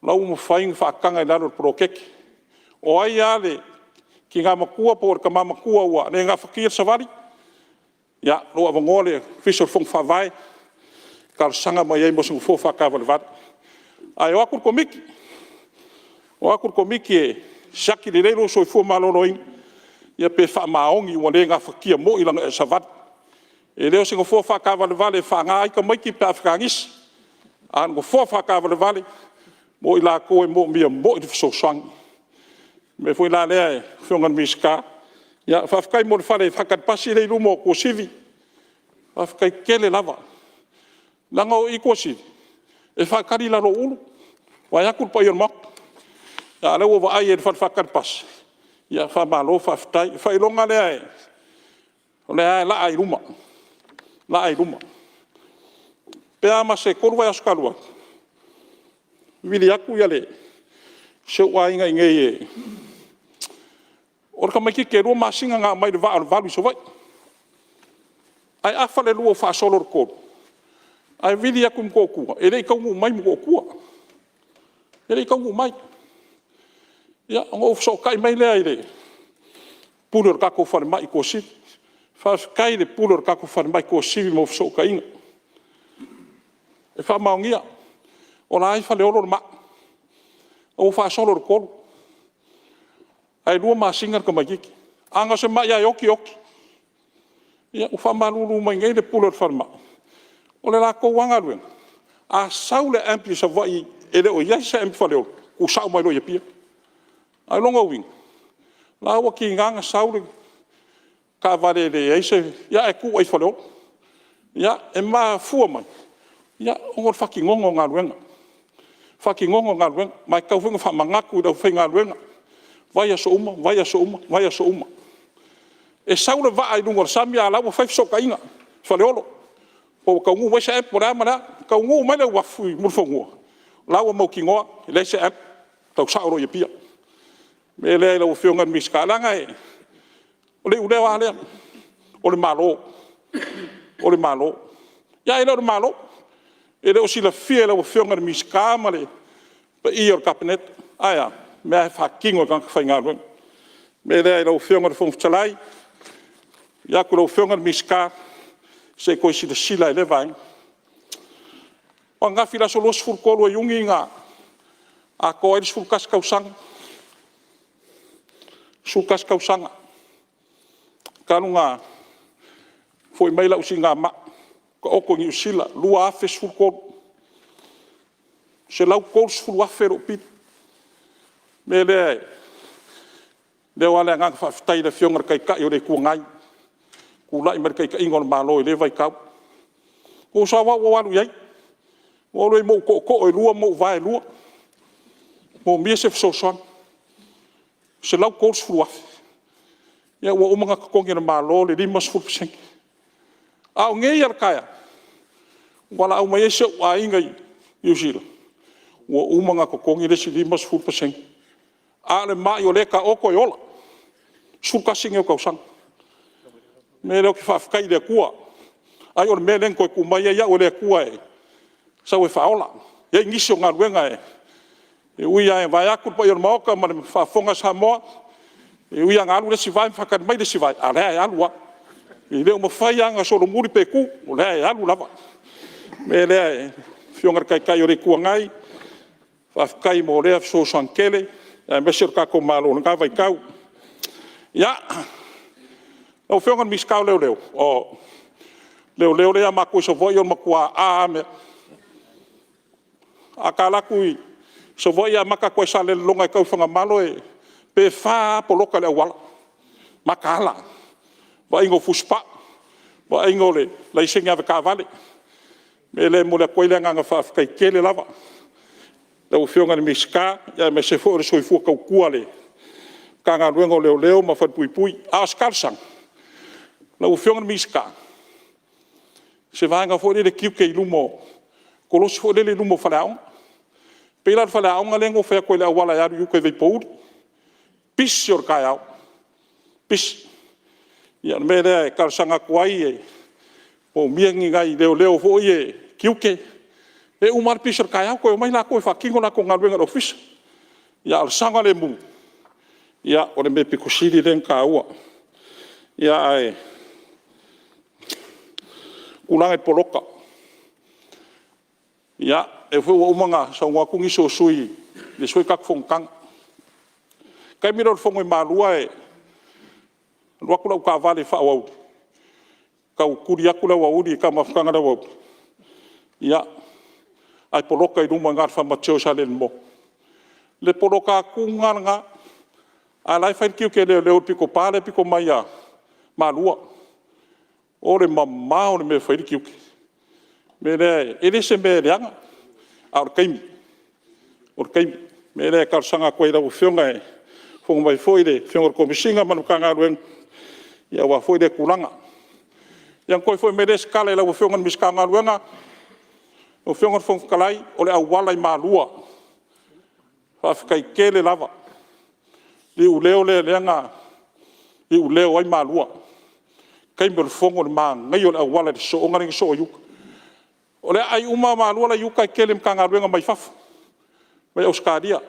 o la ua mafai ona faataga i lalo o le poloketi. O ai lava le tina matua po o le tama matua ua le gafatia le savali, ia, o lo o avanoa le Ofisa o le Fono Faavae e talosaga mai ai mo se nofoa faataavalevale. Ae o atu le Komiti, o atu le Komiti e siaki lelei lou soifua maloloina, ia pe faamaoni ua le gafatia moi ona e savali. E le o se nofoa faataavalevale e faana ai tamaiti pe a fetagisi, a o le nofoa faataavalevale mo i latou e moomia moi le fesoasoani. O le mea foi la lea lau Afioga i le Minisita, ia faafetai mo le fale faatali pasi lea e i luma o Tuasivi, faafetai tele lava. Leaga o i i Tuasivi, e faatali i lalo o ulu, vaeatu le paia o le Maota, a o lea ua ou vaai i ai i le fale faatali pasi, ia faamalo faafetai. O le faailoga lea O lea lava e laa i luma, laa i luma. Pe a ma se 3 vaiaso talu ai, vili atu si ou aiga i inei e... O le tamaitiiti e 2 masina na aumai i le vaa o le 8 i Savaii, ae afa le 2 ua faasolo i le 3, ae vili atu i Motootua, e le i taunuu mai Motootua, e le i taunuu mai. Ia ona ou fesootai mai lea i le Pule o le tatou falemai i Tuasivi. Faafetai i le Pule o le tatou falemai i Tuasivi mo fesootaiga. E faamaonia, o la e i Faleolo le mai, ua faasolo i le 3, ae 2 masina le tamaitiiti. Ana o se mai lava e oti, e oti. Ia ua faamalulu mai nei le Pule o le falemai, o le latou lava galuega, a sau le ambu i Savaii e le o i ai se ambu i Faleolo, tuusao mai loa i Apia. A o lona uiga, la ua tiga ona sau le taavale e leai se... ae tuu ai i Faleolo. Ia, e mafua mai ona o le faatinoga o galuega, faatinoga o galuega. Ma e tatau foi ona faamanatu i le aufaigaluega, vaiaso uma, vaiaso uma, vaiaso uma. E sau le vaa i luga o le sami a o la e ua fai fesootaiga i Faleolo, po ua taunuu mai se ambu po o le a ma le a. Taunuu mai le uafu i Mulifanua, o la ua mautinoa e leai se ambu, tau sao loa i Apia. O le mea lea lau Afioga i le Minisita, leaga o le iuleo lava lea, o le Malo, o le Malo. Ia ae le o le Malo, e le o silafia e lau Afioga i le Minisita ma le paia o le Kapeneta. Ae a? O mea lava e faatino e tagata faigaluega. O le mea lea lau Afioga i le Fofoga Fetalai, tuu atu i lau Afioga i le Minisita se i toe silasila i lea vaega. O ananafi le aso 23 o Iuni na atoa ai le 11 tausaga, 11 tausaga talu ona foi mai lau siigamai taoto i Niu Sila 2013. E $130,000 lou pili. O le mea lea e leo lava le agaga faafetai i le Afioga i le Taitai o le Itu Agai na tulai mai i le taitaiga o le Malo i lea vaitau. Na ou sau lava au alu i ai, ou alu ai ma ou tootoo e 2 ma ou vae e 2, e moomia se fesoasoani, $130,000. Ia ua uma ona totogi e le Malo le 50%. A o nei lava i le taeao, na valaau mai ai si ou aiga i Niu Sila, ua uma ona totogi le isi 50%, a o le mai o lea e taoto e ola, 11 nei o tausaga. O le mea lea ou te faafetai i le Atua, ai o le mea lea na toe tuu mai ai au e le Atua e sau e faaola. E i ai nisi o galuega e ui lava vaeatu le paia o le Maota ma le faafofoga a Samoa, e ui lava ina alu le isi vae ma faatali mai le isi vae, a o lea e alu lava. E le o mafai lava ona solomuli pe tu, o lea e alu lava. O le mea lea lau Afioga i le Taitai o le Itu Agai, faafetai mo lea fesoasoani tele aemaise o le tatou Malo i lena vaitau. Ia, lau Afioga i le Minisita o Leoleo, o leoleo lea e ia matou i Savaii o le matua a lava mea. A ta alu atu i Savaii e amata atu lava i Salelologa e tau i Fagamalo, pe 4 lava poloka i le auala, mataala, vaaiga o fusipaa, vaaiga o le laisene avetaavale. O le mea lea e momoli atu ai le agaga faafetai tele lava i lau Afioga i le Minisita aemaise foi o le soifua tautua i le Matagaluega o Leoleo ma Falepuipui. A o se talosaga lau Afioga i le Minisita, se vaega foi lele tiute i luma o kolosi foi lele i luma o faleaoga. E pei la o le faleaoga lea e gofo atu ai i le auala e alu i uta i Vaipouli, pisi o le taeao, pisi. Ia o le mea lea e talosaga atu ai, e moomia ni nai leoleo foi ia tiute, e uma lava le pisi o le taeao toe omai latou e faatino latou galuega i le ofisa. A o le saogalemu, o le mea aupito sili lea ona taua. Ae o tulaga i poloka, ia, o lea foi ua uma ona saunoa atu nisi o sui usufono i le isi foi tatou fonotaga. O le taimi lea o le fono i Malua e alu atu lau taavale faa-aoauli e tau tuli atu le aoauli i le taumafaga o le aoauli, ia, ae poloka i luma i ina i le farm mature i Salelologa. I le poloka atu lava lena, a o la e fai le tiute e leoleo i le pitopa lea e pito mai ia Malua. O le mamao o le mea e fai ai le tiute. O le mea lea, e le o se mea leaga, a o le taimi, o le taimi. O le mea lea e talosaga atu ai i lau Afioga, o faafofoga mai foi le Afioga i le Komesina ma le Matagaluega, aua foi lea tulaga. Ia ona toe foi mai lea o se tala i lau Afioga i le Minisita o Galuega. Lau Afioga i le Fofoga Fetalai, o le auala i Malua, faafetai tele lava. O le iuleo lea na iuleo ai Malua. O le taimi o le fono, o le manaia o le auala i le sosooga lea na sosoo ai uta. O le aai uma lava o Malua la e i uta e tele i Matagaluega mai fafo, mai Ausetalia.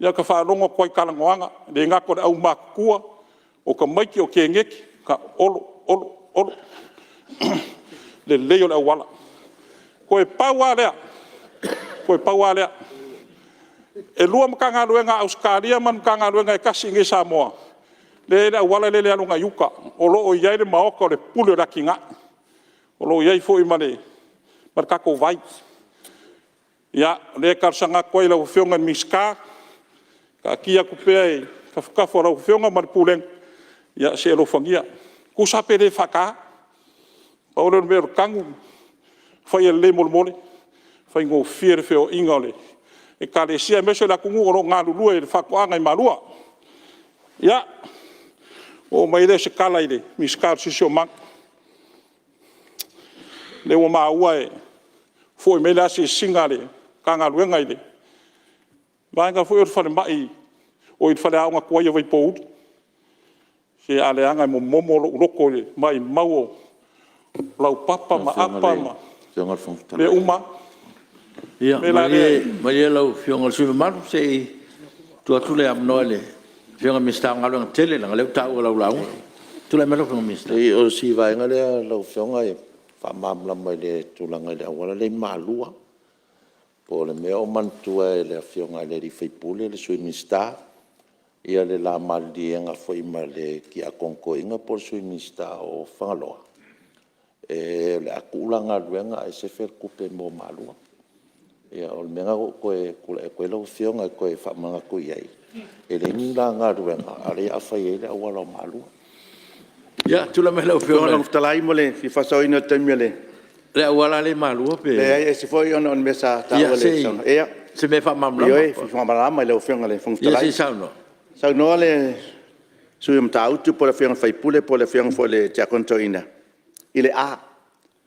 Ia ota faalogo atu lava i talanoaga, e le gata o le aumatutua, o tamaiti o teineiti, Olo Olo Olo, lelei o le auala. Toe pau lava lea, toe pau lava lea. E 2 Matagaluega a Ausetalia ma le Matagaluega e tasi iinei i Samoa lea e i ai le auala lea e alu agai uta, o lo o i ai le maota o le Pule o le Atinae, o lo o i ai foi ma le tatou vai. Ia, o lea e talosaga atu ai i lau Afioga i le Minisita, taatia atu pea i tafatafa o lau Afioga ma le Pulega, ia se i alofagia. Tusa lava pe le faataina, pau lea o le mea o le tanu, fai ia lelei molemole, e faigofie le feoaiga o le Ekalesia aemaise o le atunuu o lo o galulue i le faatoaga i Malua. Ia, ona oo mai ai lea o se tala i le Minisita o le Siosiomaga. O lea ua maua e foi mai le asiasiga a le Matagaluega i le vaega foi o le faleaoga tuai o Vaipouli. Se a leaga e momomo lou loto i le maumau o laupapa ma apa ma mea uma lava. Ia malie lau Afioga i le sui usufono mamalu se i tuu atu le avanoa i le Afioga i le Minisita o Galuega Tetele leaga o lea ua taua i lau lauga. Tulai mai lau Afioga i le Minisita. Leai o si vaega lea lau Afioga e faamalamalama i le tulaga i le auala lea i Malua. Po o le mea o manatua e le Afioga i le sui usufono le Sui Minisita le la maliliega foi ma le Tiakono Toeaina po o le Sui Minisita o Fagaloa, o le a tuu la galuega ae sefe le tupe mo Malua. Ia o le mea lena ua ou toe tulai atu ai lau Afioga e toe faamanatu i ai, e leai ni la galuega a o lea o le a fai ai le auala o Malua. Ia tulai mai lau Afioga i le Fofoga Fetalai mo le fia faasaoina o le taimi o le… Le auala lea i Malua pe… Leai e ese foi ona o le mea sa taua e le… Ia se i… se mea e faamalamalama. Ioe, e fia faamalamalama i lau Afioga i le Fofoga Fetalai. Ia se i saunoa. Saunoa le sui usufono o Matautu po o le Afioga i le sui usufono po o le Afioga foi i le Tiakono Toeaina i le A.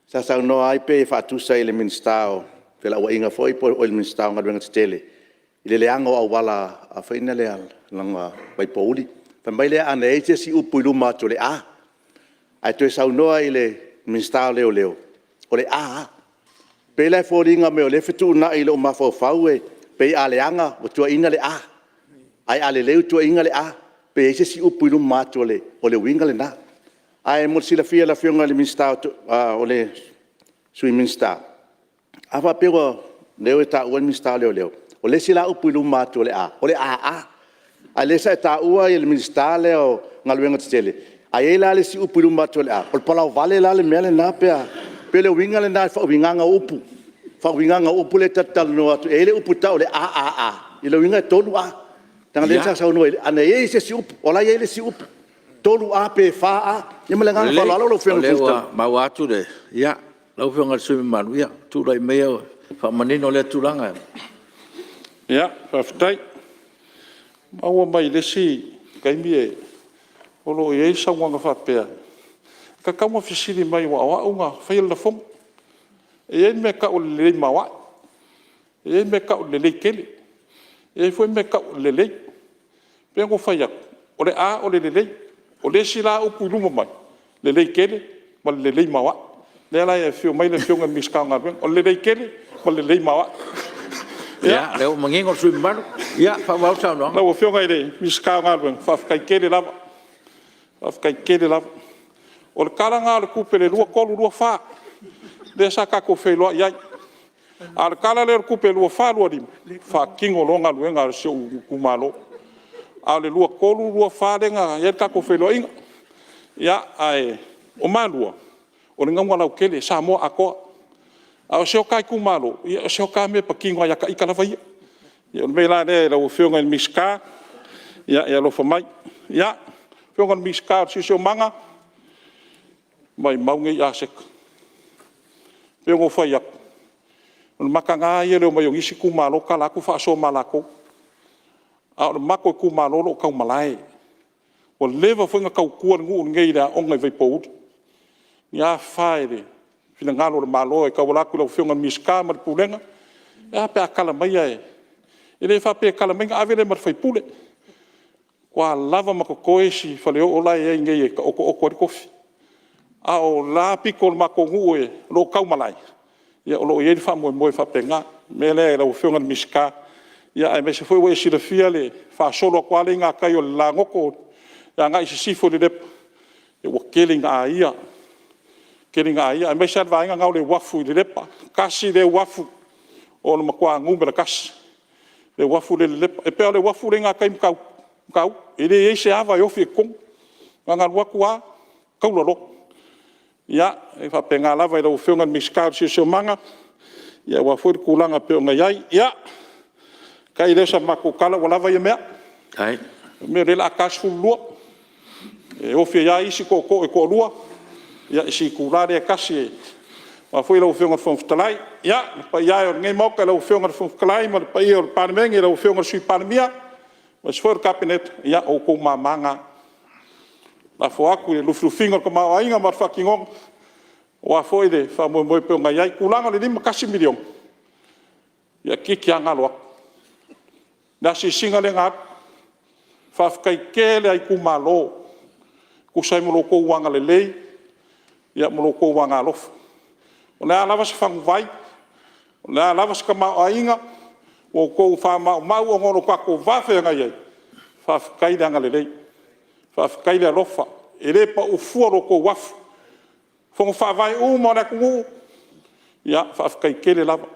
Sa saunoa ai pei e faatusa i le Minisita o Felauaiga foi po o le Minisita o Galuega Tetele i le leaga o auala foi nei a Vaipouli. Fai mai lea ana i ai se isi upu i luma atu o le A, ae toe saunoa i le Minisita o Leoleo, o le A lava. E pei la e foliga mai o lea e fetuunai i lou mafaufau e pei a leaga ua tuuaiina le A, ae a lelei ua tuuaiina le A. Pe i ai se isi upu i luma atu o le uiga lena. Ae mo le silafia e lau Afioga i le Sui Minisita, a faapea o lea ua e taua le Minisita o Leoleo, o le isi la upu i luma atu o le A, o le AA. A o lea sa e taua le Minisita lea o Galuega Tetele, a i ai la le isi upu i luma atu o le A, o le palaovale la le mea lena pe a? E pei o le uiga lena i le faauigaga o upu, faauigaga o upu lea ta te talanoa atu e i ai le upu e tau o le AAA, lona uiga e 3 A. Leaga o lea sa saunoa ana i ai se isi upu, o la e i ai le isi upu, 3 A pe 4 A. Ia ma le agaga faaaloalo lau Afioga i le Fofoga Fetalai. Lelei o lea ua maua atu le… Ia, lau Afioga i le sui usufono mamalu, tulai maia e faamanino lea tulaga. Ia, faafetai. Na maua mai le isi taimi o lo o i ai le saunoaga faapea, e tatau ona fesili mai aua o au na faia le lafoga. E i ai le mea e tau o le lelei maoae, e i ai le mea e tau o le lelei tele, e i ai foi le mea e tau o le lelei. E pei ona ou fai atu, o le A o le lelei. O le isi la upu i luma mai, lelei tele ma le lelei maoae. Lea la e afio mai le Afioga i le Minisita o Galuega, o le lelei tele ma le lelei maoae. Ia, o lea ua manino le sui usufono mamalu. Ia faaauau le saunoaga. Lau Afioga i le Minisita o Galuega, faafetai tele lava, faafetai tele lava. O le Tala lena o le Tupe i le 2023/2024 lea sa tatou feiloai ai, a o le Tala lea o le Tupe 2024/2025, faatino loa galuega a si ou itumalo. A o le 2023/2024 lea na i ai le tatou feiloaiga. Ae o Malua, o le nauna lautele, Samoa atoa. A o si o ta itumalo, ia o si o ta mea e patino lava ia ita lava ia. O le mea la lea lau Afioga i le Minisita, ia e alofa mai. Lau Afioga i le Minisita o le Siosiomaga, maumau nei aseta. E pei ona ou fai atu, o le mataga ia o le omai o nisi itumalo tala atu faasoa ma latou, a o le matou itumalo o lo o taumalae. Ua leva foi ona tautua le nuu lenei i le aoga i Vaipouli. Ni a fa i le finagalo o le Malo e tauala atu i lau Afioga i le Minisita ma le Pulega, e a pe a tala mai ae… E le faapea e tala mai ona ave lea ma le faipule. Ua lava ma totoe si faleoo la e i ai nei e taotooto ai le tofi. A o la pito o le matou nuu o lo o tau malae, o lo o i ai le faamoemoe faapena. O le mea lea lau Afioga i le Minisita, aemaise foi ua e silafia le faasolo atu lava lea i gatai o le Lagoto agai i sisifo i Lelepa, ua tele ina aia, tele ina aia, aemaise lava le vaega lena o le uafu i Lelepa. Tasi lea uafu o le matua numera tasi le uafu lea i Lelepa. E pei lava o le uafu lea i gatai i Matautu, e leai se ava e ofi ai i totonu, na ona alu atu lava taula loa. Ia, e faapena lava i lau Afioga i le Minisita o le Siosiomaga, aua foi le tulaga e pei ona i ai. Ia, ona fai lea o se matou tala ua lava ia mea, o le mea o lea o le a ta le 12, e ofi ai lava isi tootoo e toalua i si itula lea e tasi aua foi lau Afioga i le Fofoga Fetalai. Ia, le paia e o lenei Maota i lau Afioga i le Fofoga Fetalai ma le paia o le Palemene i lau Afioga i le Sui Palemia aemaise foi le Kapeneta, ia o outou mama na. Lafo atu i le lufilufiga o le tamaoaiga ma le faatinoga aua foi le faamoemoe e pei ona i ai. O le tulaga i le $51 miliona, ia toeitiiti lava galo atu le asiasiga lea na alu. Faafetai tele lava i itumalo e tusa ai ma lo outou agalelei ma lo outou agaalofa. O le a lava se faguvai, o le a lava se tamaoaiga ua outou faamaumau ona o lo tatou va feagai ai, faafetai le agalelei, faafetai le alofa, e le pau fua lo outou afu. O fono faavae uma a le atunuu, ia faafetai tele lava.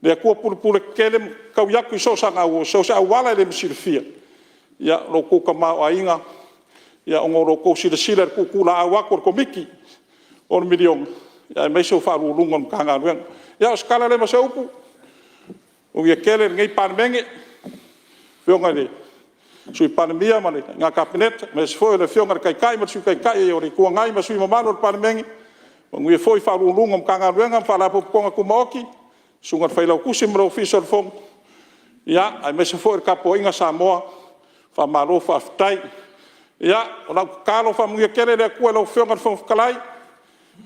Le Atua pulepuletetele ma taui atu i so o se auala e le ma silafia lo outou tamaoaiga ona o lo outou silasila i le tuutuulaau atu a le Komiti o le miliona, aemaise o Ofisa Sili o Pulega o Matagaluega. Ia o se tala lea ma se upu, manuia tele lenei Palemene, lau Afioga i le Sui Palemia ma le Aiga Kapeneta, aemaise foi o le Afioga i le Taitai ma le Sui Taitai o le Itu Agai ma sui usufono mamalu o le Palemene, manuia foi Ofisa Sili o Pulega o Matagaluega ma Faalapotopotoga Tumaoti, susuga i le Failautusi ma le Ofisa o le Fono, aemaise foi o le tapuaiga a Samoa, faamalo faafetai. Ia, o lau tatalo, faamanuia tele le Atua i lau Afioga i le Fofoga Fetalai,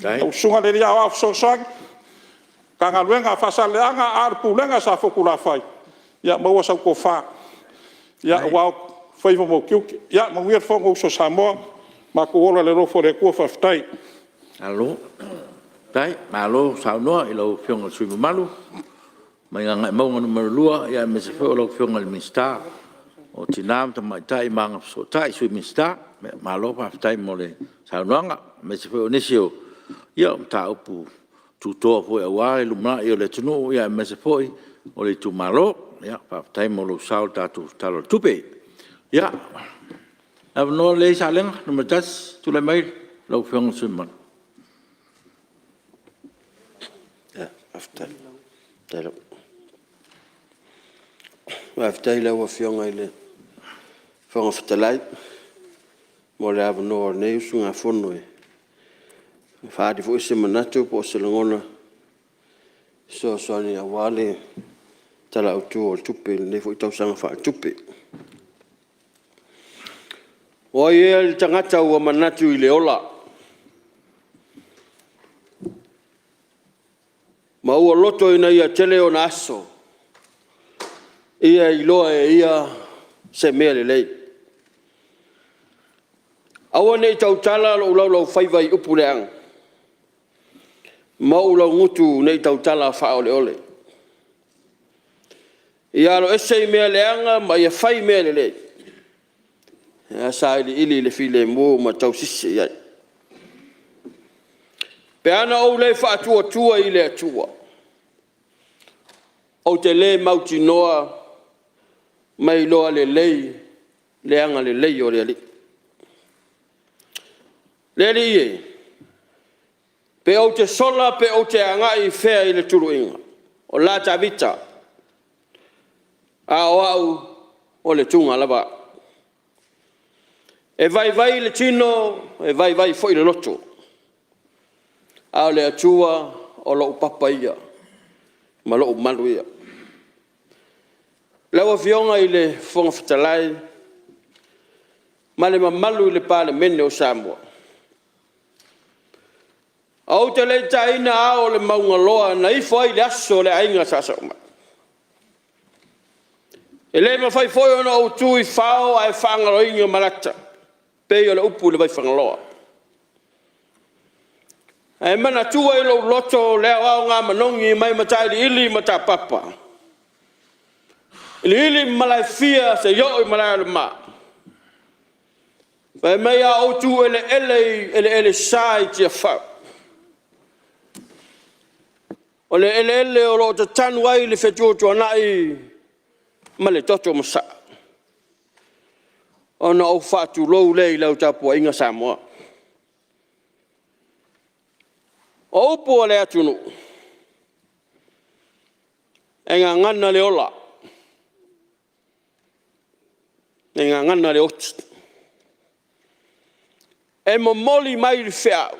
lau Susuga i le Alii Aoao Fesoasoani, Matagaluega a Faasaleleaga a o le Pulega a Safotulafai, ia maua sau tofa aua ou faiva ma ou tiute. Ia manuia le Fonousu a Samoa, matou ola i le alofa o le Atua. Faafetai. Malo faafetai, malo saunoa i lau Afioga i le sui usufono mamalu mai Gagaemauga 2, aemaise foi o lau Afioga i le Minisita o Tina ma Tamaitai ma Agafesootai, Sui Minisita. Malo faafetai mo le saunoaga aemaise foi o nisi o mataupu tutoa foi aua le lumanai o le atunuu aemaise foi o le itumalo. Faafetai mo lou sao i le tatou Tala o le Tupe. Ia, o le avanoa lenei Salega 1, tulai mai lau Afioga i le sui usufono mamalu. Faafetai i lau Afioga i le Fofoga Fetalai mo le avanoa o lenei usugafono e faaali foi se manatu po o se lagona e fesoasoani aua le Tala Autu o le Tupe i lenei foi tausaga faaletupe. O ai ea le tagata ua manatu i le ola ma ua loto ina ia tele ona aso, ia iloa e ia se mea lelei. Aua ne i tautala lou laulaufaiva i upu leaga ma ou laugutu ne i tautala faaoleole. Ia aloese i mea leaga ma ia fai mea lelei, ia sailiili i le filemu ma tausisi i ai. Pe a na ou le faatuatua i le Atua, ou te le mautinoa ma iloa lelei le agalelei o le Alii. Le Alii e, pe ou te sola pe ou te agai i fea i le tuluiga o la Tavita, a o au o le tuga lava au. E vaivai le tino e vaivai foi le loto, a o le Atua o lou papa ia ma lou malu ia. Lau Afioga i le Fofoga Fetalai ma le mamalu i le Palemene o Samoa, Ou te le i taina ao o le mauga loa na ifo ai le aso o le aiga Sa Saumani. E le mafai foi ona ou tu i fao ae faagaloina malata e pei o le upu i le Vaifagaloa. Ae manatua i lou loto le aoaoga manogi mai Matailiili ma Tapapa, iliili ma Malaefia seia oo i Malaeolemaa, fai mai a ou tu eleele i eleelesa i Tiafau, o le eleele o lo o tatanu ai le fetuatuanai ma le toto masaa, ona ou faatulou lea i lau tapuaiga Samoa. O upu a le atunuu, e gagana le ola, e gagana le oti. E momoli mai le feau,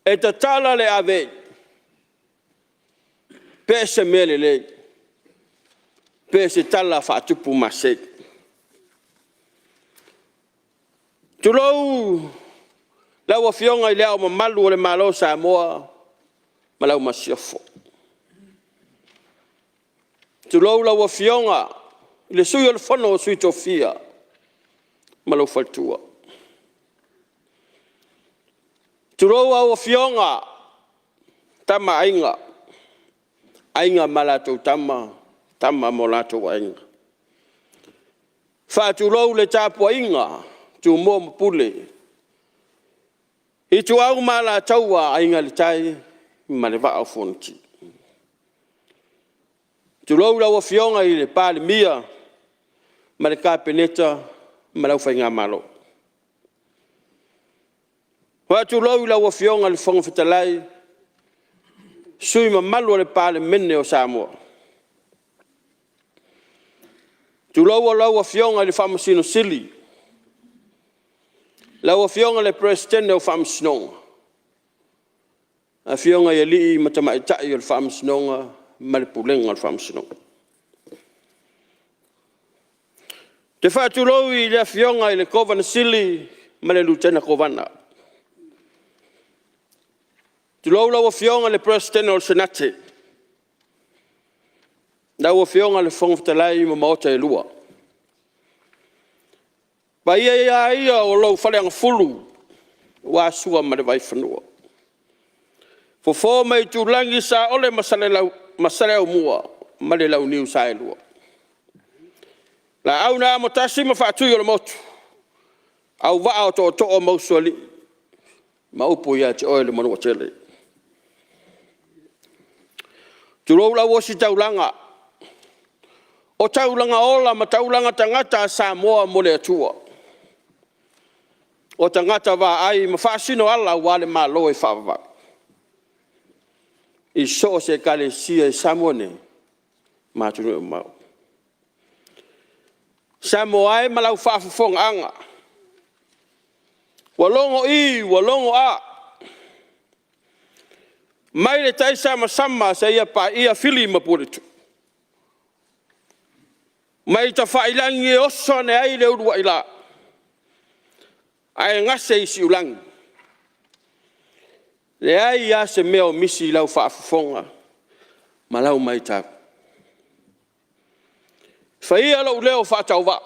e tatala le avei, pe o se mea lelei, pe o se tala faatupu masei. Tulou lau Afioga i Le Ao Mamalu o le Malo o Samoa ma lau Masiofo. Tulou lau Afioga i le Sui o le Fono a Sui Tofia ma lou faletua. Tulou lau Afioga Tama a Aiga, Aiga ma latou Tama, Tama ma o latou Aiga. Faatulou le tapuaiga a Tumua ma Pule, Ituau ma Alataua, Aiga i le Tai ma le Vaa o Fonoti. Tulou lau Afioga i le Palemia ma le Kapeneta ma le aufaigamalo. Faatulou i lau Afioga i le Fofoga Fetalai, sui usufono mamalu o le Palemene o Samoa. Tulou lau Afioga i le Faamasino Sili, lau Afioga i le Peresetene o Faamasinoga, afioga i alii ma tamaitai o le Faamasinoga ma le Pulega o le Faamasinoga. Ou te faatulou i le Afioga i le Kovana Sili ma le Lutena Kovana. Tulou lau Afioga i le Peresetene o le Senate, lau Afioga i le Fofoga Fetalai ma Maota e Lua. O paia lava ia o lou Faleagafulu aua Sua ma le Vaifanua, Fofo ma Aitulagi Saole ma Saleaaumua ma le Launiu Saelua. Laau na Amotasi ma Faatui o le Motu, Auvaa o Tootoo ma Usoalii, ma upu ia te oe le Manuatele. Tulou le Ositaulaga, o taulaga ola ma taulaga tagata a Samoa mo le Atua, o tagata vaai ma faasinoala aua le Malo e faavavau i so o se Ekalesia i Samoa nei ma atunuu e mamao. Samoa e ma lau faafofogaaga, ua logo i, ua logo a, mai le taisamasama seia paia Fili ma Puleitu, mai tafailagi e oso ane ai le uluai la, ae gase i siulagi, e leai lava se mea o misi i lau faafofoga ma lau matau. Fai ia lou leo faatauvaa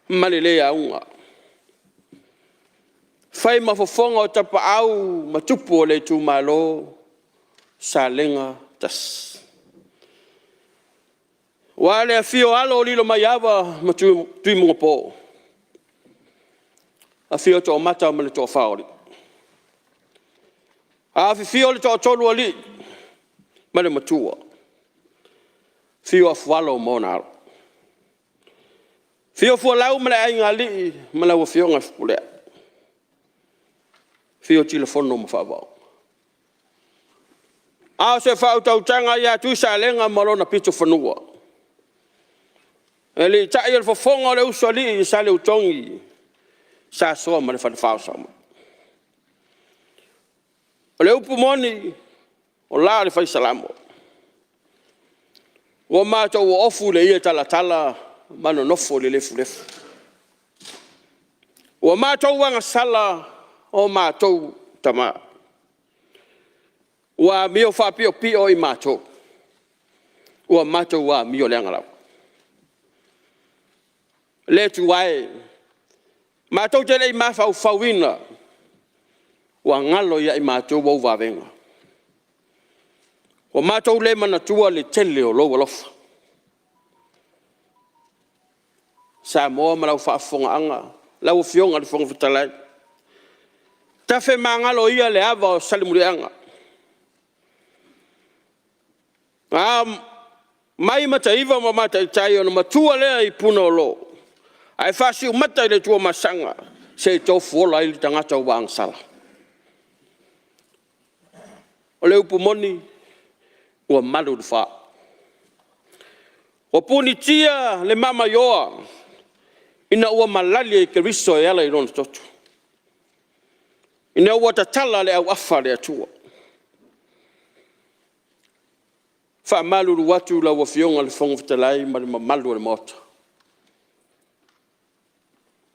ma le le auga, fai ma fofoga o tapaau ma tupu o le itumalo Salega 1. Aua le afio o Alo o Lilomaiava ma Tuimanopo, afio Toomata ma le Toafa o Alii. Afifio le Toatolu o Alii ma le Matua, afio Afualo ma ona Alo, afio Fualau ma le Aigaalii ma lau Afioga Fepuleai, afio Tilafono ma Faavaoga. A o se faautautaga ia Tuisalega ma lona pitofanua, aliitai o le fofoga o le usoalii Saleutogi Sa Soa ma le Falefa o Saumanu. O le upu moni, o la le fai Salamo, ua matou oofu i le ie talatala ma nonofo i le lefulefu. Ua matou agasala o matou tama, ua amio faapiopio i matou, ua matou amioleaga lava. Le Atua e, matou te le i mafaufauina, ua galo ia i matou ou vavega. Ua matou le manatua le tele o lou alofa. Samoa ma lau faafofogaaga, lau Afioga i le Fofoga Fetalai, tafemagalo ia le ava o Salemuliaga, na ao mai Mataiva ma Mataitai ona matua lea i Punaolo, ae faasiumata i le Tuamasaga se i tofuola ai le tagata ua agasala. O le upu moni, ua malu le fa, ua punitia le maamaioa ina ua malali ai Keriso e ala i lona toto, ina ua tatala le auafa a le Atua. E faamalulu atu lau Afioga i le Fofoga Fetalai ma le mamalu o le Maota,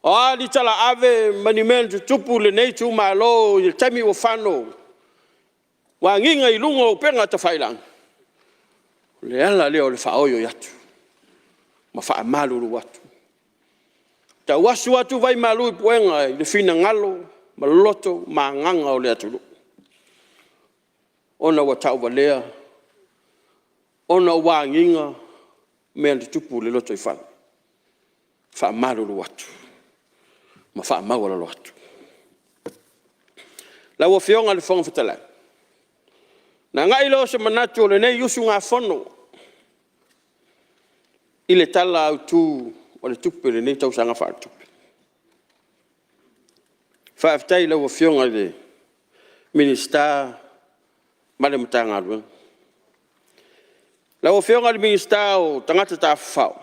o a ni talaave ma ni mea na tutupu i lenei itumalo i le taimi ua fano, ua agiga i luga o upega tafailagi, o le ala lea o le faoioi atu ma faamalulu atu. Tau asu atu vai malu i puega i le finagalo ma loto ma agaga o le atunuu, ona ua tauvalea, ona ua agiga mea na tutupu i le lotoifale. E faamalulu atu ma faamaualalo atu. Lau Afioga i le Fofoga Fetalai, ona agai lea o se manatu o lenei usugafono i le Tala Autu o le Tupe i lenei tausaga faaletupe. Faafetai i lau Afioga i le Minisita ma le Matagaluega. Lau Afioga i le Minisita o Tagata Tafafao,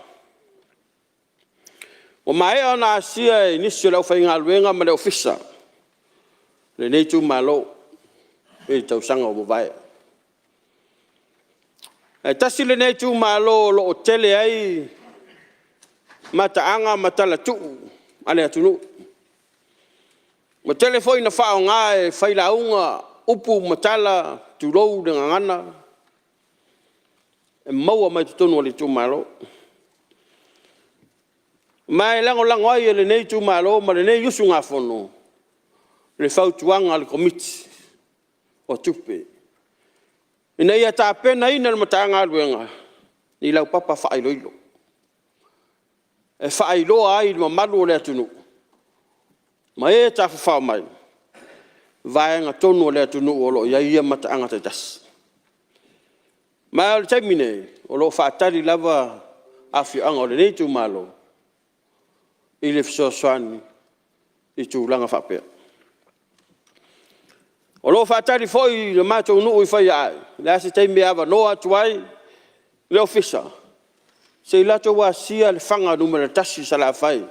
ua maea ona asia e nisi o le aufaigaluega ma le Ofisa lenei itumalo i le tausaga ua mavae. Ae tasi lenei itumalo o lo o tele ai mataaga ma talatuu a le atunuu. Ua tele foi ina faaaoga e failauga upu ma tala, tulou le gagana, e maua mai totonu o le itumalo. Ma e lagolago ai e lenei itumalo ma lenei usugafono le fautuaga a le Komiti o Tupe, ina ia tapenaina e le Matagaluega ni laupapa faailoilo, e faailoa ai i le mamalu o le atunuu ma e tafafao mai vaega tonu o le atunuu o lo o i ai ia mataaga taitasi. Ma o le taimi nei, o lo o faatali lava afioaga o lenei itumalo i le fesoasoani i tulaga faapea. O lo o faatali foi le matou nuu i Faiaai, o le a se taimi e avanoa atu ai le Ofisa, se i latou asia le faga 1 i Salafai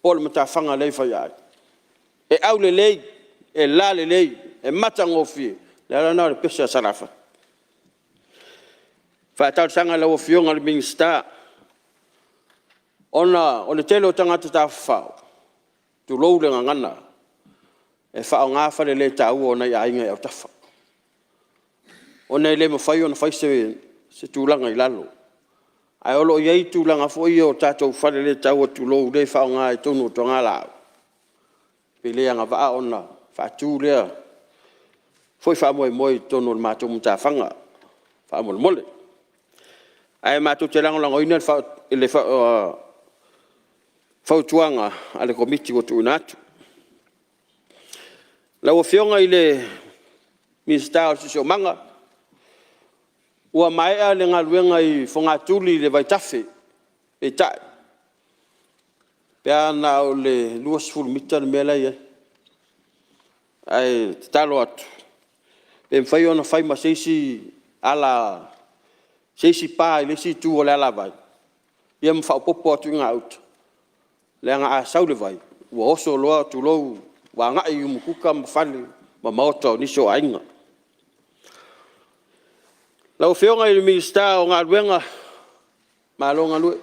po o le matafaga lea e i Faiaai, e aulelei, e lalelei, e matagofie, o le ala lena o le pese a Salafai. E talosaga i lau Afioga i le Minisita, ona o le tele o tagata tafafao, tulou le gagana, e faaaoga faleletaua o nai aiga i autafa, ona e le mafai ona fai se tulaga i lalo. Ae o lo o i ai tulaga foi ia o tatou faleletaua tulou, lea e faaaoga i totonu o toga laau, pe le agavaa ona faatu lea foi faamoemoe i totonu o le matou matafaga faamolemole. Ae matou te lagolagoina le fautuaga a le Komiti ua tuuina atu. Lau Afioga i le Minisita o le Siosiomaga, ua maea le galuega i Fogatuli i le vaitafe, peitai, pe na o le 20 mita le mea la e i ai. Ae tatalo atu, pe mafai ona fai ma se isi pa i le isi itu o le alavai ia ma faaopoopo atu i gauta, leaga a sau le vai, ua oso loa, tulou, ua agai i umukuka ma fale ma maota o nisi o aiga. Lau Afioga i le Minisita o Galuega, malo galue.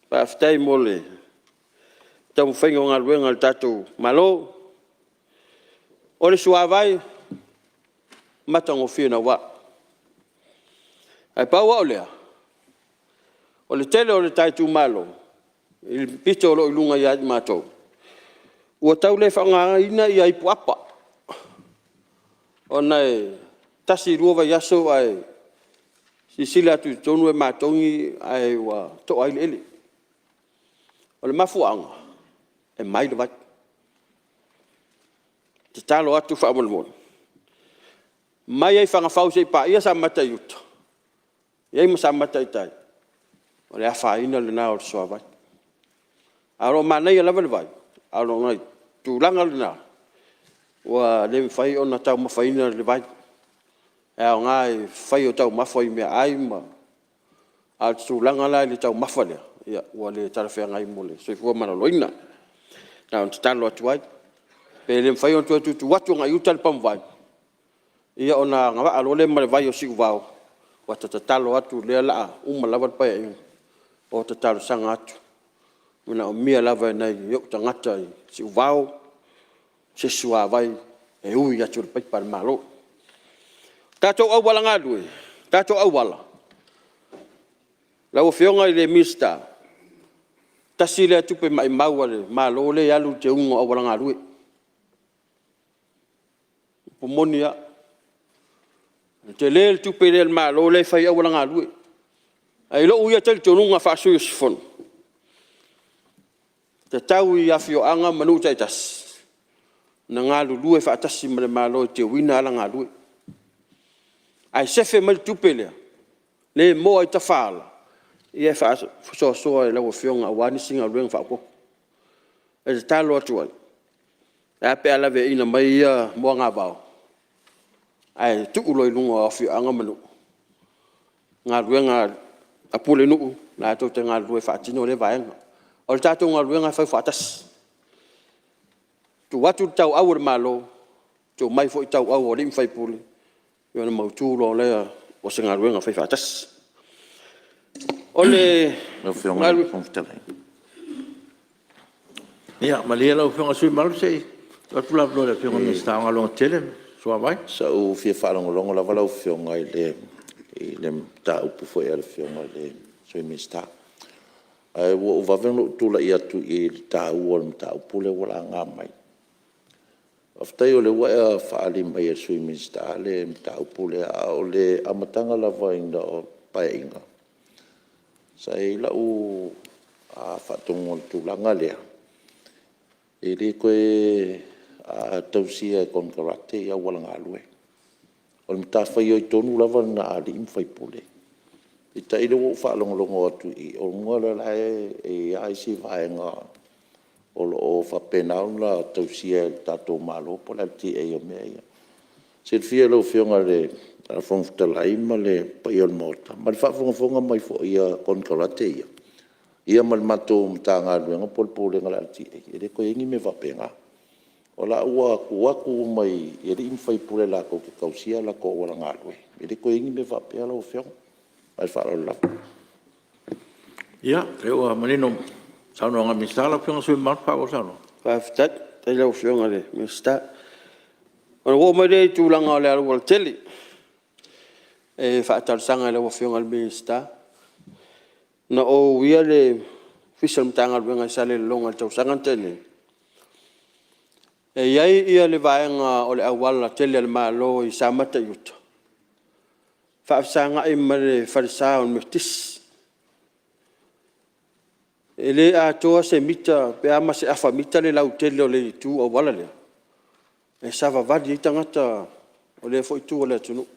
Faafetai mo le taumafaiga o galuega a le tatou Malo. O le suavai, matagofie naua. Ae pau lava o lea, o le tele o le ta Itumalo i le pito o lo o i luga ia i matou, ua tau le faaaogaina ipu apa ona e tasi lua vaiaso ae silasila atu i totonu e matogi ae ua to'a ai eleele. O le mafuaaga e mai le vai. E tatalo atu faamolemole mai lava i Fagafau seia paia Samata i Uta e i ai ma Samata i Tai, o le afaina lena o le suavai. Ae o lo o manaia lava le vai ae o le tulaga lena ua le mafai ona taumafaina le vai. E aoga i le fai o taumafa i meaai a o le tulaga la i le taumafa lea ua le talafeagai mo le soifua maloloina. Na ona tatalo atu ai, pe le mafai ona toe tuutuu atu agai i uta le pamuvai ona agavaa loa lea ma le vai o Siuvao. Ua ta tatalo atu o lea o le a uma lava le Paeaiga o ta talosaga atu, e manaomia lava e nai ou tagata i Siuvao se suavai e ui atu i le paipa a le Malo. Tatou auala galue, tatou auala, lau Afioga i le Minisita, tasi lea tupe maumau a le Malo lea e alu i le teuga o auala galue. O le upu moni lava. E tele le tupe lea a le Malo lea e fai ai auala galue. Ae i lou ia talitonuga faa-sui usufono, e tatau i afioaga ma nuu taitasi ona galulue faatasi ma le Malo e teuina auala galue. Ae sefe mai le tupe lea e moa i tafaala e faasoasoa e lau Afioga aua nisi galuega faaopoopo. E tatalo atu ai, e a pe a laveaiina mai ia moagavao ae tuu loa i luga o afioaga ma nuu, galuega a pulenuu latou te galulue e faatino lea vaega. O le tatou galuega e fau faatasi, tuu atu le tauau a le Malo, tuu mai foi tauau a Alii ma Faipule ona mautu loa lea o se galuega fai faatasi. O le Lau Afioga i le Fofoga Fetalai… Ia malie lau Afioga i le sui usufono mamalu se i tuu atu le avanoa i le Afioga i le Minisita o Galuega Tetele ma Suavai. Sa ou fia faalogologo lava lau Afioga i le mataupu foi a le Afioga i le Sui Minisita. Ae ua ou vave ona ou tulai atu i le taua o le mataupu lea ua laga mai. Faafetai o lea ua e faaali mai e le Sui Minisita le mataupu lea, a o le amataga lava o le Paeaiga, sa i ai lau faatonuga i le tulaga lea, e le toe tausia e konekarate ia auala galue. O le matafaioi tonu lava lena a alii ma faipule. Peitai o lea ua ou faalogologo atu i i, o lona uiga o la e i ai lava isi vaega o lo o faapena ona tausia e le tatou Malo po o le LTA i mea ia. E silafia e lau Afioga i le Fofoga Fetalai ma le paia o le Maota ma le faafogafoga mai foi a konekarate ia, ia ma le matou Matagaluega po o le Pulega a le LTA, e le toe i ai ni mea faapena. O la ua tuu atu uma i alii ma faipule latou te tausia latou auala galue. E le toe i ai ni mea faapea lau Afioga. Ma le faaaloalo lava. Ia, o lea ua manino mai le saunoaga a le Minisita. Lau Afioga i le sui usufono mamalu, faaauau le saunoaga. Faafetai. Faafetai i lau Afioga i le Minisita. Ona ou oo mai lea i le tulaga o le aualatele. E faatalosaga i lau Afioga i le Minisita, na ou uia le Ofisa o le Matagaluega i Salelologa i le tausaga na tea nei, e i ai le vaega o le aualatele a le Malo i Samata i uta, e faafesagai ma le falesa o le Metotisi. E le atoa se mita pe a ma se afa mita le lautele o le itu auala lea e savavali ai tagata o lea foi itu o le atunuu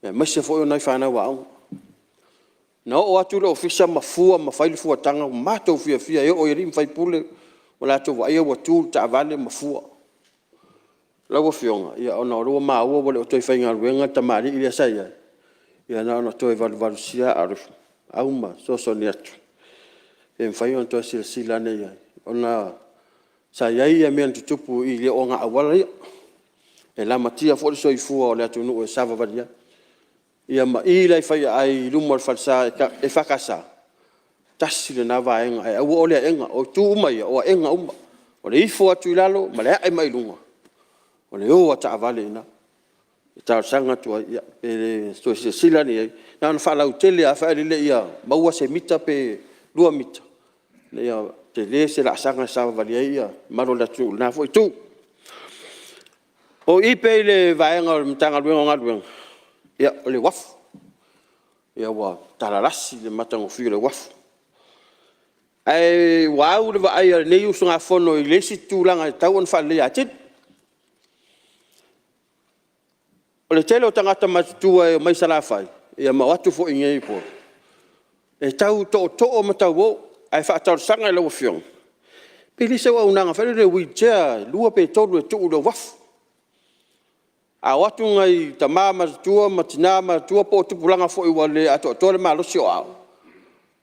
aemaise foi o nai fanau aoga. Na oo atu le Ofisa ma fua ma fai le fuataga ua matou fiafia e oo i alii ma faipule ua latou vaaia ua tu le taavale ma fua. Lau Afioga, ona o lea ua maua ua le o toe faigaluega le tamalii lea sa i ai, ia na ona toe valuvalusia aa o le au ma fesoasoani atu pe mafai ona toe silasila ane i ai ona sa i ai mea na tutupu i le ogaauala ia, e lamatia foi le soifua o le atunuu e savavali ai. Ia ma i la i Faiaai i luma o le falesa EFKS, tasi lena vaega ae aua oe le aega. O itu uma ia o aega uma. O le ifo atu i lalo ma le a'e mai luga O le o a taavale i ina. E talosaga atu ai pe le toe silasila ane i ai, na ona faalautele lava foi lele ia maua se mita pe 2 mita ina ia tele se laasaga e savavali ai le mamalu o le atunuu i lena foi itu. O i pea i le vaega o le Matagaluega o Galuega, ia o le uafu. Ua talalasi le matagofie o le uafu. Ae ua au le vaai a lenei usugafono i le isi tulaga e tatau ona faaleleia atili. O le tele o tagata matutua e omai i Salafai ma o atu foi i inei i Upolu, e tau tootoo ma tauo. Ae faatalosaga i lau Afioga, pe leai se auaunaga foi lele wheelchair e 2 pe 3 e tuu i le uafu. A o atu nai tama matutua ma tina matutua po o tupulaga foi ua le atoatoa le malosi o aao,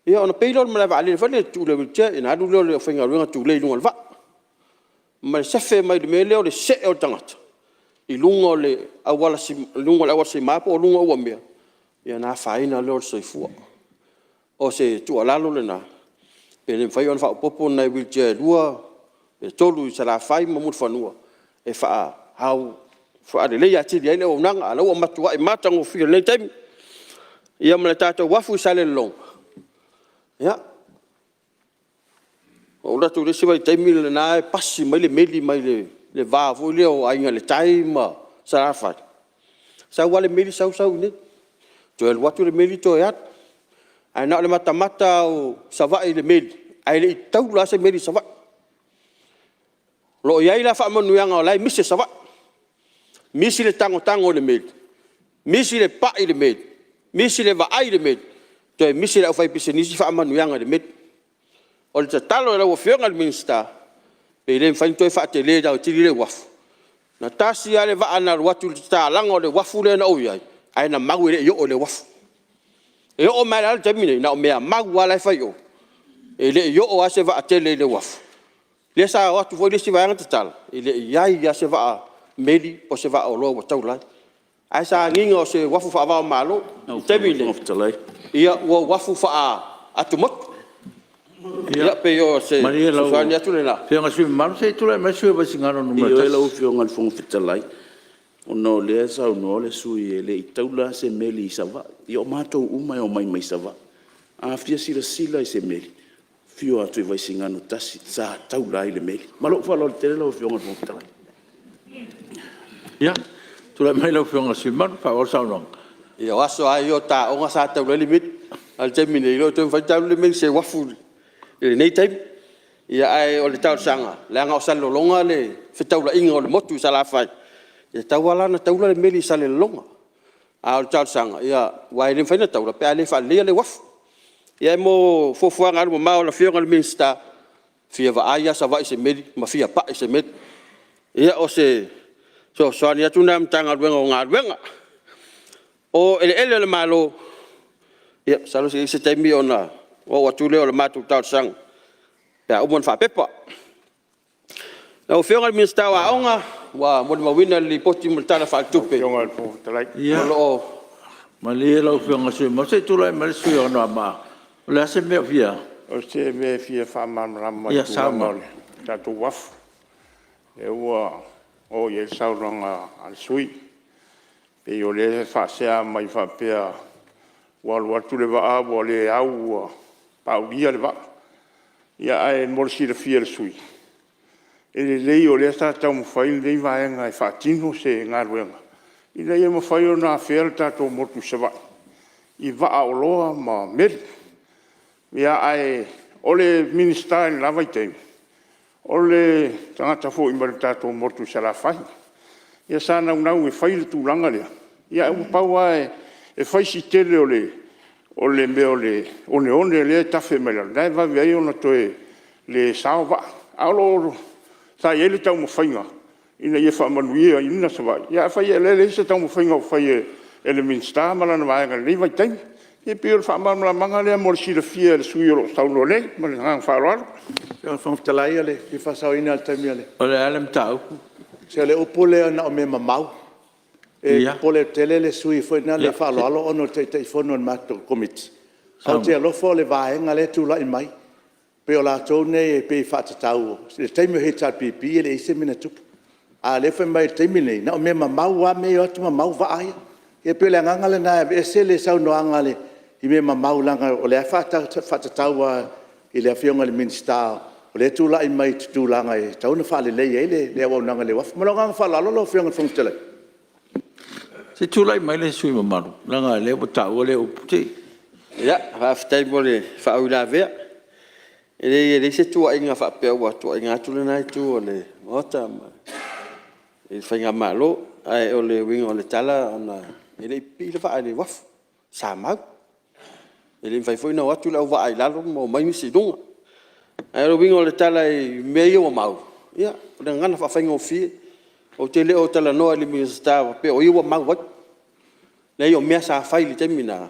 ia ona pay lea o le malaevaalele foi lele e tuu i le wheelchair ona alu lea o le aufaigaluega tulei i luga o le vaa, ma le sefe mai le mea lea o le see o le tagata i luga o le auala sima po o luga o uamea, ia ona afaina lea o le soifua. O se tuualalo lena, pe le mafai ona faaopoopo ni nai wheelchair e 2 pe 3 i Salafai ma Mulifanua e faaleleia atili ai le auaunaga, a o lea ua matuai matagofie i lenei taimi. Ia ma le tatou uafu i Salelologa, ia, na ou alu atu i le isi vaitaimi lena e pasi mai le meli mai le va foi lea o Aiga i le Tai ma Salafai, sau lava le meli sau sau i inei, toe alu atu le meli toe alu. Ae na o le matamata lava o Savaii i le meli, ae le i taula lava se meli i Savaii. O lo o i ai la faamanuiaga o la e misi e Savaii, misi le tagotago i le meli, misi le pai i le meli, misi le vaai i le meli, toe misi i le aufaipisinisi faamanuiaga i le meli. O le tatalo i lau Afioga i le Minisita, pe le mafai ona toe faatele lautili le uafu. Na tasi lava le vaa na alu atu i le tatalaga o le uafu lea na ou i ai, ae na mau e le i oo i le uafu. E oo mai la i le taimi lenei, na o mea mau lava la e fai i o, e le i oo lava se vaatele i le uafu. Lea sa o atu foi le isi vaega tatala, e le i i ai lava se vaa meli po o se vaa oloa ua taula ai. Ae sa agiga o se uafu faava o Malo. O le taimi lenei, ua uafu faa-atumotu. Ia pei o se Malie lau fesoasoani atu lena. Afioga i le sui usufono mamalu, se i tulai mai le sui usufono mo Vaisigano 1. Ioe lau Afioga i le Fofoga Fetalai, ona o lea e saunoa le sui usufono e le i taula se meli i Savaii. Ia o matou uma e omai mai Savaii. A fia silasila i se meli, afio atu i Vaisigano 1 sa taula ai le meli. Ma lou faaaloalo tele lau Afioga i le Fofoga Fetalai. Ia, tulai mai lau Afioga i le sui usufono mamalu e faaauau le saunoaga. Ia o aso lava ia o taoga sa taula ai le meli, a o le taimi lenei, e le o toe mafai ona taula le meli i se uafu i lenei taimi. Ae o le talosaga, leaga o Salelologa le fetaulaiga o le motu i Salafai, e tatau lava la ona taula le meli i Salelologa. A o le talosaga, aua e le mafai ona taula pe a le faaleleia le uafu. Ia mo fuafuaga alumamao a le Afioga i le Minisita, e fia vaai lava Savaii i se meli ma fia pai i se meli. Ia o se fesoasoani atu lena a le Matagaluega o Galuega. O eleele a le Malo, ia masalo se i i ai se taimi ona oo atu lea o le matou talosaga pe a uma ona faapepa. Lau Afioga i le Minisita o Aoga, ua molimauina i le Lipoti ma le Tala Faaletupe o lo o… Ia, malie lau Afioga i le sui usufono mamalu, se i tulai mai le sui usufono mo Anoamaa. O le a se mea o fia… O se mea e fia faamalamalama i le tulaga o le tatou uafu lea ua oo i ai le saunoaga a le sui usufono. E pei o lea e faasea mai faapea ua alu atu le vaa ua le au ua paulia le vaa. Ae mo le silafia e le sui usufono, e lelei o lea sa taumafai lenei vaega e faatino se galuega ina ia mafai ona afea le tatou motu i Savaii i vaa oloa ma meli. Ae o le Minisita i le la vaitaimi, o le tagata foi mai le tatou motu i Salafai. Ia sa naunau e fai le tulaga lea, ae ua pau lava e fai si tele o le mea o le oneone lea e tafe mai lalo, la e vave ai ona toe le sao vaa. Ae sa i ai le taumafaiga ina ia faamanuiaina Savaii, ae afai o lea e leai se taumafaiga o faia e le Minisita ma lana vaega i lenei vaitaimi. Ia e pei o le faamalamalamaga lea mo le silafia e le sui usufono o lo o saunoa nei. Ma le agaga faaaloalo. Lau Afioga i le Fofoga Fetalai e fia faasaoina le taimi o le… O le a le mataupu? Se o le upu lea na o mea mamao. E popole tele le sui usufono foi lea e faaaloalo ona o le Taitaifono o le matou Komiti. Ae ou te alofa o le vaega lea e tulai mai, pei o latou nei e pei e faatatau… I le taimi o le HRPP e leai se mea na tupu. A o lea e fai mai i le taimi lenei, na o mea mamao lava mea e o atu mamao vaa ia. Ia pei o le agaga lena e aveese le saunoaga i mea mamao leaga o lea e faatatau lava i le Afioga i le Minisita o lea e tulai mai i tulaga e tatau ona faaleleia ai le auaunaga i le uafu. Ma lou agaga faaaloalo lau Afioga i le Fofoga Fetalai. Se i tulai mai le sui usufono mamalu leaga o lea ua taua lea upu. Ia, faafetai mo le faauilavea. E leai e leai se tuuaiga faapea ua tuuaiina atu lena itu o le Maota i le Faigamalo. Ae o le uiga o le tala ona e le i pipii le vaa i le uafu, sa mau. E le mafai foi ona o atu le auvaa i lalo ma omai nisi i luga. Ae o le uiga o le tala i mea ia ua mau, ia o le gagana faafaigofie. Ou te le o talanoa i le Minisita faapea o ia ua mau ai. Leai o mea sa fai i le taimi lena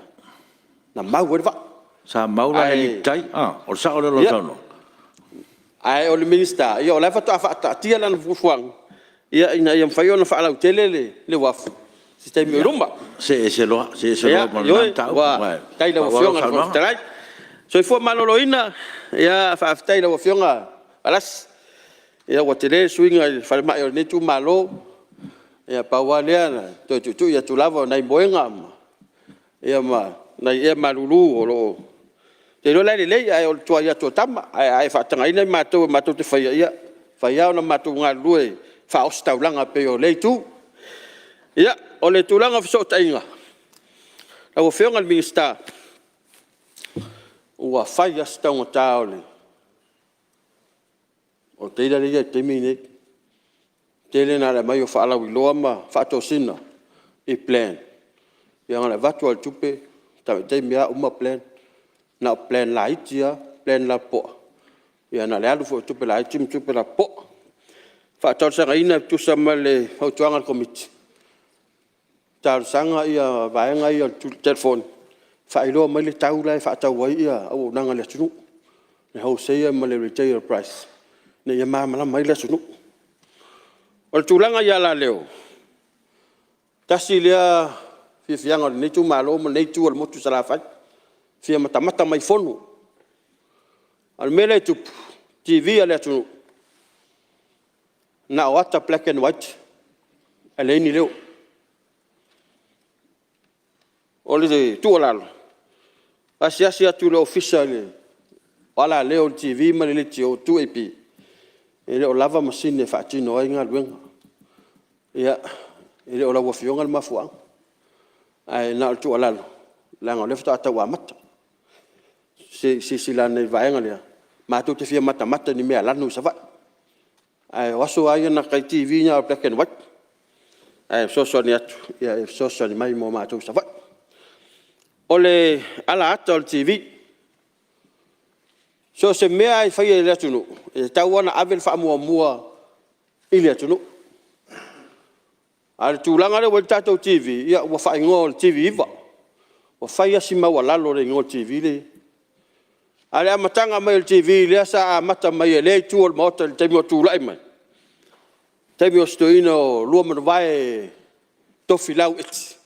na mau ai le vaa. Sa mau la i tai? O le sao lea o lau saunoaga? Ae o le Minisita o la e faatoa faataatia lana fuafuaga ina ia mafai ona faalautele le uafu i se taimi o i luma. See ese loa ma lena mataupu. Ioe, faafetai i lau Afioga i le Fofoga Fetalai. Soifua maloloina, faafetai i lau Afioga Valasi. Ua tele le suiga i le falemai o lenei itumalo. Ia pau lava lea na ona toe tuitui atu lava o nai moega ma nai ea malulu o lo o… Ou te iloa la e lelei ae o le tuai atu o tama. Ae a e faatagaina i matou matou te faia, ia e mafai lava ona matou galulue faa-ositaulaga pei o lea itu. Ia, o le tulaga o fesootaiga, lau Afioga i le Minisita, ua fai lava si taugata o le data lea e i ai i le taimi lenei. E tele ina aumai o faalauiloa ma faatosina i plan, ia na ona avatu lava o le tupe taimi a uma plan. Na o plan laiti lava, plan lapopoa, ia na o le alu foi o tupe laiti ma tupe lapopoa. E faatalosagaina e tusa ma le fautuaga a le Komiti, talosaga vaega ia o le telefoni faailoa mai le tau la e faatau ai auaunaga i le atunuu, le wholesale ma le retail price ina ia malamalama ai le atunuu. O le tulaga i alaleo, tasi lea fiafiaga o lenei itumalo ma lenei itu o le motu i Salafai, e fia matamata mai i fono. A o le mea lea e tupu, o TV a le atunuu na o ata black and white ae leai ni leo. O le tuualalo, asiasi atu i le Ofisa o Alaleo i le TV ma le Leitio le 2AP, e le o lava masini e faatino ai galuega. Ia, e le o lau Afioga le mafuaaga, ae na o le tuualalo leaga o lea faatoa tau amata. Se i silasila ane i le vaega lea, matou te fia matamata i ni mealano i Savaii, ae o aso lava ia na ata ai TV na o le black and white. Ae fesoasoani atu e fesoasoani mai mo matou i Savaii. O le alaata o le TV. So o se mea lava e faia i le atunuu e tatau lava ona ave le faamuamua i le atunuu. A o le tulaga lea ua i ai le tatou TV ia ua faaigoa o le TV9. Ua fai lava si maualalo o le igoa o le TV lea e i ai. A o le amataga mai o le TV lea sa amata mai e lea itu o le Maota i le taimi o tulai mai, taimi o si toeaina o Luamanuvae Tofilau Eti,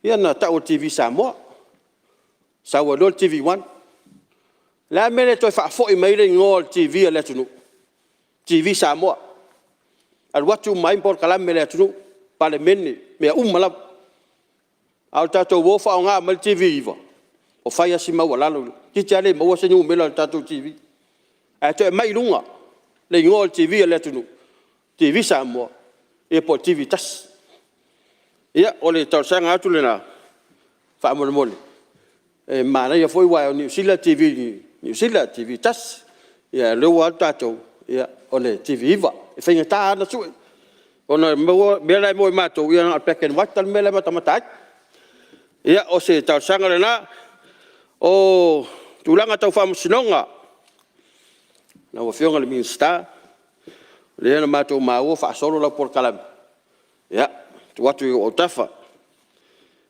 ia na tau o le TV Samoa, sau ai loa le TV1. O le a le mea e le toe faafoi mai ai le igoa o le TV a le atunuu, TV Samoa, alu atu uma ai polokalame a le atunuu, Palemene, mea uma lava. A o le tatou o faaaoga mai le TV9 ua fai lava si maualalo, toeitiiti lava le maua se numera o le tatou TV. Ae toe aumai i luga le igoa o le TV a le atunuu, TV Samoa ia po o le TV1. Ia o le talosaga atu lena faamolemole, e manaia foi aua o Niu Sila le TV i Niu Sila TV1, a o lea ua o atu tatou o le TV9. E faigata lava ona sue ona o mea la e maua e matou na o le black and white lava le mea la e matamata ai. Ia o se talosaga lena. O tulaga tau Faamasinoga, lau Afioga i le Minisita, lea na matou maua ua faasolo lau polokalame, ia tuu atu i ou autafa.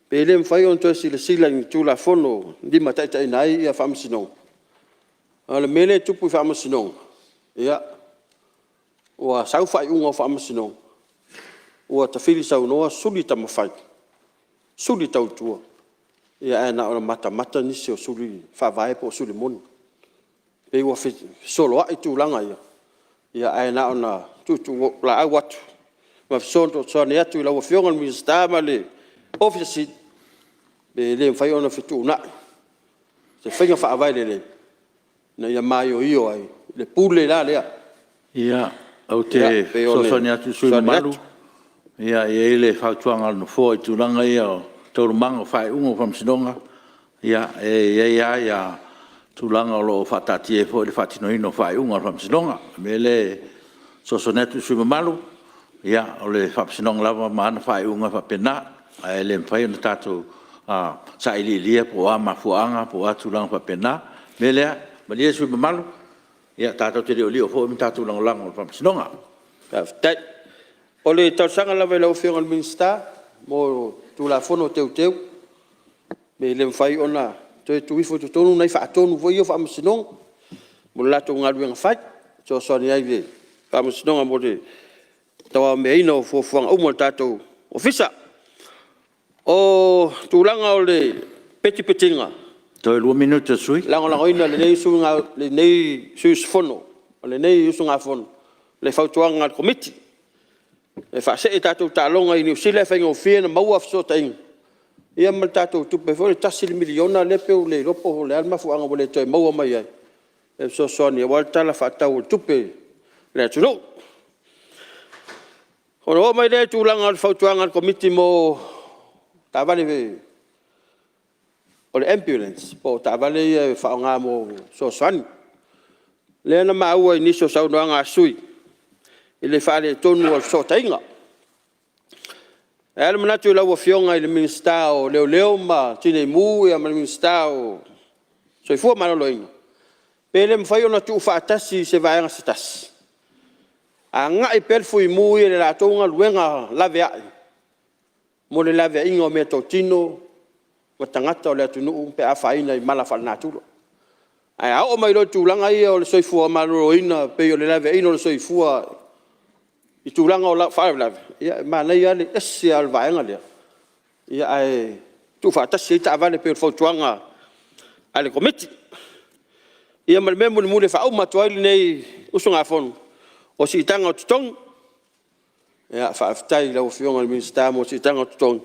Pe le mafai ona toe silasila i ni Tulafono e limataitaiina ai Faamasinoga? Aua o le mea lea e tupu i Faamasinoga, ua sau faaiuga o Faamasinoga ua tafili saunoa suli tamafai, suli tautua, ae na ona matamata nisi o suli faavae po o suli moni. E pei ua fesoloai tulaga ia, ae na ona tuutuulaau atu ma fesoasoani atu i lau Afioga i le Minisita ma le Ofisa Sili o Pulega, pe le mafai ona fetuunai se faiga faavae lelei ina ia maioio ai le pule la lea. Ia, ou te E pei o le fesoasoani atu i le sui usufono fesoasoani mamalu. atu. E i ai le fautuaga a le Nofoa i tulaga ia o taualumaga o faaiuga o Faamasinoga, ia e i ai lava tulaga o lo o faataatia ai foi le faatinoina o faaiuga a le Faamasinoga. O le mea lea e fesoasoani atu i le sui usufono mamalu, o le Faamasinoga lava ma ana faaiuga e faapena, ae le mafai ona tatou sailiilia po o a mafuaaga po o a tulaga faapena. O le mea lea, malie le sui usufono mamalu, tatou te liolio foi ma tatou lagolago i le Faamasinoga. Faafetai. O le talosaga lava i lau Afioga i le Minisita mo Tulafono Teuteu, pe le mafai ona toe tuu ifo i totonu nai faatonu foi ia o Faamasinoga mo le latou galuega fai, e fesoasoani ai i le Faamasinoga mo le tauavagameaina o fuafuaga uma a le tatou Ofisa. O tulaga o le petipetiga, Toe 2 minute o le sui usufono. E lagolagoina e lenei sui usufono ma lenei usugafono le fautuaga a le Komiti e faasee tatou taaloga i Niu Sila e faigofie ona maua fesootaiga ma le tatou tupe foi lea e $1 miliona lea pei ua le iloa po o le a le mafuaaga ua le toe maua mai ai e fesoasoani aua le Tala Faatatau o le Tupe a le atunuu. Ona oo mai lea i le tulaga o le fautuaga a le Komiti mo taavale o le ambulance po o taavale ia e faaaoga mo fesoasoani. Lea na maua i nisi o saunoaga a sui usufono i le faaletonu o fesootaiga. Ae i ai le manatu i lau Afioga i le Minisita o Leoleo ma le Tinei Mu ma le Minisita o le Soifua Maloloina, pe le mafai ona tuufaatasi i se vaega se tasi, agai pea le Fuimu ia i le latou galuega laveai mo le laveaiga o meatotino ma tagata o le atunuu pe a afaina i mala faalenatura. Ae a oo mai loa i tulaga ia o le soifua maloloina pei o le laveaiina o le soifua i tulaga o faalavelave, ia e manaia lava le ese lava o le vaega lea, ae tuufaatasi ai taavale pei o le fautuaga a le Komiti. Ia ma le mea mulimuli e faauma atu ai lenei usugafono, o siitaga o totogi. Faafetai i lau Afioga i le Minisita mo le siitaga o totogi.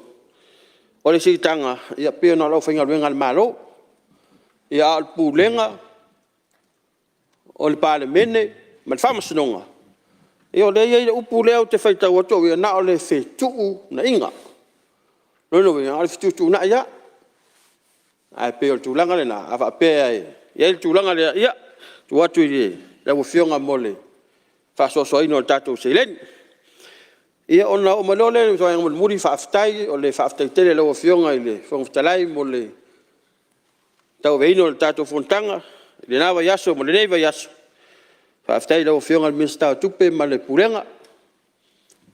O le siitaga, ia pei na o le aufaigaluega a le Malo, a o le Pulega, o le Palemene ma le Faamasinoga, ia o lea e i ai le upu lea ou te faitau atu au ia, na o le fetuunaiga. O lona uiga na o le fetuutuunai lava. Ae pei o le tulaga lena, a faapea e i ai le tulaga lea, ia e tuu atu i lau Afioga mo le faasoasoaina o le tatou seleni. Ia ona oo mai loa lea i le vaega mulimuli, faafetai. O le faafetai tele i lau Afioga i le Fofoga Fetalai mo le tauaveina o le tatou fonotaga i lena vaiaso ma lenei vaiaso. Faafetai i lau Afioga i le Minisita o Tupe ma le Pulega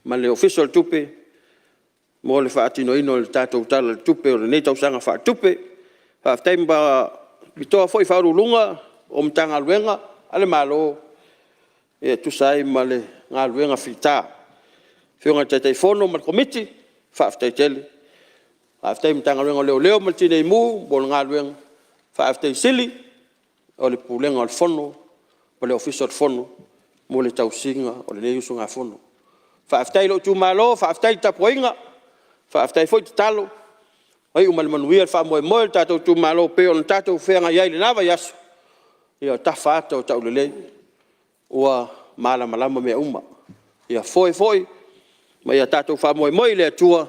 ma le Ofisa o le Tupe mo le faatinoina o le tatou Tala o le Tupe o lenei tausaga faaletupe. Faafetai faapitoa foi i Ofisa Sili o Pulega o Matagaluega a le Malo e tusa ai ma le galuega fita. Le Afioga i le Taitaifono ma le Komiti, faafetai tele. Faafetai i le Matagaluega o Leoleo ma le Tinei Mu mo le galuega, faafetai sili o le Pulega o le Fono ma le Ofisa o le Fono mo le tausiga o lenei usugafono. Faafetai i lou itumalo, faafetai le tapuaiga, faafetai foi tatalo, ua iu ma le manuia le faamoemoe o le tatou itumalo pei ona tatou feagai ai i lena vaiaso. Ia o tafa ata o taulelei ua malamalama mea uma. Ia foe foi ma ia tatou faamoemoe i le Atua.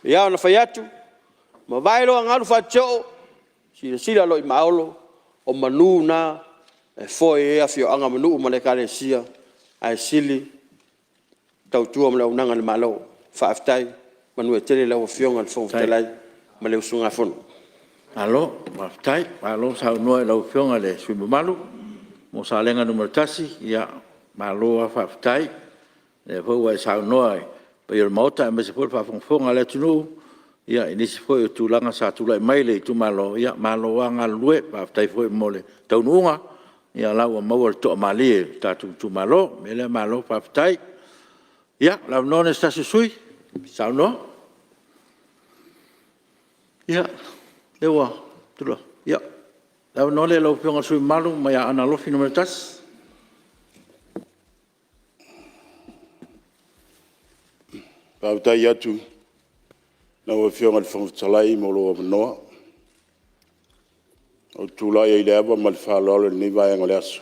E pei lava ona fai atu, mavae loa galu fatioo, silasila loa i malolo, o manu na e foe ai afioaga ma nuu ma le Ekalesia, ae sili le tautua ma le auaunaga a le Malo. Faafetai. Manuia tele lau Afioga i le Fofoga Fetalai ma le usugafono. Malo faafetai, malo saunoa i lau Afioga i le sui usufono mamalu mo Salega 1. Malo lava faafetai, o lea foi ua e saunoa i le paia o le Maota aemaise foi le faafogafoga a le atunuu i nisi foi o tulaga sa tulai mai i le itumalo. Malo lava galulue, faafetai foi mo le taunuuga, o la ua maua le toamalie i le tatou itumalo. O le mea lea malo faafetai. Ia o le avanoa lenei mo se tasi o sui usufono e saunoa. Ia, lea ua tulai, ia, le avanoa lenei i lau Afioga i le sui usufono mamalu mai Aana Alofi 1. Faafetai atu i lau Afioga i le Fofoga Fetalai mo lou avanoa. Ou te tulai ai i le ava ma le faaaloalo i lenei vaega o le aso.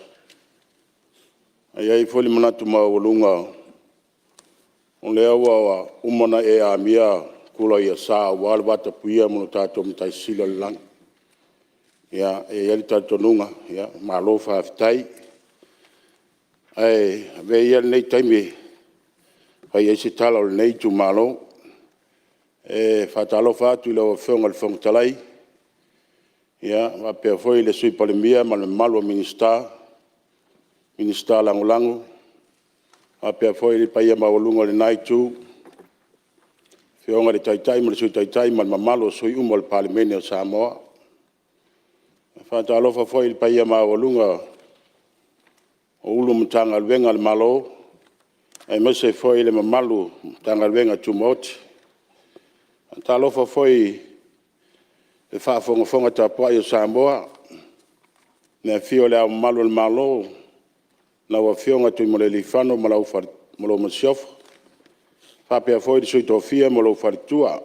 Ae i ai foi le manatu maualuga o lea ua uma ona e amia tula i asa aua le vatapuia ma lo tatou Matai Sili i le Lagi. Ia, e i ai le talitonuga, malo faafetai. Ae avea ia lenei taimi e fai ai se tala o lenei itumalo. E faatalofa atu i lau Afioga i le Fofoga Fetalai, faapea foi le Sui Palemia ma le mamalu o Minisita, Minisita Lagolago, faapea foi le paia maualuga o lena Itu, le Afioga i le Taitai ma le Sui Taitai ma le mamalu o sui usufono uma o le Palemene o Samoa. E faatalofa foi i le paia maualuga o Ofisa Sili o Pulega o Matagaluega a le Malo, aemaise foi le mamalu o Matagaluega Tumaoti. E faatalofa foi i le faafogafoga tapuai a Samoa i le afio o Le Ao Mamalu o le Malo, lau Afioga Tuimalealiifano ma lau Masiofo, faapea foi le Sui Tofia ma lou Faletua. E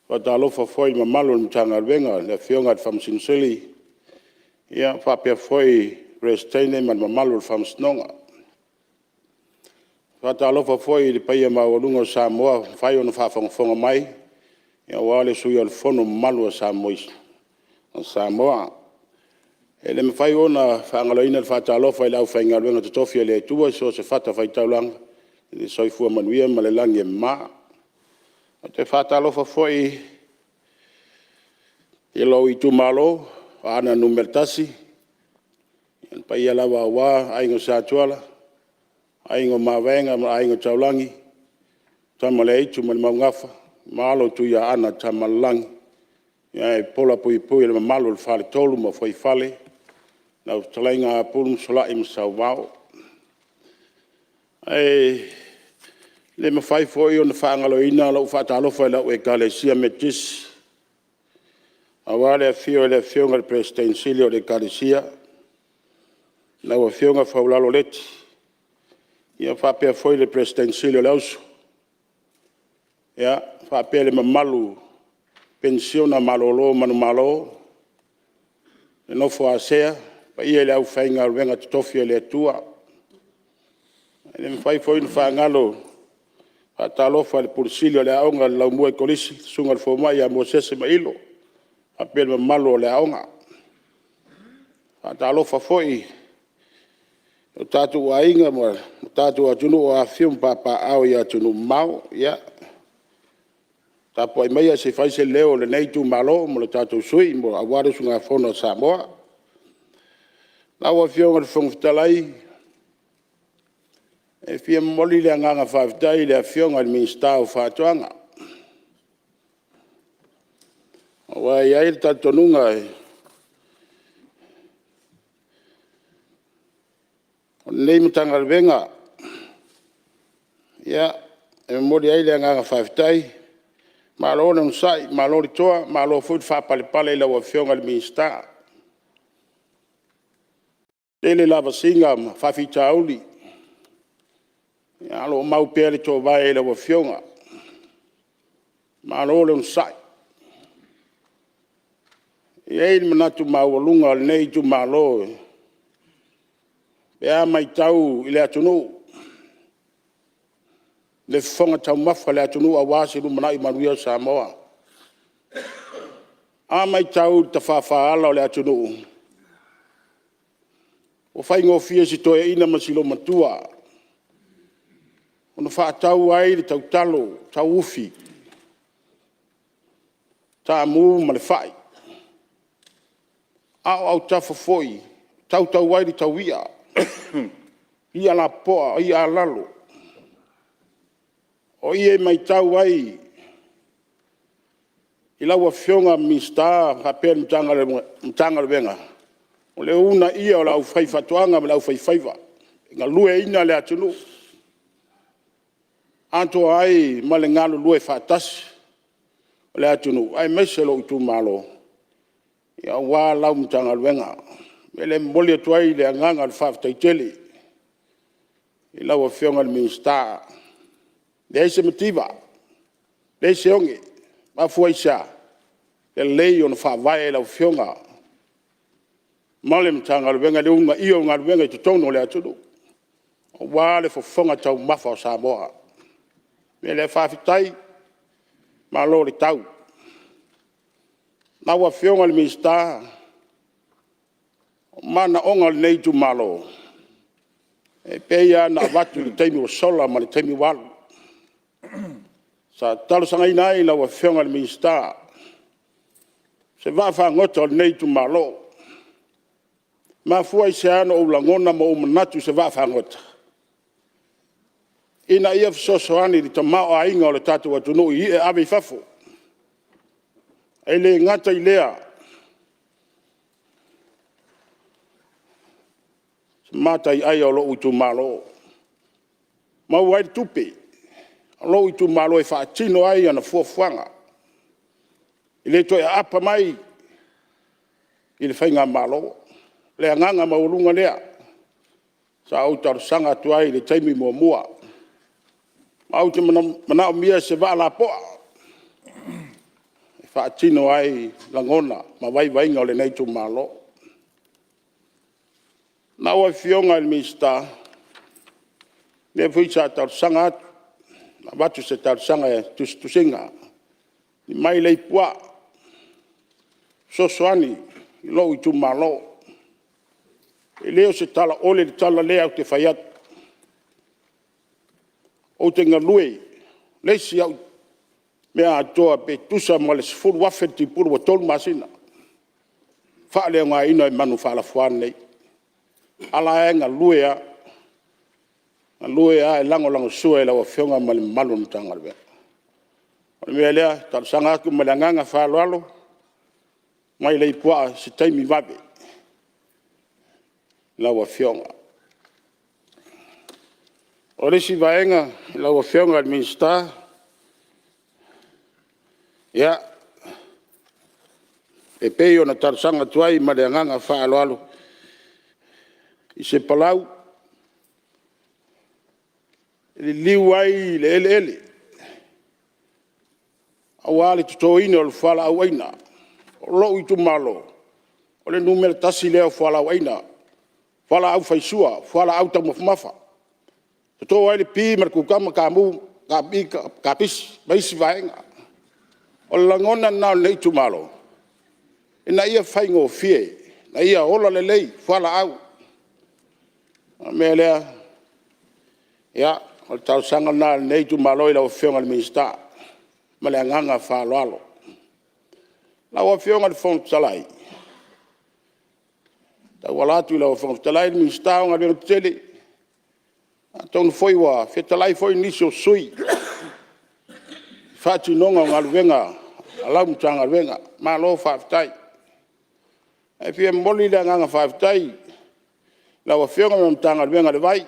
faatalofa foi i le mamalu o le Matagaluega i le Afioga i le Faamasino Sili faapea foi le Peresetene ma le mamalu o le Faamasinoga. E faatalofa foi i le paia maualuga o Samoa ua mafai ona faafogafoga mai aua le suia o le Fono mamalu a Samoa. E le mafai ona faagaloina le faatalofa i le aufaigaluega totofi a le Atua i so o se fatafaitaulaga, ia le soifua manuia ma le lagi e mama. Ou te faatalofa foi i lou itumalo o Aana Alofi 1, le paia lava aua Aiga Sa Tuala, Aiga o Mavaega ma Aiga Taulagi, Tama a le Aitu ma le Maugafa ma alo o Tuiaana Tamaalelagi, ae pola puipui le mamalu o le Faletolu ma Fuaifale, lau fetalaiga Apulu, Salai ma Sauvao. Ae le mafai foi ona faagaloina lau faatalofa i lau Ekalesia Metotisi, aua le afio o le Afioga i le Peresetene Sili o le Ekalesia, lau Afioga Faulalo Leti, faapea foi le Peresetene Sili o le Auso, faapea le mamalu o Penisiona malolo manumalo, le nofo a sea, le paia i le aufaigaluega totofi a le Atua. E le mafai foi ona faagalo le faatalofa i le Pule Sili o le Aoga a le Laumua i Kolisi le Susuga i le Fomai ia Mosese Mailo faapea le mamalu o le aoga. E faatalofa foi i o tatou aiga ma le tatou atunuu o afifio ma papaaao i atunuu mamao. Ia, tapuai maia se i fai se leo o lenei itumalo ma le tatou sui usufono aua le usugafono a Samoa. Lau Afioga i le Fofoga Fetalai, e fia momoli le agaga faafetai i le Afioga i le Minisita o Faatoaga, aua e i ai le talitonuga o lenei Matagaluega, e momoli ai le agaga faafetai, malo le onosai, malo le toa, malo foi le faapalepale i lau Afioga i le Minisita. E tele lavasiga ma faafitauli, ae o lo o mau pea le toovae i lau Afioga. Malo le onosai. E i ai le manatu maualuga o lenei itumalo pe a matau i le atunuu, le fofoga taumafa o le atunuu aua se lumanai manuia o Samoa. A matau i le tafafa ala o le atunuu, ua faigofie i si toeaina ma si olomatua ona faatau ai le tautalo tauufi, taamu ma le fai, a o autafa foi e tautau ai le taui'a, i'a lapopoa, o i'a alalo. O i e matau ai i lau Afioga i le Minisita faapea le Matagaluega, o le uunaia o le aufaifaatoaga ma le aufaifaiva e galueaiina le atunuu, atoa ai ma le galulue faatasi o le atunuu, aemaise lou itumalo, aua lau Matagaluega. O le mea lea e momoli atu ai le agaga o le faafetai tele i lau Afioga i le Minisita. Leai se mativa, leai se oge. E mafua i se a? Lelei ona faavae e lau Afioga ma le Matagaluega le uunaia o galuega i totonu o le atunuu aua le fofoga taumafa o Samoa. O le mea lea faafetai, malo le tau. Lau Afioga i le Minisita, o manaoga o lenei itumalo, e pei lava ona avatu i le taimi ua sola ma le taimi ua alu. Sa talosagaina ai lau Afioga i le Minisita se vaafagota o lenei itumalo. E mafua i se a ona ou lagona ma ou manatu i se vaafagota? Ina ia fesoasoani i le tamaoaiga o le tatou atunuu i i'a e ave i fafo. E le gata i lea, o se mataiai a lou itumalo, maua ai le tupe a lou itumalo e faatino ai ana fuafuaga, e le toe aapa mai i le faigamalo. O le agaga maualuga lea sa ou talosaga atu ai i le taimi muamua. Ma ou te manaomia se vaa lapoa e faatino ai lagona ma vaivaiga o lenei itumalo. Lau Afioga i le Minisita, lea foi sa talosaga atu, avatu se talosaga i tusitusiga, aumai le ai puaa, fesoasoani i lou itumalo. E le o se talaole le tala lea ou te fai atu. Ou te galue le isi au meaaloa pe tusa ma le $10,000 le tiapula ua 3 masina faaleaogaina e manu faalafua nei. A la e galue lava, galue lava e lagolagosua i lau Afioga ma le mamalu o le Matagaluega. O le mea lea e talosaga atu ma le agaga faaaloalo, aumai le ai puaa i se taimi vave lau Afioga. O le isi vaega lau Afioga i le Minisita, ia, e pei ona talosaga atu ai ma le agaga faaaloalo i se palau e liliu ai le eleele aua le totoina o le fualaau aina. O lou itumalo, o le numera 1 lea o fualaau aina, fualaau faisua, fualaau taumafa mata, e toto ai le pi ma le kukama, kamu, kapisi ma isi vaega. O le lagona lena o lenei itumalo, ina ia faigofie, ina ia ola lelei fualaau. O le mea lea, ia, o le talosaga lena a lenei itumalo i lau Afioga i le Minisita. Ma le agaga faaaloalo. Lau Afioga i le Fofoga Fetalai, e tauala atu i lau Afioga i le Fofoga Fetalai le Minisita o Galuega Tetele, atonu foi ua fetalai foi nisi o sui usufono i le faatinoga o galuega a lau Matagaluega, malo faafetai. Ae fia momoli le agaga faafetai i lau Afioga ma le Matagaluega o le Vai,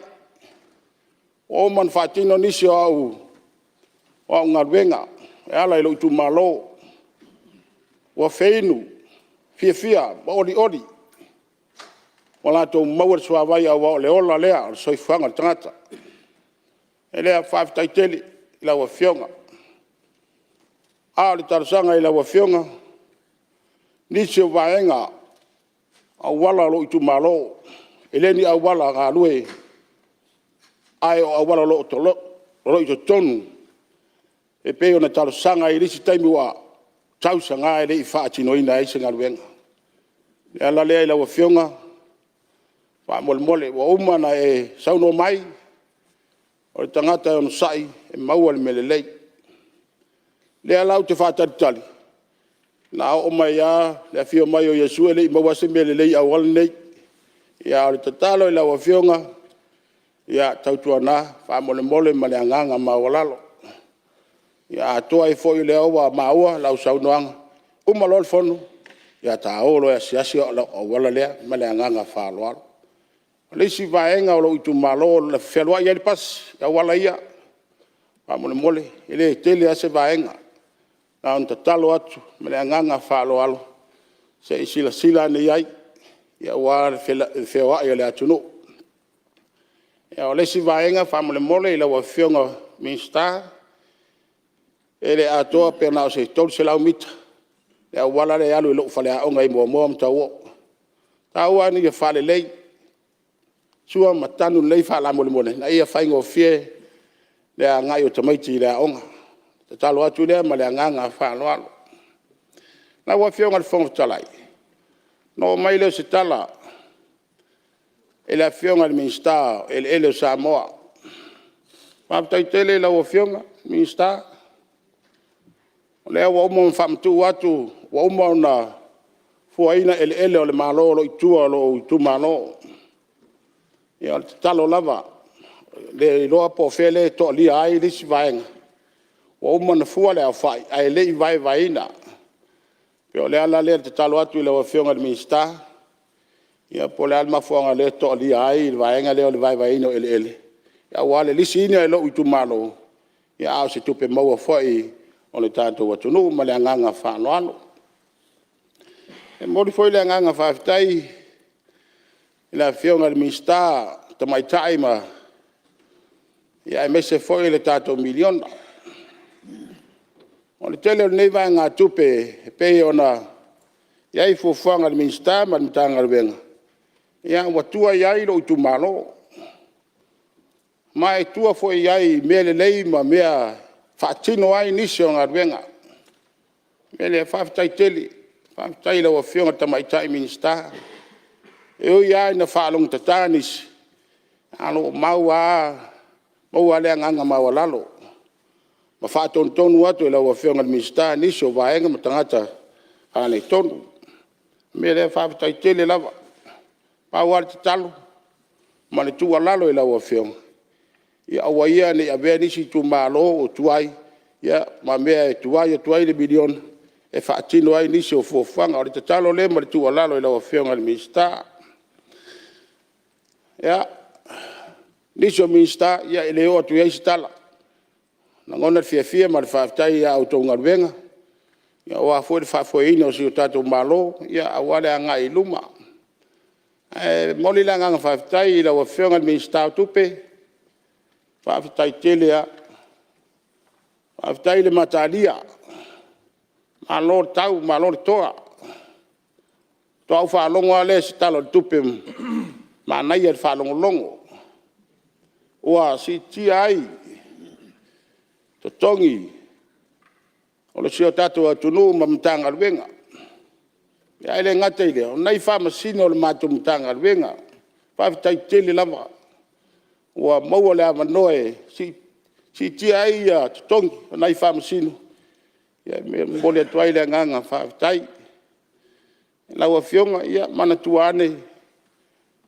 ua uma ona faatino nisi o au galuega e ala i lou itumalo. Ua feinu fiafia ma olioli ua latou maua le suavai aua o le ola lea o le soifuaga o le tagata. O le mea lea, faafetai tele i lau Afioga. A o le talosaga i lau Afioga, o nisi o vaega auala o lou itumalo, e le o ni auala galue, ae o auala o lo o i totonu e pei ona talosaga ai i le isi taimi ua tausaga e le i faatinoina ai se galuega. O le ala lea i lau Afioga, faamolemole ua uma ona e saunoa mai, o le tagata e onosai e maua le mea lelei. O lea la ou te faatalitali, o le a oo mai lava le afio mai o Iesu e le i maua lava se mea lelei i auala nei. A o le tatalo i lau Afioga, ia tautuana, faamolemole ma le agaga maualalo. Ia atonu ai foi o lea ua maua lau saunoaga, uma loa le fono, ia ta o loa e asiasi lau auala lea. Ma le agaga faaaloalo. O le isi vaega o lou itumalo e fealuai ai le pasi i auala ia, faamolemole, e le tele lava se vaega. Na ona tatalo atu ma le agaga faaaloalo, se i silasila ane i ai aua le feoai o le atunuu. O le isi vaega faamolemole i lau Afioga Minisita, pe le atoa pe na o se 300 mita le auala lea e alu i lou faleaoga i Moamoa ma Tauoo. E tau lava ina ia faalelei, sua ma tanu lelei faalamolemole ina ia faigofie le agai o tamaiti i le aoga. O le tatalo atu lea ma le agaga faaaloalo. Lau Afioga i le Fofoga Fetalai, ona oo mai lea o se tala i le Afioga i le Minisita o Eleele o Samoa. Faafetai tele i lau Afioga i le Minisita, o lea ua uma ona faamatuu atu, ua uma ona fuaina eleele o le Malo o lo o i tua o lou itumalo. Ia o le tatalo lava, e le iloa po o fea lea e toalia ai le isi vaega, ua uma ona fua le aofai ae le i vaevaeina. E pei o le ala lea o le tatalo atu i lau Afioga i le Minisita, ia po o le a le mafuaaga o lea e toalia ai le vaega lea o le vaevaeina o eleele, aua le lisiina e lou itumalo, a o se tupe maua foi a le tatou atunuu. Ma le agaga faaaloalo. E momoli foi le agaga faafetai i le Afioga i le Minisita o Tamaitai aemaise foi o le tatou miliona. O le tele o lenei vaegatupe e pei ona i ai fuafuaga a le Minisita ma le Matagaluega, ua tua i ai lou itumalo. Ma e tua foi i ai i mea lelei ma mea e faatino ai nisi o galuega. O le mea lea, faafetai tele. Faafetai i lau Afioga i le Tamaitai Minisita. E ui lava ina faalogotata nisi, ae o lo o mau lava le agaga maualalo ma faatonutonu atu e lau Afioga i le Minisita nisi o vaega ma tagata faaletonu. O le mea lea, faafetai tele lava. Pau lava le tatalo ma le tuualalo i lau Afioga, ia aua ia ne i avea nisi itumalo o tuai ma mea e tuai atu ai le miliona e faatino ai nisi o fuafuaga. O le tatalo lea ma le tuualalo i lau Afioga i le Minisita. Ia, o nisi o Minisita, ia e le oo atu i ai se tala. E lagona le fiafia ma le faafetai i a outou galuega aua foi le faafoeina o si o tatou Malo aua le agai i luma. Ae momoli le agaga faafetai i lau Afioga i le Minisita o Tupe, faafetai tele lava. Faafetai le mataalia, malo le tau malo le toa. Faatoa ou faalogo lava lea i se Tala o le Tupe manaia i le faalogologo, ua siitia ai totogi o si o tatou atunuu ma Matagaluega. Ae le gata i lea, o nai Faamasino o le matou Matagaluega. Faafetai tele lava ua maua le avanoa e siitia ai totogi o nai Faamasino. E momoli atu ai le agaga faafetai. Lau Afioga, ia manatua ane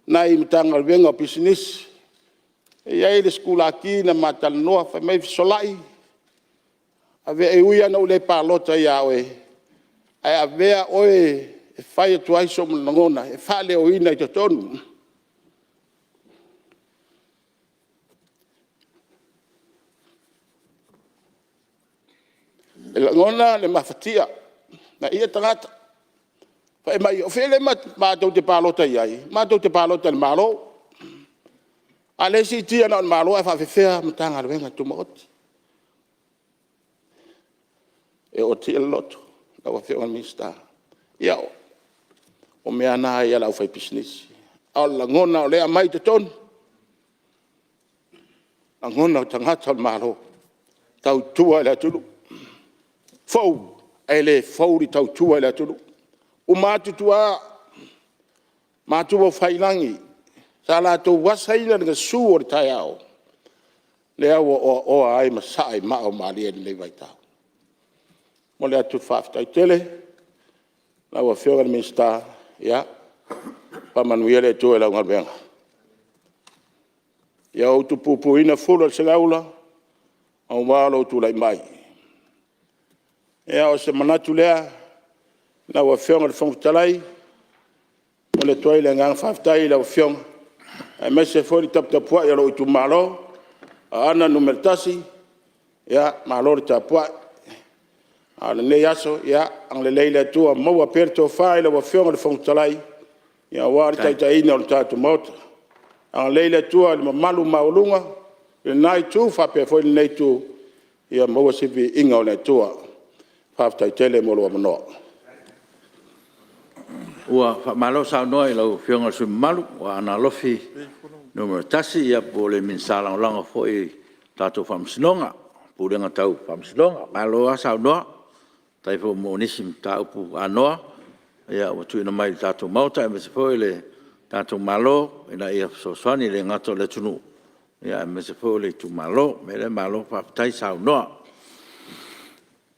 nai Matagaluega o Pisinisi. E i ai le sikulaki na ma talanoa fai mai Fesolai, e ui lava ina ou le palota ia oe, ae avea oe e fai atu ai sou lagona e faaleoina i totonu. E lagona le mafatia o ia tagata, fai mai o fea lea matou te palota i ai? Matou te palota i le Malo, a o lea e siitia na o le Malo ae faapefea Matagaluega Tumaoti? E ootia le loto lau Afioga i le Minisita. Ia, o mea lava na ia a le aufaipisinisi, a o le lagona o lea e aumai i totonu, o lagona o tagata o le Malo e tautua i le atunuu. E fou ae le fou le tautua i le atunuu. Uma atu tua, matua faiilagi sa latou asaina le gasu o le taeao, lea ua oaoa ai ma saa i maa o malie i lenei vaitau. E momoli atu le faafetai tele lau Afioga i le Minisita, ia faamanuia le Atua i lau galuega. Ia utupupuina fula o le segaula aua lou tulai mai. Ia o se manatu lea lau Afioga i le Fofoga Fetalai, e momoli atu ai le agaga faafetai i lau Afioga aemaise foi le taputapuai a lou itumalo o Aana Alofi 1, malo le tapuai. A o lenei aso, ia agalelei le Atua maua pea le tofa i lau Afioga i le Fofoga Fetalai aua le taitaiina o le tatou Maota. Agalelei le Atua i le mamalu maualuga lena itu faapea foi lenei itu, ia maua se viiga o le Atua. Faafetai tele mo lou avanoa. Ua faamalo saunoa i lau Afioga i le sui usufono mamalu mo Aana Alofi 1, po o le Minisita Lagolago foi i le tatou Faamasinoga, Pulega Tau Faamasinoga. Malo lava saunoa, faafetai foi mo nisi mataupu anoa ua tuuina mai i le tatou Maota aemaise foi o le tatou Malo ina ia fesoasoani e le gata o le atunuu aemaise foi o le itumalo. O le mea lea malo faafetai saunoa.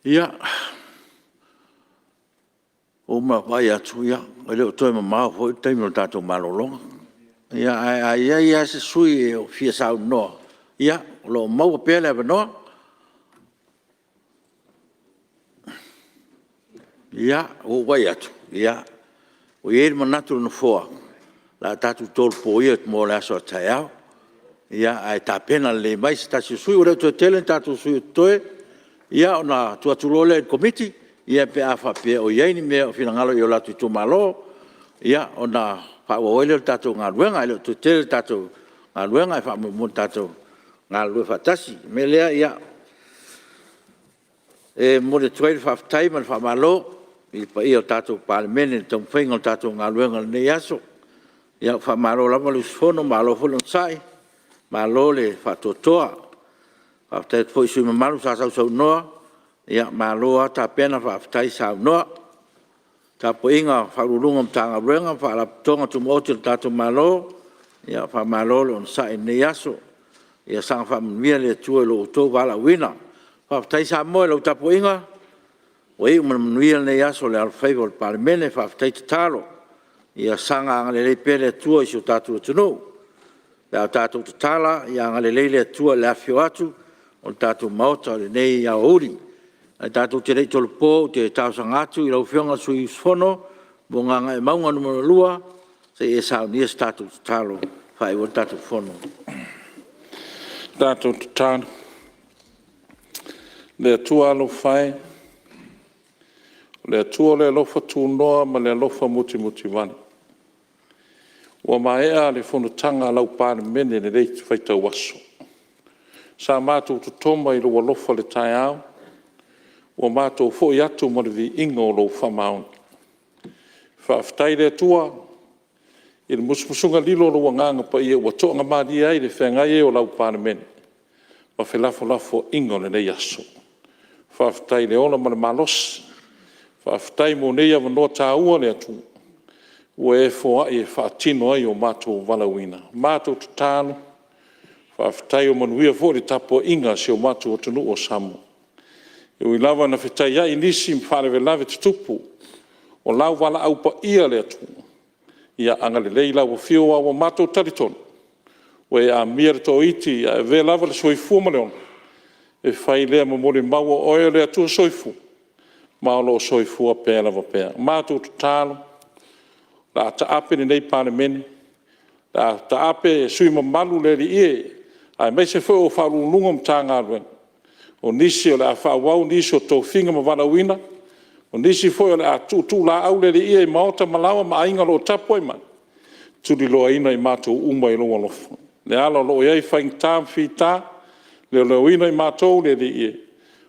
Ia, ua ou vaavaai atu e le o toe mamao foi le taimi o le tatou malologa. Ae a i ai lava se sui usufono e fia saunoa, ia o lo o maua pea le avanoa. Ia, ua ou vaai atu, ua i ai le manatu o le Nofoa, o le a tatou tolopo ia mo le aso a taeao, ae tapena lelei mai se tasi o sui usufono. Ua le toe tele ni tatou sui usufono o totoe, ia ona tuu atu loa lea i le Komiti pe a faapea o i ai ni mea o finagalo i ai o latou itumalo, ona faaauau ai lea o le tatou galuega. E le o toe tele le tatou galuega ae faamoemoe tatou te galulue faatasi. O le mea lea, ia, e momoli atu ai le faafetai ma le faamalo i le paia o le tatou Palemene i le taumafaiga o le tatou galuega i lenei aso. Ua faamalo lava le usufono malo foi le onosai, malo le faatoatoa. Faafetai atu foi i sui usufono mamalu sa sausaunoa, malo lava tapena faafetai saunoa. Le tapuaiga a Ofisa Sili o Pulega o Matagaluega ma Faalapotopotoga Tumaoti a le tatou Malo, faamalo le onosai i lenei aso. Ia saga faamanuia le Atua i lo outou valaauina. Faafetai Samoa i lau tapuaiga, ua iu ma le manuia lenei aso i le alofaiva o le Palemene, faafetai tatalo. Ia saga agalelei pea le Atua i si o tatou atunuu. Pe a tatou tatala, ia agalelei le Atua i le afifio atu o le tatou Maota i lenei aoauli. Ae tatou te le i tolopo ou te talosaga atu i lau Afioga i le sui usufono mo Gagaemauga 2 se i e saunia se tatou tatalo e faaiu ai le tatou Fono. Le Atua alofa e, o le Atua o le alofa tunoa ma le alofa mutimutivale, ua maea le fonotaga a lau Palemene i lenei faitau aso. Sa matou totoma i lou alofa i le taeao, ua matou foi atu ma le viiga o lou faamaoni. Faafetai i le Atua i le musumusuga lilo a lou Agaga Paia ua toagamalie ai le feagai ai o lau Palemene ma felafolafoaiga o lenei aso. Faafetai i le ola ma le malosi, faafetai mo nei avanoa taua le Atua ua e foai e faatino ai o matou valaauina. Matou tatalo, faafetai ua manuia foi le tapuaiga a si o matou atunuu o Samoa. E ui lava ina fetaiai nisi ma faalavelave tutupu, o lau valaau paia le Atua, ia agalelei lau Afio aua ua matou talitonu ua e amia le toaiti ae avea lava le soifua ma le ola e fai lea ma molimau o Oe o le Atua Soifua ma o lo o soifua pea lava pea. Matou tatalo, o le a taape lenei Palemene, o le a taape sui usufono mamalu le Alii e, aemaise foi o Ofisa Sili o Pulega o Matagaluega, o nisi o le a faaauau nisi o tofiga ma valaauina, o nisi foi o le a tuutuulaau le Alii e i maota ma laoa ma aiga o lo o tapuai mai, tuliloaina i matou uma i lou alofa. Le ala o lo o i ai faigata ma fita, leoleoina i matou le Alii e,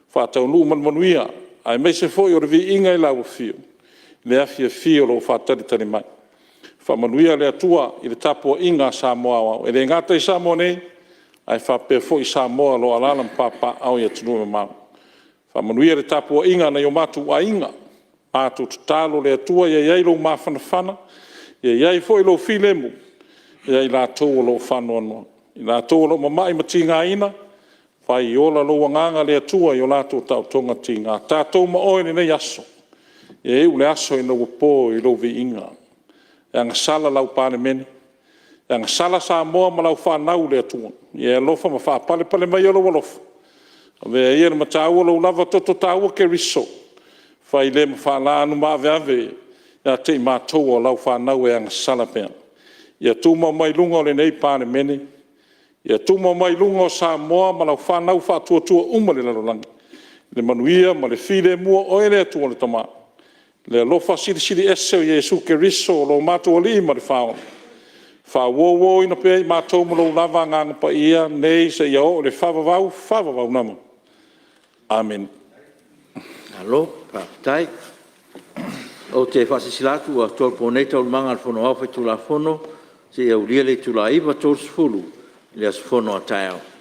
faataunuu ma le manuia aemaise foi o le viiga i lau Afio i le afiafi o lo o faatalitali mai. Faamanuia le Atua i le tapuaiga a Samoa aoao, e le gata i Samoa nei ae faapea foi Samoa o lo o alaala ma papaaao i atunuu e mamao. Faamanuia le tapuaiga a nai o matou aiga, matou tatalo le Atua ia i ai lou mafanafana, ia i ai foi lou filemu ia i latou o lo o faanoanoa. I latou o lo o mamai ma tigaina, fai ola lou Agaga le Atua i o latou taotoga tiga. Tatou ma Oe i lenei aso, ia iu le aso ina ua po i lou viiga. E agasala lau Palemene, e agasala Samoa ma lau fanau le Atua, ia e alofa ma faapalepale mai lou alofa. Avea ia le mataua lou lava toto taua Keriso, fai lea ma faalaanu maaveave ia te i matou o lau fanau e agasala pea. Ia tumau mai luga o lenei Palemene, ia tumau mai luga o Samoa ma lau fanau faatuatua uma i le lalolagi le manuia ma le filemu o Oe le Atua le Tama, le alofa silisili ese o Iesu Keriso o lo matou Alii ma le Faaola. Faauouoina pea i matou ma Lou lava Agaga Paia, nei seia oo i le faavavau, faavavau lava. Amene. Malo faafetai. Ou te faasilasila atu ua tolopo nei Taualumaga a le Fono Aoao Faitulafono seia aulia le itula e 9:30 i le aso Fono a taeao.